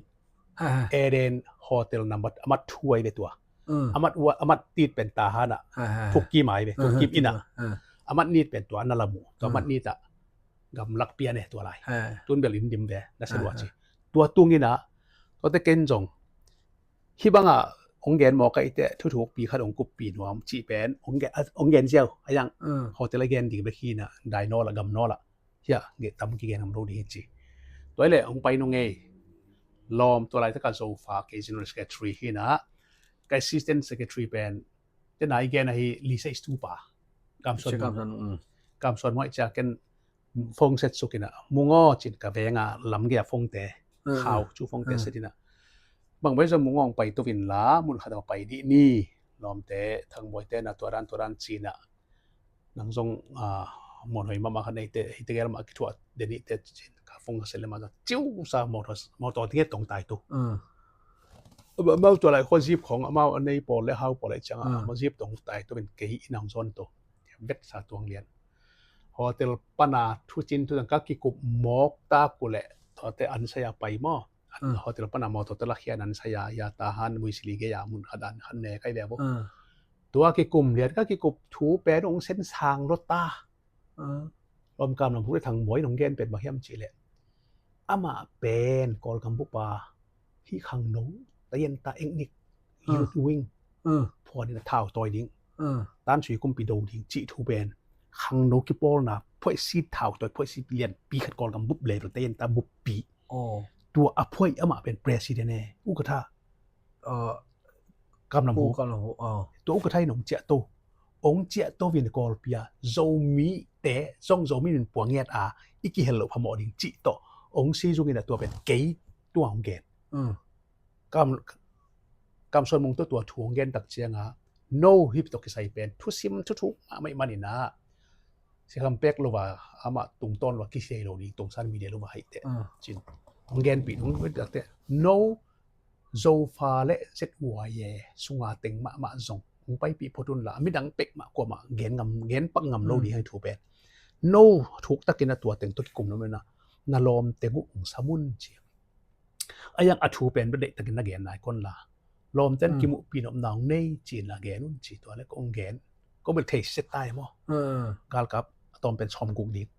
Eden Hotel number amat thu ai ve tua. Amat ua, amat tit pen ta hana. Thuk kim ai ve, thuk kim ina. Amat nit pen tua na lamu. Tua amat nit a gamlak pian e tua lai. Tun bel in dim ve na sa lua ci. Tua tung ina tua te ken zong hi banga hong gen mawk a ite thuthuk pi khat hong kuppi nuam cih pen hong gen, hong gen ziau a yang hotel a gen ding bek hi na dai nawl a gam nawl a hia geh tam kigen ham lo ding hi ci. Tua ile hong pai nung ei lawm tua lai taka Zofa kei General Secretary hi na ka Assistant Secretary pen tena i gen ahi Lisa Istupa Kamsuan. Kamsuan, mm. Kamsuan muai cia ken phone set suk ina mungaw cin ka venga lamgea phone te khau cu phone te set ina bang bai zong mungaw pai tu vin la mun khat a pai dih ni lawmte Thang Bawi te na tua dan tua dan cina nang zong a mon hoi mama kha nei te hi te gel ma kithuah de ni te cin ka phone ka set le ma ciu sa motor motor tinge tong tai tu. Amau tua lai khuan zip khong amau a nei pawl le hau pawl le ciang a ma zip tong tai tu vin kei ina hong zon tu. Vek sa tuang lian. hotel pana thucin thu tang ka kikup mawk tak uh leh, tuate an saya pai maw. Hotel pana mawtaw tala khian an saya ya ta han muisili gei a mun khat an khan ne kai ve bo. Tua kikum lian ka kikup thu pen ong sen sang lo ta. Lawmkam lam hu le Thang Bawi nong gen pen bang hiam cih leh, amah pen Kawlgam bupa hih khangno tayan ta engnik youth wing phuan in a thau tawi ding, tan sui kumpi do ding cih thu pen khangno kipawlna phuaisi thau tawi phuaisi lianpi khat Kawlgam bup level tayan ta buppi. Tua a phuai amah pen president e, ukatha. Kamlam hu. Tua ukatha in ong ciah to, ong ciah to vin Kawlpi a Zomi te zong Zomi min puangiat a i kihel loh phamawh ding cih tawh ong si zungin a tua pen kei tua ong gen. Kam Kam Suan Mung tawh tua thu ong gen tak cianga no hip tawh kisai pen thusim thuthuk mahmah ih manin a sikham pek lo va amah tungtawn lo a kisei lo ding tungsan mi de lo va haih teh. Cin ong genpih nung takte no Zofa le Z Y A sunga teng mahmah zong ong paipih phot un la midang pek mah kuamah gen ngam gen pak ngam lo ding hai thu pen no thuk takin a tua teng tawh kikum lo mena na lawm teng uh ong sam un ci. A yang a thu pen bia deih takin na gen nai kon la lawmten kimuhpi nopna ong nei cin la gen un ci tua le kong gen. Kong bel thei set tai maw? Galkap a tawm pen sawm guk ding.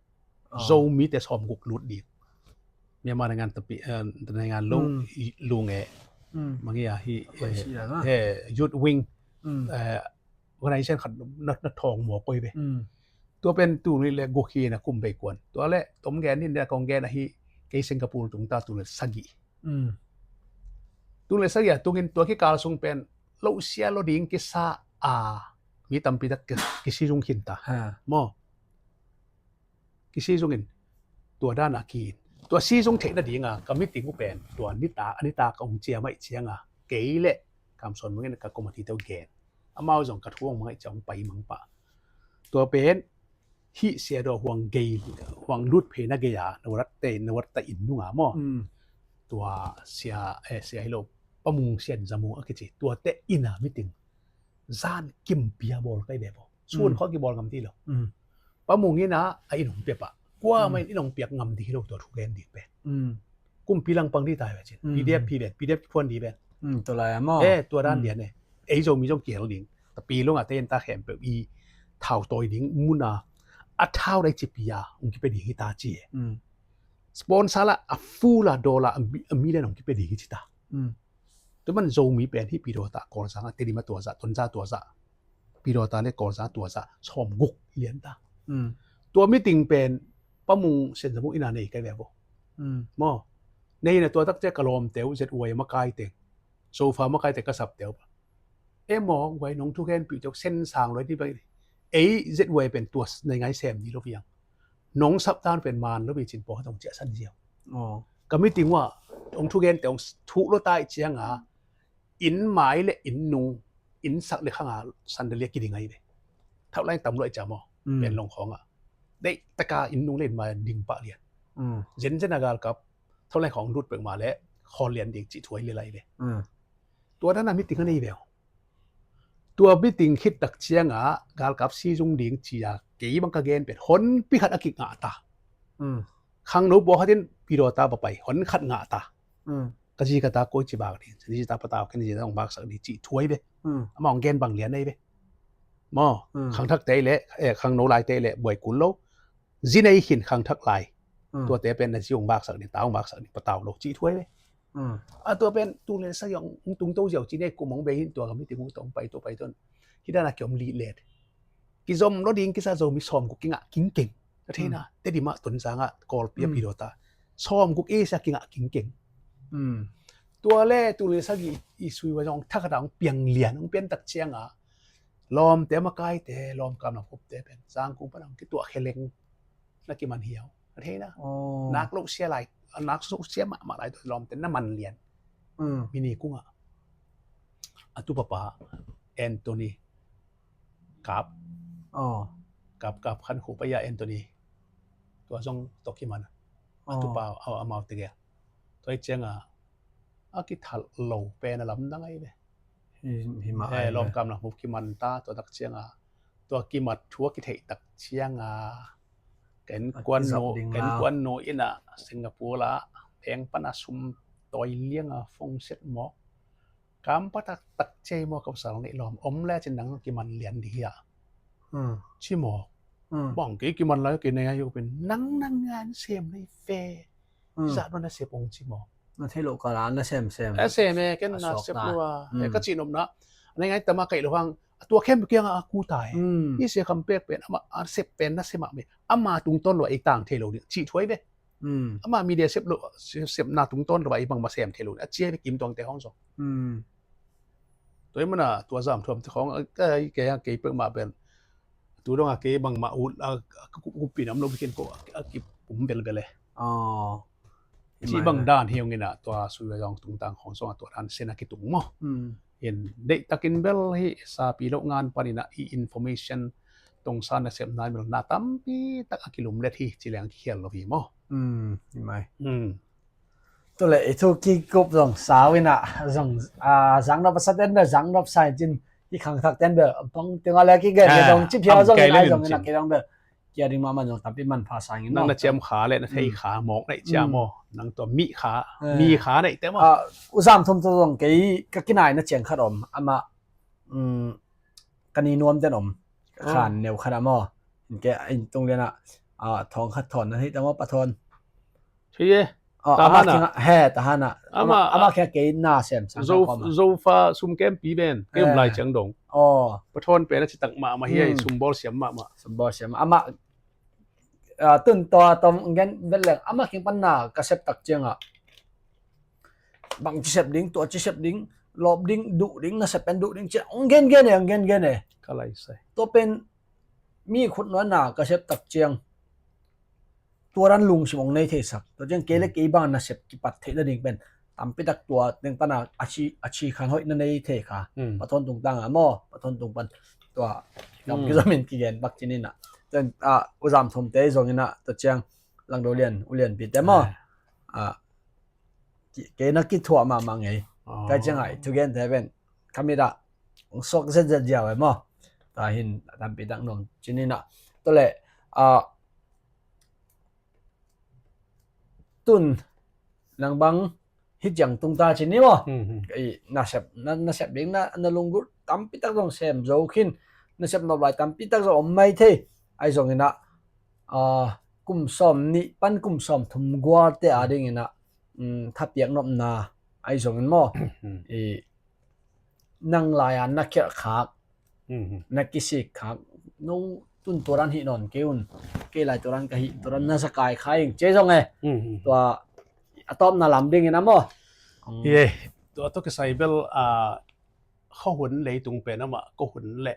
Zomi te sawm guk lut ding. Myanmar naingan tapi naingan lo lung e mangi a hi youth wing organization khat na thawng maw koi ve. Tua pen tu ni le guk hi na kum bei kuan tua le tom gen hin de kong gen a hi kei Singapore tung ta tu le sagih. Tung le sagih a tungin tua kikal sung pen lo sia lo ding kisa a mi tampi tak kisi zung khin ta maw? Kisi zungin tua dan a kiin tua si zung theih nadinga ka meeting uh pen tua nita a nita ka ong cia maih cianga kei le Kam Suan Mung in ka committee te uh gen. Amau zong ka thu ong mangaih cia ong pai mang pah. Tua pen hih sia daw huang gei huang lut phei na gei a na warat te na warat ta inn nunga maw? Tua sia eh sia hi lo Pa Mung Sian Za Mung a kici tua te inn a meeting zan kim pia bawl kai ve baw. Sun khaw kibawl ngam ti lo. Pa Mung inn a a inn hong pia pah kuamah in inn hong piak ngam ding hi lo tua thu gen ding pen. Kumpi langpang dih tai ve cin. P D F phi ven P D F phuan dih ven. Tua lai a maw? Eh tua dan dian e. Ei Zomi zong kiel ding tapi lung a te en ta khempeuh i thau tawi ding mun a a thau dai cipi a hong kipia ding hi ta ci e. Sponsor la a full a dollar a million hong kipia ding hi ci ta. Tua man Zomi pen hi Pidawta Kawlzang a Tedim a tuazah Tonzang tuazah Pidawta le Kawlzang tuazah sawm guk lian ta. Tua meeting pen Pa Mung Sian Za Mung inn a nei kai ve bo. Maw nei na tua tak cia ka lawmte uh Z Y a makai teng Zofa makai teng ka sapte uh. E maw guai nong thugenpih uh te uh sen sang luai ti pai ei Z Y pen tua nei ngai sem ni lo viang. Nong sap dan pen man lo bi cin paw hatong ciah san ziau. Ka meeting uh a ong thugen te ong thuh lo tai cianga inn mai le inn nung inn sak le khanga sandalia kiding ai ve. Thauh lai tam luai cia maw pen long khawng a deih taka inn nung le inn mai ding pah lian. Zenzen a galkap thauh lai khawng lut pek ma le khawl lian ding cih thuai le lai ve. Tua dana meeting a nei ve. Tua meeting khit tak cianga galkap si zung ding cia kei bang ka gen pen honpi khat a kik ngah ta. Khangno paw khatin Pidawta va pai hon khat ngah ta. Ka zi ka ta koi ci bak ding zi ta patau ken zi ta ong baksak ding cih thuai ve. Ama ong gen bang lian ei ve. Maw khangthak te le khangno lai te le buai kul lo. Zi nei khin khangthak lai. Tuate pen na zi ong baksak ding ta ong baksak ding patau lo cih thuai ve. A tua pen tu le sa yong ong tung to ziau ci nei kum ong bei hin tua ka meeting ong tong pai to pai ton. Hi dana kiom li let. Kizom lo ding kisa Zomi sawm guk kingah kingkeng. Ka theina Tedim ah Tonzang ah Kawlpi a Pidawta sawm guk e sia kingah kingkeng. Tua le tu le sagih i sui va zong thakhat a hong piang lian hong pian tak cianga lawmte makaite lawmkam lam hupte pen Zangkung pan a hong kituah kheleng na kiman hiau. Ka theina nak lo sia lai nak so sia mahmah lai tua lawmte na man lian. Mini kungah a tu papa Anthony Kap. Kap Kap khan khupa ia Anthony tua zong toki mana a tupa au amau tegel tua i cianga a kithal lo pen a lamdang ai ve. Lawmkam lam hup kiman ta tua tak cianga tua kimat thu a kitheih tak cianga Ken kuan no, ken kuan no ina Singapore la peng pana sum toi lianga fong set mo. Kam patak tak cei mo ka pasal nei lom om le cin nang kiman lian di hia. Ci mo. Bang ki kiman lai ki nei ayo pen nang nang ngan sem nei fe. Zat mana sep ong ci mo. Na thei lo ka la na sem sem. A sem e ken na sep lo a. Ka ci nom na. Nei ngai tama kai lo hang. Tua khem kiang a ku tai. I se kham pek pen ama a sep pen na sem a me. Ama tungton lo a i tang thei lo ding ci thuai ve. Ama media sep lo, sep na tungton lo a i bang ma sem thei lo ding a cia ve kim tuang te hong zong. Tua i mana tua zam thuam te hong a kei a kei pek ma pen. Tu dong a kei bang ma ut a kup pi nam lo bikin ko a ki pum bel bel e. Ci bang dan hiong ina tua sui zong tungtang hong zong a tua dan sen a kitung mo. In deih takin bel hi sapi lo ngan panina i information tongsa na sem nai mel na tampi tak a kilum let hi ci leng ki hial lo hi mo. Mai. Tule i thu kikup zong sau ina zong zangnop a sa ten bel zangnop sa in cin i khangthak ten bel bang tiang a le ki gen zong ci phiau zong in ai zong ina ki zong bel kia ding ma man zong tampi man pha sang in nang na ciam kha le na thei kha mawk nei ciam mo nang tua mi kha mi kha nei te mo. U zam thum tu zong kei ka kinai na ciang khat om ama ka ni nuam ten om ka khan neu khat a maw. Ke in tung lian a thawng khat thawn na thei ta maw pa thawn. Thei e. Ama kinga he ta hana ama ama khe kei na sem sang zo fa sum kem pi ven kei um lai chang dong. Pa thawn pe na ci tak ma ma hi sum bol siam ma ma. Sum bol siam ama tun to tom gen vel leng ama king pan na ka sep tak chiang a bang ci sep ding tua ci sep ding lop ding duh ding na sep pen duh ding ci ong gen gen e ong gen gen e. Ka lai sai tua pen mi khut nuan na ka sep tak chiang tua ran lungsim ong nei thei sak tua chiang kei le kei bang na sep kipat theih na ding pen tampi tak tua teng pana a chi a chi khan hoih na nei thei kha. Pathawn tung tang a maw pathawn tung pan tua kam kizamin kigen bak cin ina ten a u zam thum te zong ina tua chiang lang do lian u lian pi te maw. Kei na kithuah mahmah ngei kai ciangah i thugen te ven kamit ah ong suak zetzet ziau e maw. Tahin a tampi tak nuam cinin ah tawleh tun nang bang hi ciang tung ta cin ni maw. Nasep nasep ding na lunggulh tampi tak zong sem zo khin nasep nop lai tampi tak zong om mai thei. Ai zongin ah kum sawm nih pan kum sawm thum gualte a dingin ah thapiak nopna ai zongin maw. Nang lai-a na khialh khak na kisik khak no tun tuaran hih nawn kei un kei lai tuaran ka hih tuaran na sakai khai ing cia zong e. Tua a tawpna lam dingin a maw. Tua tawh kisai bel a khuahun leitung pen amah khuahun le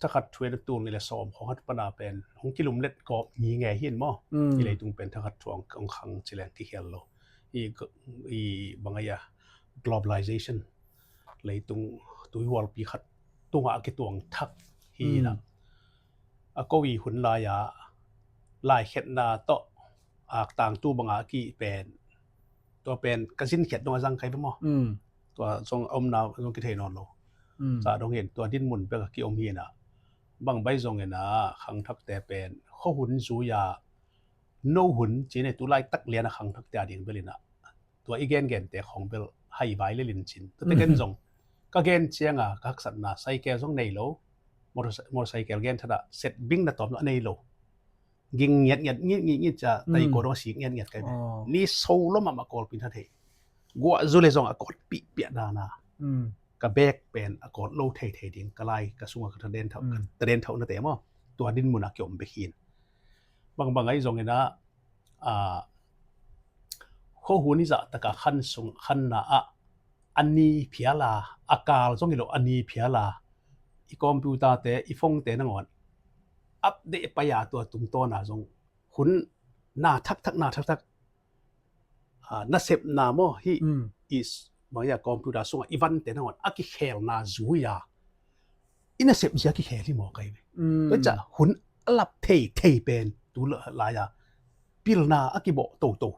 thakhat thuai na tul ni le sawm khawng hat pana pen hong kilumlet kawp ni ngei hin maw. I leitung pen thakhat thuang hong khang cileng kikhial lo. I bang ai a globalization leitung tuihualpi khat tungah a kituang thak hi na. A ko i hun lai-a laikhetna tawh aktangtu banga a kih pen tua pen ka zinkhiat dong a zang kai ve maw. Tua zong a omna zong kithei nawn lo. Sa dong hin tua dinmun bek a kiom hi na bang bai zong ina khangthakte pen khuahun zui-a no hun ci nei tu laitak lian a khangthakte a ding bel ina tua i gengente khawng bel hai vai le lin cin tuate gen zong ka gen cianga ka haksatna saikel zong nei lo. Motorcycle gen thada set bing na tawm lo a nei lo. Ging ngiat ngiat ngit ngit ngit ca taiko dong a sik ngiat ngiat kai ve. Ni so lo mahmah kawlpin ha thei guah zu le zong a kawt pihpiah dana ka bek pen a kawt lo thei thei ding ka lai ka sunga ka taden thauh na te maw. Tua dinmun a kiom bek hin bangbang ai zongin ah khuahun i zahtaka khan sung khanna ah a ni phiala a kal zong i lo a ni phiala i computer te i phone te nangawn update pai a tua tungtawna zong hun na thakthak na thakthak nasepna maw hi is bang ia computer sungah i vante nangawn a kikhelna zui-a i nasep zia kikhel hi maw kai ve. Tua ca hun a lap thei thei pen tu lai-a pilna a kibawh toto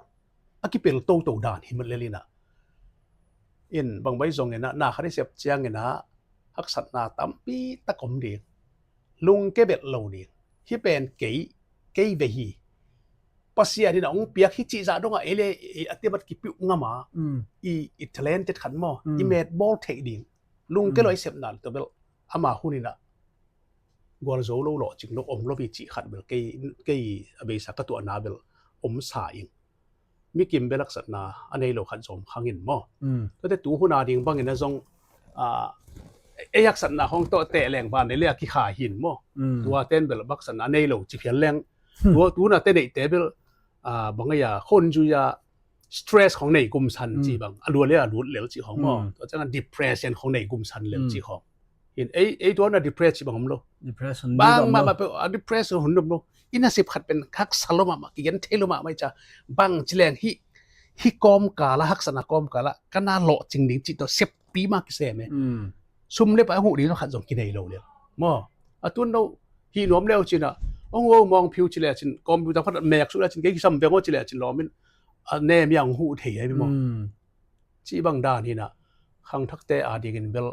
a kipel toto dan hi mat lelina in bangbai zong ina na khat i sep ciang ina haksatna tampi tak om ding lungke belh lo ding hi pen kei ei ve hi. Pasian in a hong piak hi cih zah dongah ei le ei a temat kipiuh ngam a, i, i talented khat maw, i met bawl theih ding lungke lo i sepna tawh bel ama hun in a gualzo lo, lawhcing lo, om lo hi cih khat bel kei, kei a beisa ka tuahna bel om sa ing. Mi kim bel haksatna a nei lo khat zom khang in maw. Tuate tu hun a ding bangin a zong, a, ei haksatna hong tawh teh leng ban nei le a kikha hin maw. Tua ten bel haksatna a nei lo ci phial leng. Tua tu hun a te neihte bel, a, bang ei a khon zui a stress khong nei gumsan ci bang, a lua le a lut lel ci khong maw. Tua ciang a depression khong nei gumsan lel ci khong. Hin ei, ei tua na depress ci bang om lo. Depression bang mahmah pe a depress hun om lo. I nasep khat pen haksa lo mahmah, kigen thei lo mahmah i ca. Bang ci leng hi, hi kawmkal a, haksatna kawmkal a ka na lawhcing ding cih tawh seppi mah kisem e. Sum le pai a huh ding lo khat zong kinei lo le maw. A tun lo hi nuam leu cin a, ong wo mawng phiu ci le cin, computer khat mek su le cin, kei kisam veng o ci le cin lawmin a nem yang huh thei ai maw. Cih bang dan hi na, khangthakte a dingin bel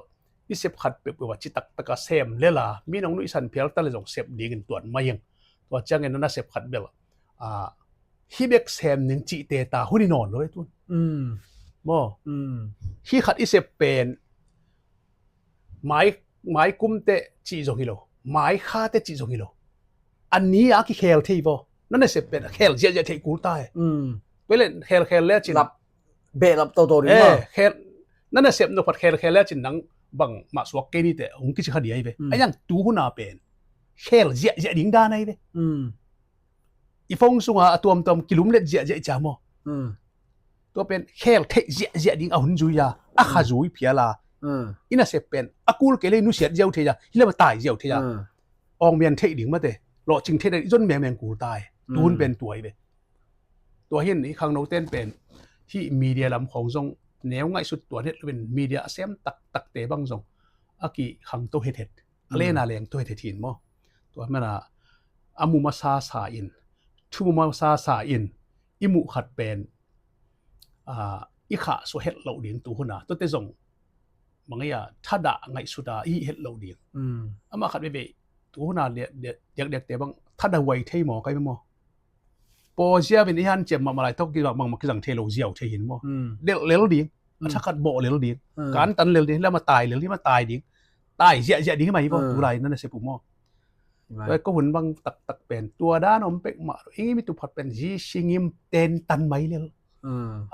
i sep khat peuhpeuh a ci taktak a sem lela, mi nong nuihsan phial ta le zong sep dingin tuan mai ing. Tua ciangin na sep khat bel, a, hi bek sem ning cihte ta hun i nawn lo e tun. Maw? Hi khat i sep pen mai, mai kumte cih zong hi lo, mai khate cih zong hi lo. A ni a kikhel thei vaw. Na nasep pen a khel ziahziah thei kul ta e. Tua le khel khel le cin lap, behlap toto ding maw. Khel, na nasep nophat khel khel le cin nang bang mah suak kei ni te hong kici kha dia hi ve. A yang tu hun a pen khel ziahziah ding dan ahi ve. I phone sunga a tuamtuam kilumlet ziahziah i ca maw. Tua pen khel theih ziahziah ding a hun zui a, a kha zui phial a. I nasep pen a kul kei le i nusiat ziau thei a, hi lam a tai ziau thei a. Awngmian theih ding mate, lawhcing theih ding i zon mengmeng kul ta e. Tu hun pen tua hi ve. Tua hin i khangnoten pen hi media lam khong zong neu ngaihsut tuan het lo in media a sem taktakte bang zong a kikhangto hethet. A lena lengto hethet hin maw. Tua mana a mu masa sa in, thu mu masa sa in, i muh khat pen, a, i khahsuah het loh ding tu hun a. Tuate zong bang ei a thadah ngaihsut a i hih het loh ding. Amah khat veve tu hun a diakdiakte bang thadah huai thei maw kai maw. Paw ziau in i hanciam mahmah lai tawh kibang bangmah kizang thei lo ziau thei hin maw. Delh lel ding, a thakhat bawh lel ding, kantan lel ding, lam a tai lel ding, a tai ding, tai ziahziah ding mah hi vaw. Tu lai na nasep uh maw. Tua ko hun bang taktak pen tua dan om pek mah lo. I mi tu phat pen zi singim tentan mai lel.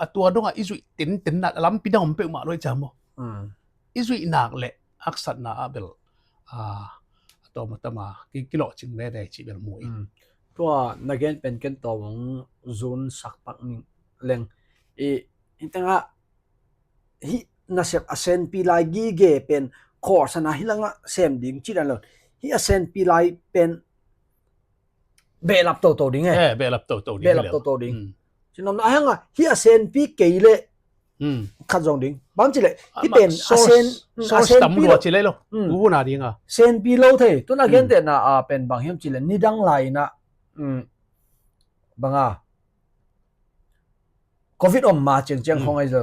A tua dongah i zuih tenten nak lampi dang om pek mah lo i ca maw. I zuih nak le haksatna a bel, a, a tawm a tama ki, kilawhcing veve cih bel mu in. Tua na gen pen ken tawm hong zun sak pak ning leng. I, i tengah hi nasep a senpi lai gige pen khawlsana hi langah sem ding ci dan lo. Hi a senpi lai pen behlap toto ding e. Behlap toto ding. Behlap toto ding. Sinam na a hanga hi a senpi kei le khat zong ding. Bang ci le hi pen a sen, a senpi lo ci le lo. Tu hun a ding a senpi lo thei. Tun a gente na a pen bang hiam ci le nidang lai na, bang a Covid om ma ciangciang khong ai zo.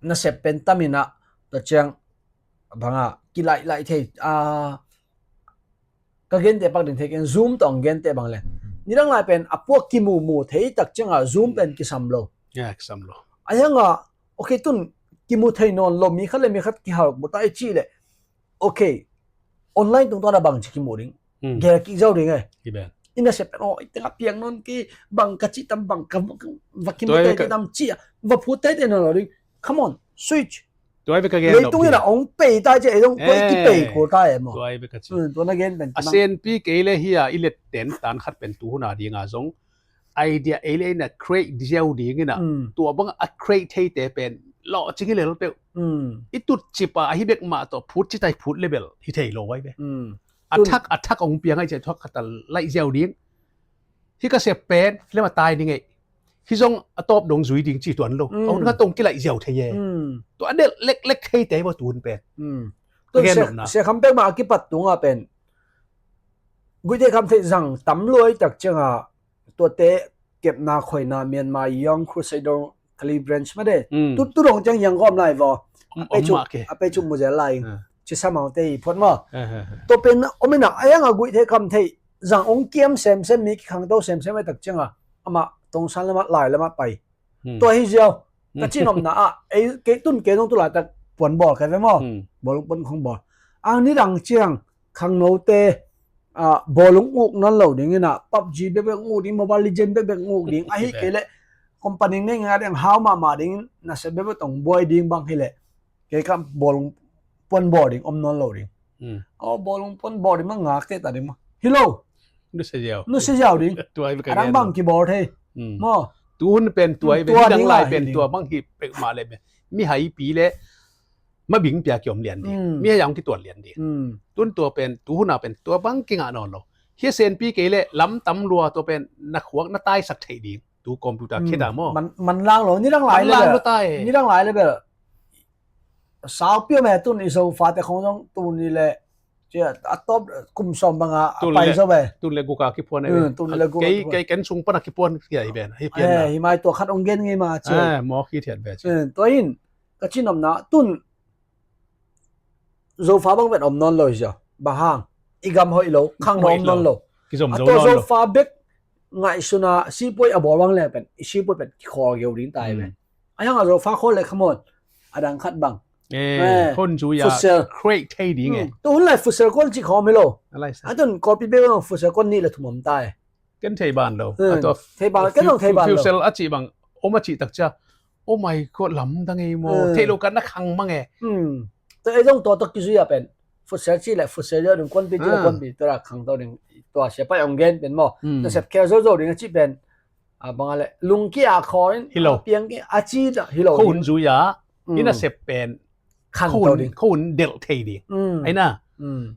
Nasep pen tamin a ta ciang bang a kilaih laih thei a, ka gente pak ding thei ken Zoom tawh ang gente bang le. Nidang lai pen a puak kimumu thei tak ciang a Zoom pen kisam lo. Kisam lo. A hanga, okay, tun kimu thei nawn lo mi khat le mi khat kihal mu ta i ci le. Okay. Online tungtawn a bang ci kimu ding. Gel kik zau ding e. I nasep pen, oh, i tengah piang nawn kei, bang ka ci tam, bang ka va kimu tei tam ci a, va phut tei tei nawn lo ding. Come on, switch. Leitung in a ong pei tai ci a, ei dong koi kipei kul tai e maw. Tua na gen pen a senpi kei le hi a i let ten tan khat pen tu hun a ding a zong idea ei le in a create ziau ding in a, tua bang a create theite pen lawhcing hi lel peuh. I tutcip a ahi bek mah tawh phut ci tai phut le bel hi thei lo ai ve. A thak, a thak ong piang ai ci a thak khat a laih ziau ding. Hi ka sep pen hi lem a tai ding ei. Hi zong a tawp dong zui ding ci tuan lo. A hun khat tong kilaih ziau thei e. Tua a delh leklek theite maw tu hun pen. Tun Sia Kham pek mah a kipat tunga pen Guihte Kham theih zang tam luai tak cianga tuate kepna khoina Myanmar Young Crusader Kali Branch mah de. Tu, tu dong ciang hiang gawm lai vaw. A pei cu, a pei cu muzel lai. Ci sa mau te i phot maw. Tua pen om ina a yang a Guihte Kham theih zang ong kiam semsem, mi kikhangto semsem ai tak cianga amah tongsan lamah lai lamah pai. Tua hi ziau ka cinopna ah ei kei tun kei nong tu laitak puan bawl kai ve maw? Bawlung puan khong bawl ang nidang ciang khangnote bawlung uk non lo ding ina, PUBG bekbek uk ding, Mobile Legend bekbek uk ding, ahi kei leh company nei nga ding hau mahmah ding, nasep bekbek tong buai ding bang hi leh kei ka bawlung puan bawl ding om non lo ding. Aw, bawlung puan bawl ding ma ngak teh ta ding ma hi lo. Nusia ziau ding. Adang bang kibawl thei maw? Tu hun pen tua hi ve, tua dang lai pen tua bang hi pek mah le mi haipi le mabing pia kiom lian ding, mi hai ang kituan lian ding. Tun tua pen tu huna pen tua bang kingah nawn lo. Hia senpi kei le lam tam lua tua pen na khuak na taisak thei ding. Tu computer khit a maw? Man lang lo, nidang lai le bel. Nidang lai le bel. Sau pia me tun i zo fate khong zong tuni le a top kum som banga a pai zo ve. Tun le guka kipuan ai ve. Tun le guka kei ken sung pana kipuan kia hi ben. Hi pian na. Hi mai tua khat ong gen ngei ma che. Maw khi thiat ve che. Tua hin ka cinopna tun Zofa bang vet om nawn lo hi zia. Bang hang i gam hoih lo, khang om nawn lo. Kizom zo nawn lo. Zofa bek ngaihsuna sipuai a bawl bang le pen i sipuai pen kikhawl geu ding tai ve. A hiang a Zofa khawl le khamon adang khat bang. Hon zu ya futsal. Create thei ding e. Tu hun lai futsal kuan cih khawm hi lo. A tun kawlpi bek bang futsal kuan nih le thum om tai. Ken thei ban lo. Thei ban lo, ken zong thei ban lo. Futsal a cih bang om a cih tak cia. Oh my God, lamdang ei maw? Thei lo kan na khang mang e. Tua ei zong tua tua kizui a pen futsal cih le futsal zia ding kuanpi cih le kuanpi tua la khang tau ding tua sia pai ong gen pen maw? Nasep khel zozo ding a cih pen a banga le lungkia khaw in hi lo, piang a ci da hi lo. Khun zui a i nasep pen khang tau ding, khun delh thei ding. Aina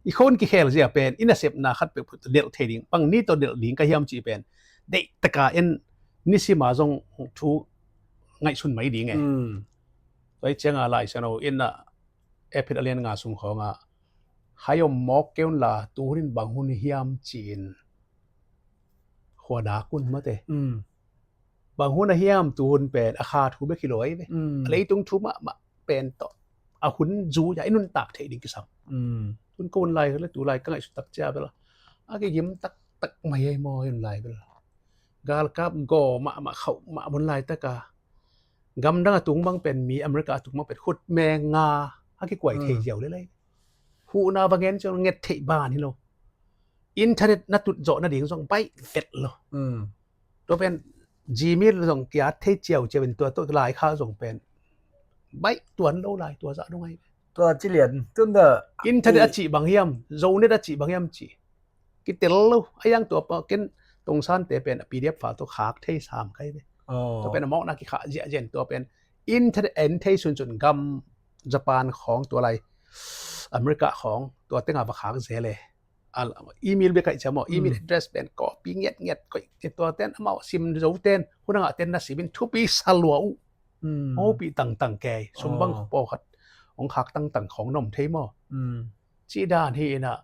i khun kikhel zia pen i nasepna khat pek delh thei ding. Bang ni tawh delh ding ka hiam cih pen deih taka en nisima zong thu ngaihsun mai ding e. Tua i cianga Lai Siangtho in a ephit a lian nga sung khawnga hai om mawk keun la tu hun in bang hun hiam ci-in khua dak un mate. Bang hun a hiam tu hun pen a kha thu bek hi lo ai ve. A leitung thu mahmah pen tawh a hun zu ya i nuntak theih ding kisam. Tun ko hun lai le tu lai ka ngaihsut tak cia bela a kigim taktak mai ai maw hun lai bela. Galkap gaw mahmah khauh mah mun lai taka gamdang a tung bang pen mi America a tung bang pen khut meng nga a kikuai thei ziau le lai. Huhna va ngen ciang nget theih ban hi lo. Internet na tut zawh nading zong baih vet lo. Tua pen Gmail zong kiat thei ciauciau in tua tua lai kha zong pen baih tuan lo lai tua zah nungai. Tua ci lian tun da internet a cih bang hiam, zonet a cih bang hiam ci kitel lo. A yang tua pa ken tongsante pen a P D F file tua khak thei sam kai ve. Tua pen a mawkna kikhah ziahziah in tua pen internet en thei sunsun gam Japan khawng tua lai America khawng tua tenga va khak zel e. Email bia kaih cia maw, email address pen copy ngiatngiat koih tua ten amau sim zo ten hunangah ten na simin thupi sa lua uh. Mawpi tangtang kei sum bang pawkhat hong khak tangtang khawng nom thei maw? Cih dan hi inah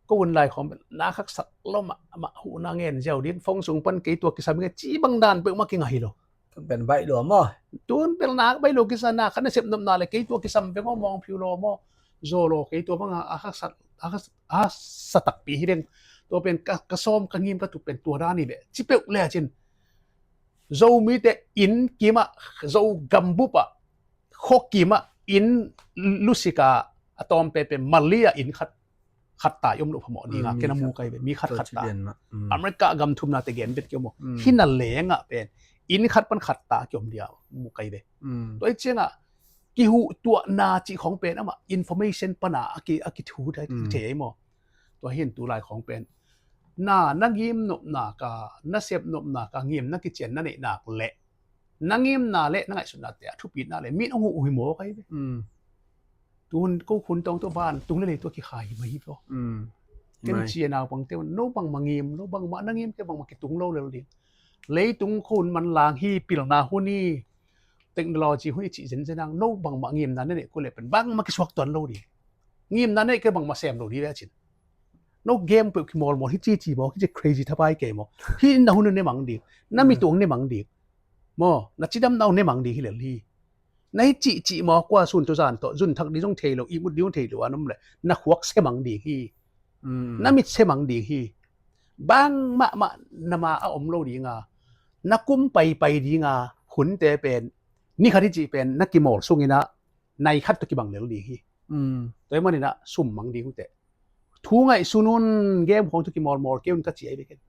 ko hun lai khawng na khaksak lo mah, mah huhna ngen ziau din fong sung pan kei tua kisam nge ci bang dan peuhmah kinga hi lo. Tun pen baih lua maw? Tun pel nak baih lo kisa na khan na sep nopna le kei tua kisam peng aw mawng phiu lo maw? Zo lo kei tua banga a khaksak a khaksak takpi hi deng. Tua pen ka sawm ka ngim ka tuk pen tua dan hi ve ci peuh le a cin. Zomite inn kimah, Zo gambup ah, khua kimah inn lusika a tawm pepe mali ah inn khat khat tai om lo phamawh dinga kena mu kai ve, mi khat khat ta. America gam thumna te gen bet kiom aw. Hina lengah pen inn khat pan khat ta kiom dia mu kai ve. Tua i ciangah kihuh tuahna cih khawng pen amah information pana a ki a kithu thei thei maw? Tua hin tu lai khawng pen na na ngim nopna ka na sep nopna ka ngim na kician na neihnak leh na ngimna le na ngaihsutna te a thupitna le min hong uh uh hi maw kai ve. Tun ko khun tawng tua van tung le lei tua kikhai hi mai hi tua. Ken cia naupang te no bangmah ngim lo, bangmah na ngim te bangmah kitung lo lel ding. Leitung khun manlang hi, pilna hun hi, technology hun hi cih zenzen ang no bangmah ngimna na neih kul le pen bangmah kisuak tuan lo ding. Ngimna neih ke bangmah sem lo ding le a cin. No game peuh kimawlmawl hi cici maw, hi ci crazy thapai kei maw? Hi na hun ne mang ding, na mi tuang ne mang ding maw, na cidam na ne mang ding hi lel hi. Na hi cihcih maw, kua sun tawh zan tawh zun thak ding zong thei lo, ihmut ding zong thei lo an om le na khuak se mang ding hi. Na mit se mang ding hi. Bangmahmah na ma a om lo dinga, na kum paipai dinga hunte pen ni khat hi cih pen na kimawl sungin ah nai khat tawh kibang lel ding hi. Tua ahih manin ah sum mang ding uh teh. Thu ngaihsun un, game khawng tawh kimawlmawl kei un ka ci ahi bek in.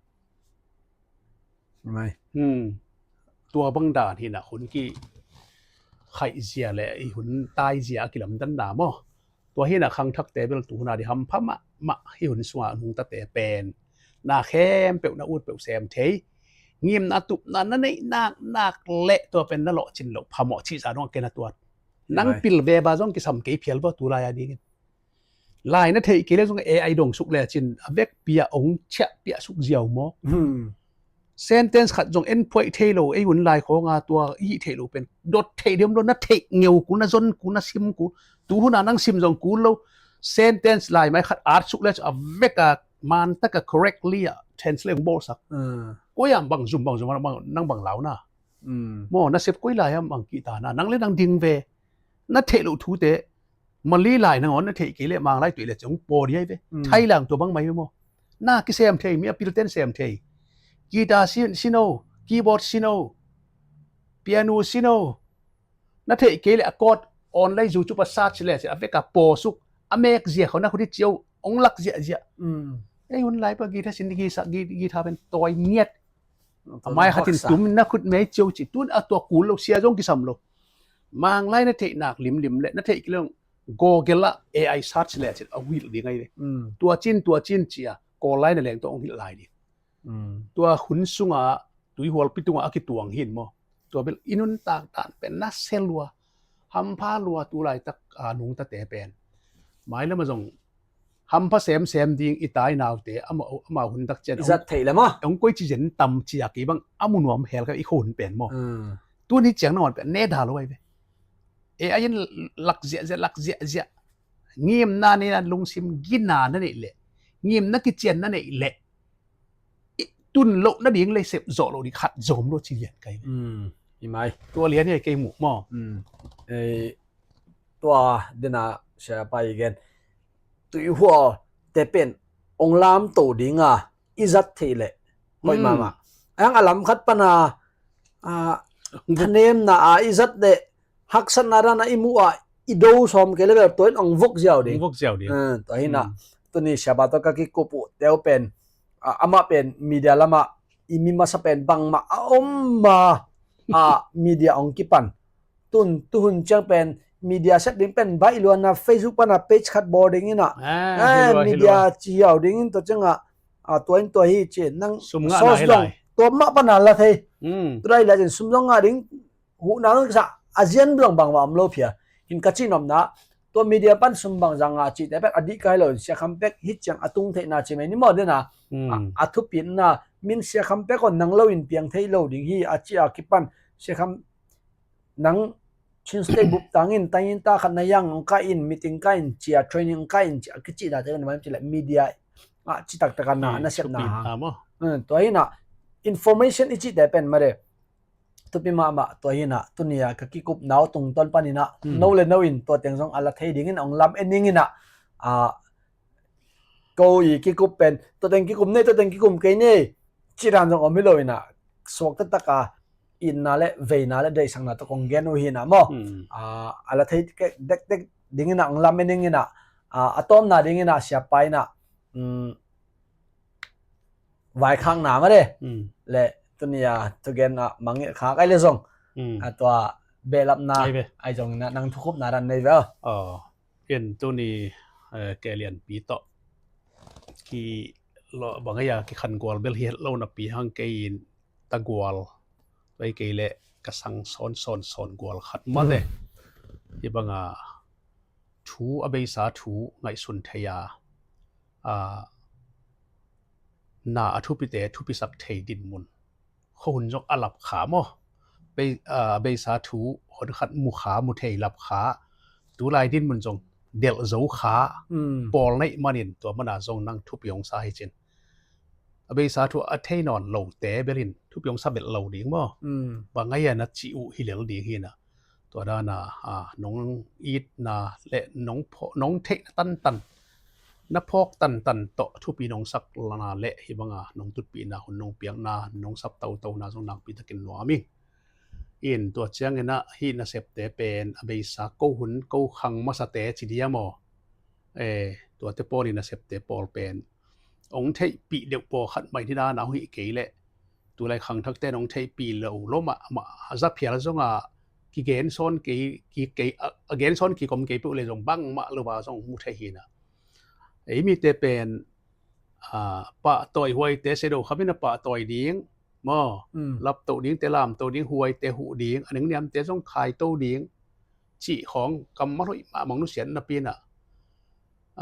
Tua bang dan hi in ah hun kikhaihzia le i hun taizia a kilamdanna maw. Tua hi in ah khangthakte bel tu hun a ding hampha mahmah hi, hun sungah nungtate pen na khempeuh na ut peuh sem thei. Ngimna tupna na neih naknak le tua pen na lawhcin loh phamawh cihsa dong a ken a tuat. Nang pil veva zong kisam kei phial vua tu lai a dingin. Lai na theih kei le zong A I dong suk le cin a vekpi a ong chiah piah suk ziau maw? Sentence khat zong en phuaih thei lo, ei hun lai khawnga tua i hih theih lo pen dot theih diam lo, na theih ngeu kul, na zon kul, na sim kul. Tu hun a nang sim zong kul lo. Sentence lai mai khat at suk le cu a vek a man taka correctly a translate ong bawlsak. Koi a bang zum bang zum a nang bang launa maw, na sep koi lai a bang kihta na, nang le nang ding ve. Na theih loh thute Mali lai nangawn na theih kei le Manglai tuih le cong paw dih ai ve. Thailand tua bang mai ve maw? Na kisem thei, mi a pilten sem thei. Guitar si, si no, keyboard si no, piano si no. Na theih kei le a chord online YouTube a search le a vek a paw suk, a mek zia khawng na khut hi cio ong lak ziahziah. Ei hun lai pa guitar sin, guitar, guitar pen tawi ngiat. A mai khatin tum na khut mei cio ci, tun a tua kul lo, sia zong kisam lo. Manglai na theih nak limlim le na theih kei le Google ah A I search le cin a wil ding ai ve. Tua cin, tua cin cia Kawl lai na leng tua ong hilh lai ding. Tua hun sunga tuihualpi tunga a kituang hin maw? Tua bel i nuntak dan pen na sia lua, hampha lua, tu laitak a nungtate pen. Mai lama zong hampha semsem ding i tai naute amau, amau hun tak cian i zat theih le maw? Ong koi ci zen tam cia kei bang a mu nuam hel ka i kho hun pen maw? Tun hi ciang nangawn pen ne da lo ai ve. A I in lak ziahziah, lak ziahziah. Ngimna nei na lungsim gina na neih leh, ngimna kician na neih leh, i tun loh nading le sep zawh loh ding khat zong om lo ci lian kai. Hi mai. Tua lian hi kei muh maw? Tua dena sia pai gen. Tuihual te pen ong lamto dinga i zat theih leh hoih mahmah. Ang a lam khat pana a thanemna a i zat leh haksatna dana i muh a i do sawm kei le bel tua in ong vok ziau ding. Ong vok ziau ding. Tua hina tuni siapa tawh ka kikup uh teu pen amah pen media lama i mi masa pen bangmah a om ma a media ong kipan. Tun tuhun ciang pen media sep ding pen baih luanna Facebook pana page khat bawl dingin ah media ci hiau dingin tua ciangah tua in tua hi ci nang sos dong tua mah pana la thei. Tua lai lai cin sum dong ngah ding huhna dong kisa a zian dong bangmah om lo phia. Hin ka cihnopna tua media pan sum bangzah ngah cihte pek a dih kai lo in Sia Kham Pek hi ciang a tung theihna ci mai ni maw dena a thupitna min Sia Kham Pek on nang lo in piang thei lo ding hi a ci a kipan Sia Kham nang Chin State bup tangin tangin ta khat na yang ang ka in meeting ka in cia training ang ka in cia kici da te na mai ci le media a ci taktak a na na sep na ha. Tua hina information i ci te pen mare. Tupi mahmah tua hina tunia ka kikup nau tungtawn panina no le no in tua teng zong a la thei dingin ong lam en dingina a ko i kikup pen tua teng kikum nei tua teng kikum kei nei ci dan zong om hi lo ina suak taktak a itna le veina le deihsakna tawh kong gen uh hina maw? A la thei dekdek dingina ong lam en dingina a tawmna dingina siapa ina vaikhakna mare le tunia tugen a mangngilh khak ai le zong a tua behlapna ai zong ina nang thukhupna dan nei ve. In tuni kelianpi tawh ki lo bang ai a kikhan gual bel hi het lo napi hang kei in tagual tua hi kei leh ka sang sawn sawn sawn gual khat mate hi banga thu a beisa thu ngaihsun thei a na a thupite thupisak thei dinmun khuahun zong a lapkha maw? Bei, a, beisa thu honkhat mukha muthei lapkha tulai dinmun zong delh zo kha pawl neih manin tua mana zong nang thupi hong sa hi cin. A beisa thu a thei nawn lote belin thupi hong sa belh lo ding maw? Bang ai a na ci uh hi lel ding hi na. Tua dana a, nong itna le nong pho, nong theihna tantan na phawk tantan tawh thupi nong sak lana le hih banga nong tutpihna hun nong piakna nong sap totona zong nakpi takin nuam ing. In tua ciangin ah hih nasepte pen a beisa ko hun ko khang masate ci dia maw? Eh, tuate pawl in nasepte pawl pen ong theihpih deuh pawlkhat mai ni dana hong hih kei leh tulai khangthakte in ong theihpih lo lo mahmah a za phial zonga kigen sawn kei, ki, kei, a, a gen sawn kikom kei peuh le zong bangmah lo a zong mu thei hi na. Ei mite pen a, pahtawi huaite sedo khamin a pahtawi ding maw? Mm. Laptoh dingte lamtoh ding, huaite huh ding, a nengniamte zong khaito ding cih khawng kammal hoih mahmah nusiat napi in ah,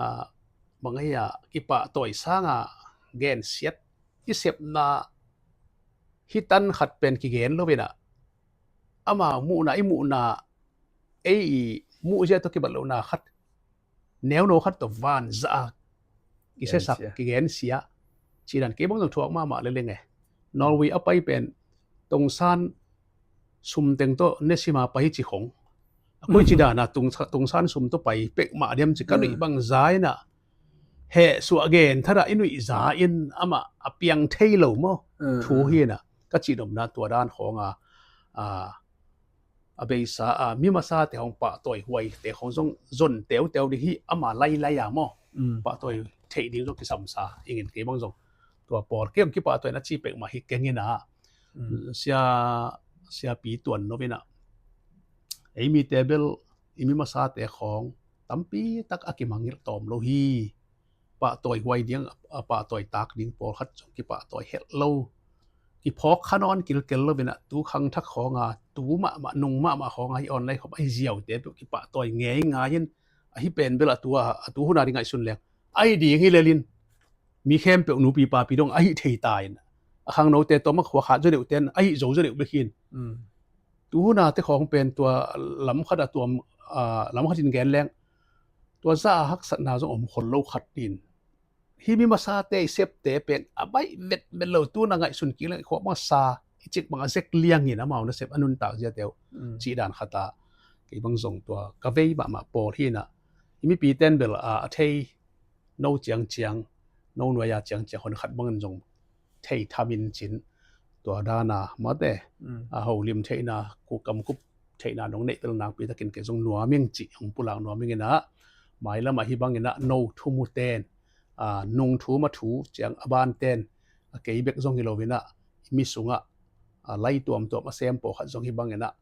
a, bang ahi a kipahtawi sanga gensiat i sepna hi tan khat pen kigen lo in ah, ama muhna i muhna ei i muhzia tawh kibat lohna khat neuno khat tawh vanzah a kisesak kigensia cidan kei bang zong thuak mahmah leleng e. Norway a pai pen tongsan sumteng tawh nesima pai ci khong a koi ci dana tungsan sum tawh pai pek mah diam ci ka nuih bang za in ah heh suah gen thada i nuih za in amah a piang thei lo maw? Thu hi na ka cihnopna tua dan khawnga a a beisa a mi masate hong pahtawi huaite khawng zong zon teuteu ding hi ama lailai a maw? Pahtawi theih ding zong kisamsa ingin kei bang zong tua pawl kei hong kipahtawi na ci pek mah hi keng in ah sia siapi tuan no in ah ei mite bel i mi masate khawng tampi tak a kimangngilh tawm lo hi. Pahtawi huai ding a pahtawi tak ding pawlkhat zong kipahtawi helh lo, kiphawk kha nawn kilkel lo in ah tu khangthak khawnga tu mahmah nung mahmah khawnga hi online khawm ahi ziaute peuh kipahtawi ngei ngai in ahi pen bel a tu a a tu huna ding ngaihsun leng ahi ding hi lelin mi khempeuh nupi papi dong ahi thei ta in a khangnote tawm a khua khat zo deuh ten ahi zo zo deuh bek hin tu huna te khawng pen tua lam khat a tuam lam khat in gen leng tua za a haksatna zong om khol lo khat in hi mi masate i septe pen a baih vetvet lo tuna ngaihsun kik leng i khuak masa i cik bang a zek liangin amau nasep a nuntak ziate uh cih dan khat a kei bang zong tua ka vei mahmah pawl hi na i mipi ten bel a a thei no ciangciang no nuaia ciangciang hon khat bangin zong thei thamin cin tua dana mate a holim theihna ku kamkup theihna nong neih bel nakpi takin kei zong nuaming cih hong pulak nuaming in ah mailam ahi bangin ah no thu mu ten a nung thu ma thu ciang a ban ten a kei bek zong hi lo in ah mi sungah a lai tuamtuam a sem pawlkhat zong hi bangin ah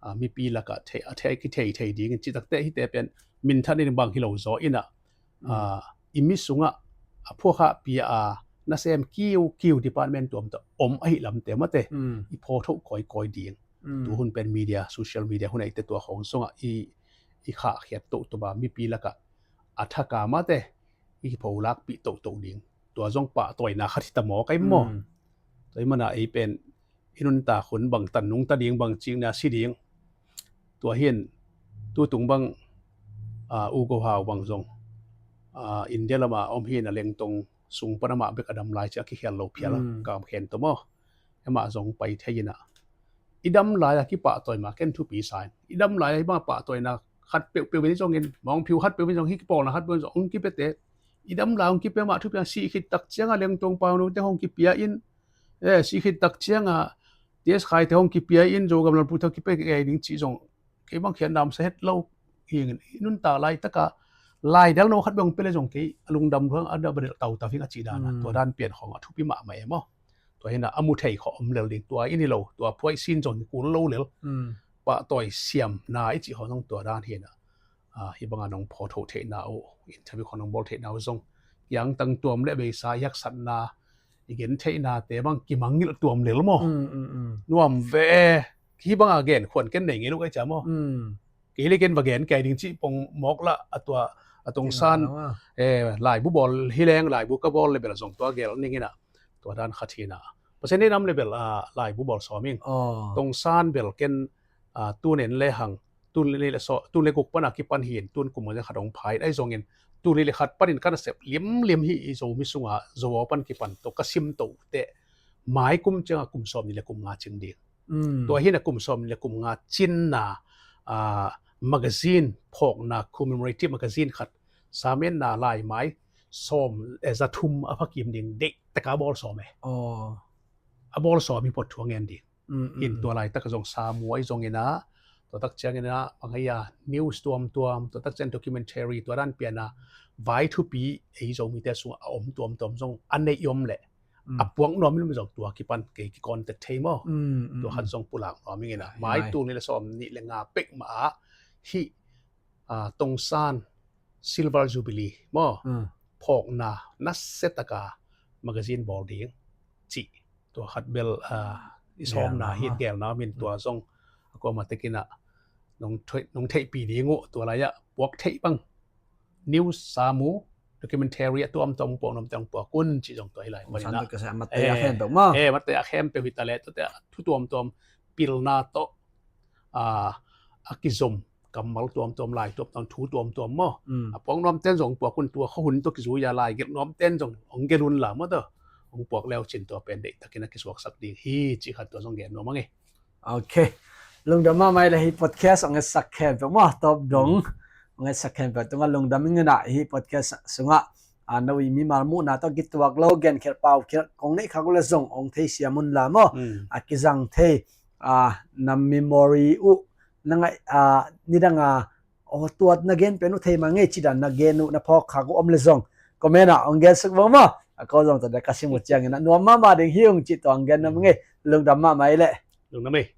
a mipi lakah thei a thei kithei thei dingin cih takte hite pen minthan in bang hi lo zaw in ah a i mi sungah a phuakha pia a nasem kiu kiu department tuamtuam om ahi lamte mate i phaw thoh kawikawi ding. Tu hun pen media social media hun ahite tua khawng sungah i i khahkhiat tohtoh a mipi lakah a thaka mate i kipholakpih tohtoh ding. Tua zong pahtawina khat hi ta maw kai maw? Tua i mana ei pen i nuntak hun bang tan nungta ding bang cikna si ding. Tua hin tutung bang a u gohau bang zong a India lama om hi na lengtong sung pan amah bek a dam lai cia kikhial lo phial kam khen to maw? Amah zong pai thei in ah i dam lai a kipahtawi mah ken thupi sa in i dam lai a i bang a pahtawina khat peuhpeuh in zongin mawngphiu khat peuh in zong hi kipawlna khat peuh in zong hong kipiate i dam lai hong kipia mah thupi a sih khit tak cianga lengtong paunute hong kipia in eh sih khit tak cianga ts khaite hong kipia in Zogam lalpute hong kipia kei ding cih zong kei bang khian namsa het lo hi ngin i nuntak laitaka laidal no khat bang pele zong kei a lungdam luang a da badel tautau hing a cih dana tua dan pian khawng a thupi mahmah e maw? Tua hina a mu thei khawh om lel ding tua in hi lo tua phuai sin zong hi kul lo lel pahtawi siamna i cih khawng zong tua dan hina hi banga nong phaw tho theihna uh interview khawng nong bawl theihna uh zong kiangtang tuam le beisa i haksatna i gen theihnate bang kimangngilh tuam lel maw? Nuam ve hi banga gen khuan ken nei ngei lo kai cia maw? Kei le ken va gen kei ding cih pong mawk lah a tua a tongsan laibu bawl hi leng laibu ka bawl le bel zong tua gel ning ina tua dan khat hina Pasian dei nam le bel a laibu bawl sawm ing tongsan bel ken tun en le hang tun le le so tun le guk pana kipan hin tun kum ngan khat ong phai ai zongin tun le le khat panin kana sep lim lim hi i Zomi sunga Zo pan kipan to ka sim to te mai kum cianga kum sawm ni le kum nga cing ding. Tua hina kum sawm ni le kum nga cinna a magazine phawkna commemorative magazine khat samenna laimai sawm, eh, za thum a phakim ding, deih taka bawl sawm e. A bawl sawm hi phot thu a ngen ding. Hin tua laitak zong Samu ahi zongin ah, tua tak ciangin ah, bang hia, news tuamtuam, tua tak ciang documentary, tua dan pian ah, vai thupi ei Zomite sungah a om tuamtuam zong a neih om leh a puak nuam in zong tua kipan kei kikawn tek thei maw. Tua khat zong pulak nuam ing in ah, mai tul nih le sawm nih le nga pek mah ah hih, ah, Tongsan Silver Jubilee maw, phawkna nasia taka magazine bawl ding cih tua khat bel, ah, i sawmna hi, gelna min tua zong a kuamah tekin ah nong theihpih ding uh, tua lai-ah puak theih bang news, Samu, documentary a tuamtuam puak nuamte hong puak un cih zong tua hi lai. Panin ah, eh, mat tawh khempeuh hi ta leh, tuate ah thu tuamtuam, pilna tawh, ah, a kizom kammal tuamtuam, lai tuamtuam, thu tuamtuam maw, a puak nuamte zong puak un, tua khuahun tawh kizu a lai gelh nuamte zong hong gelh un la maw, tua hong puak leu cin tua pen deihtakin a kisuaksak ding hi cih khat tua zong gen nuam ing e. Ok. Lungdam mahmah le hih podcast hong etsak khempeuh maw, tawp dong hong etsak khempeuh tungah lungdam ing in ah, hih podcast sungah, ah, no i mimal muhna tawh kituak lo, genkhial paukhial kong neih khak uh le zong hong theisiam un la maw. A kizang thei, ah, na memory uh na ngaih, ah, nidang a, aw, tua na gen pen uh thei mah ngei ci dan na gen uh na phawk khak uh om le zong comment ah hong gen suk bang maw. A ko zong tua dek ka sim uh ciangin ah nuam mahmah ding hi ung cih tua hong gen nuam ing e. Lungdam mahmah ei leh. Lungdam ei.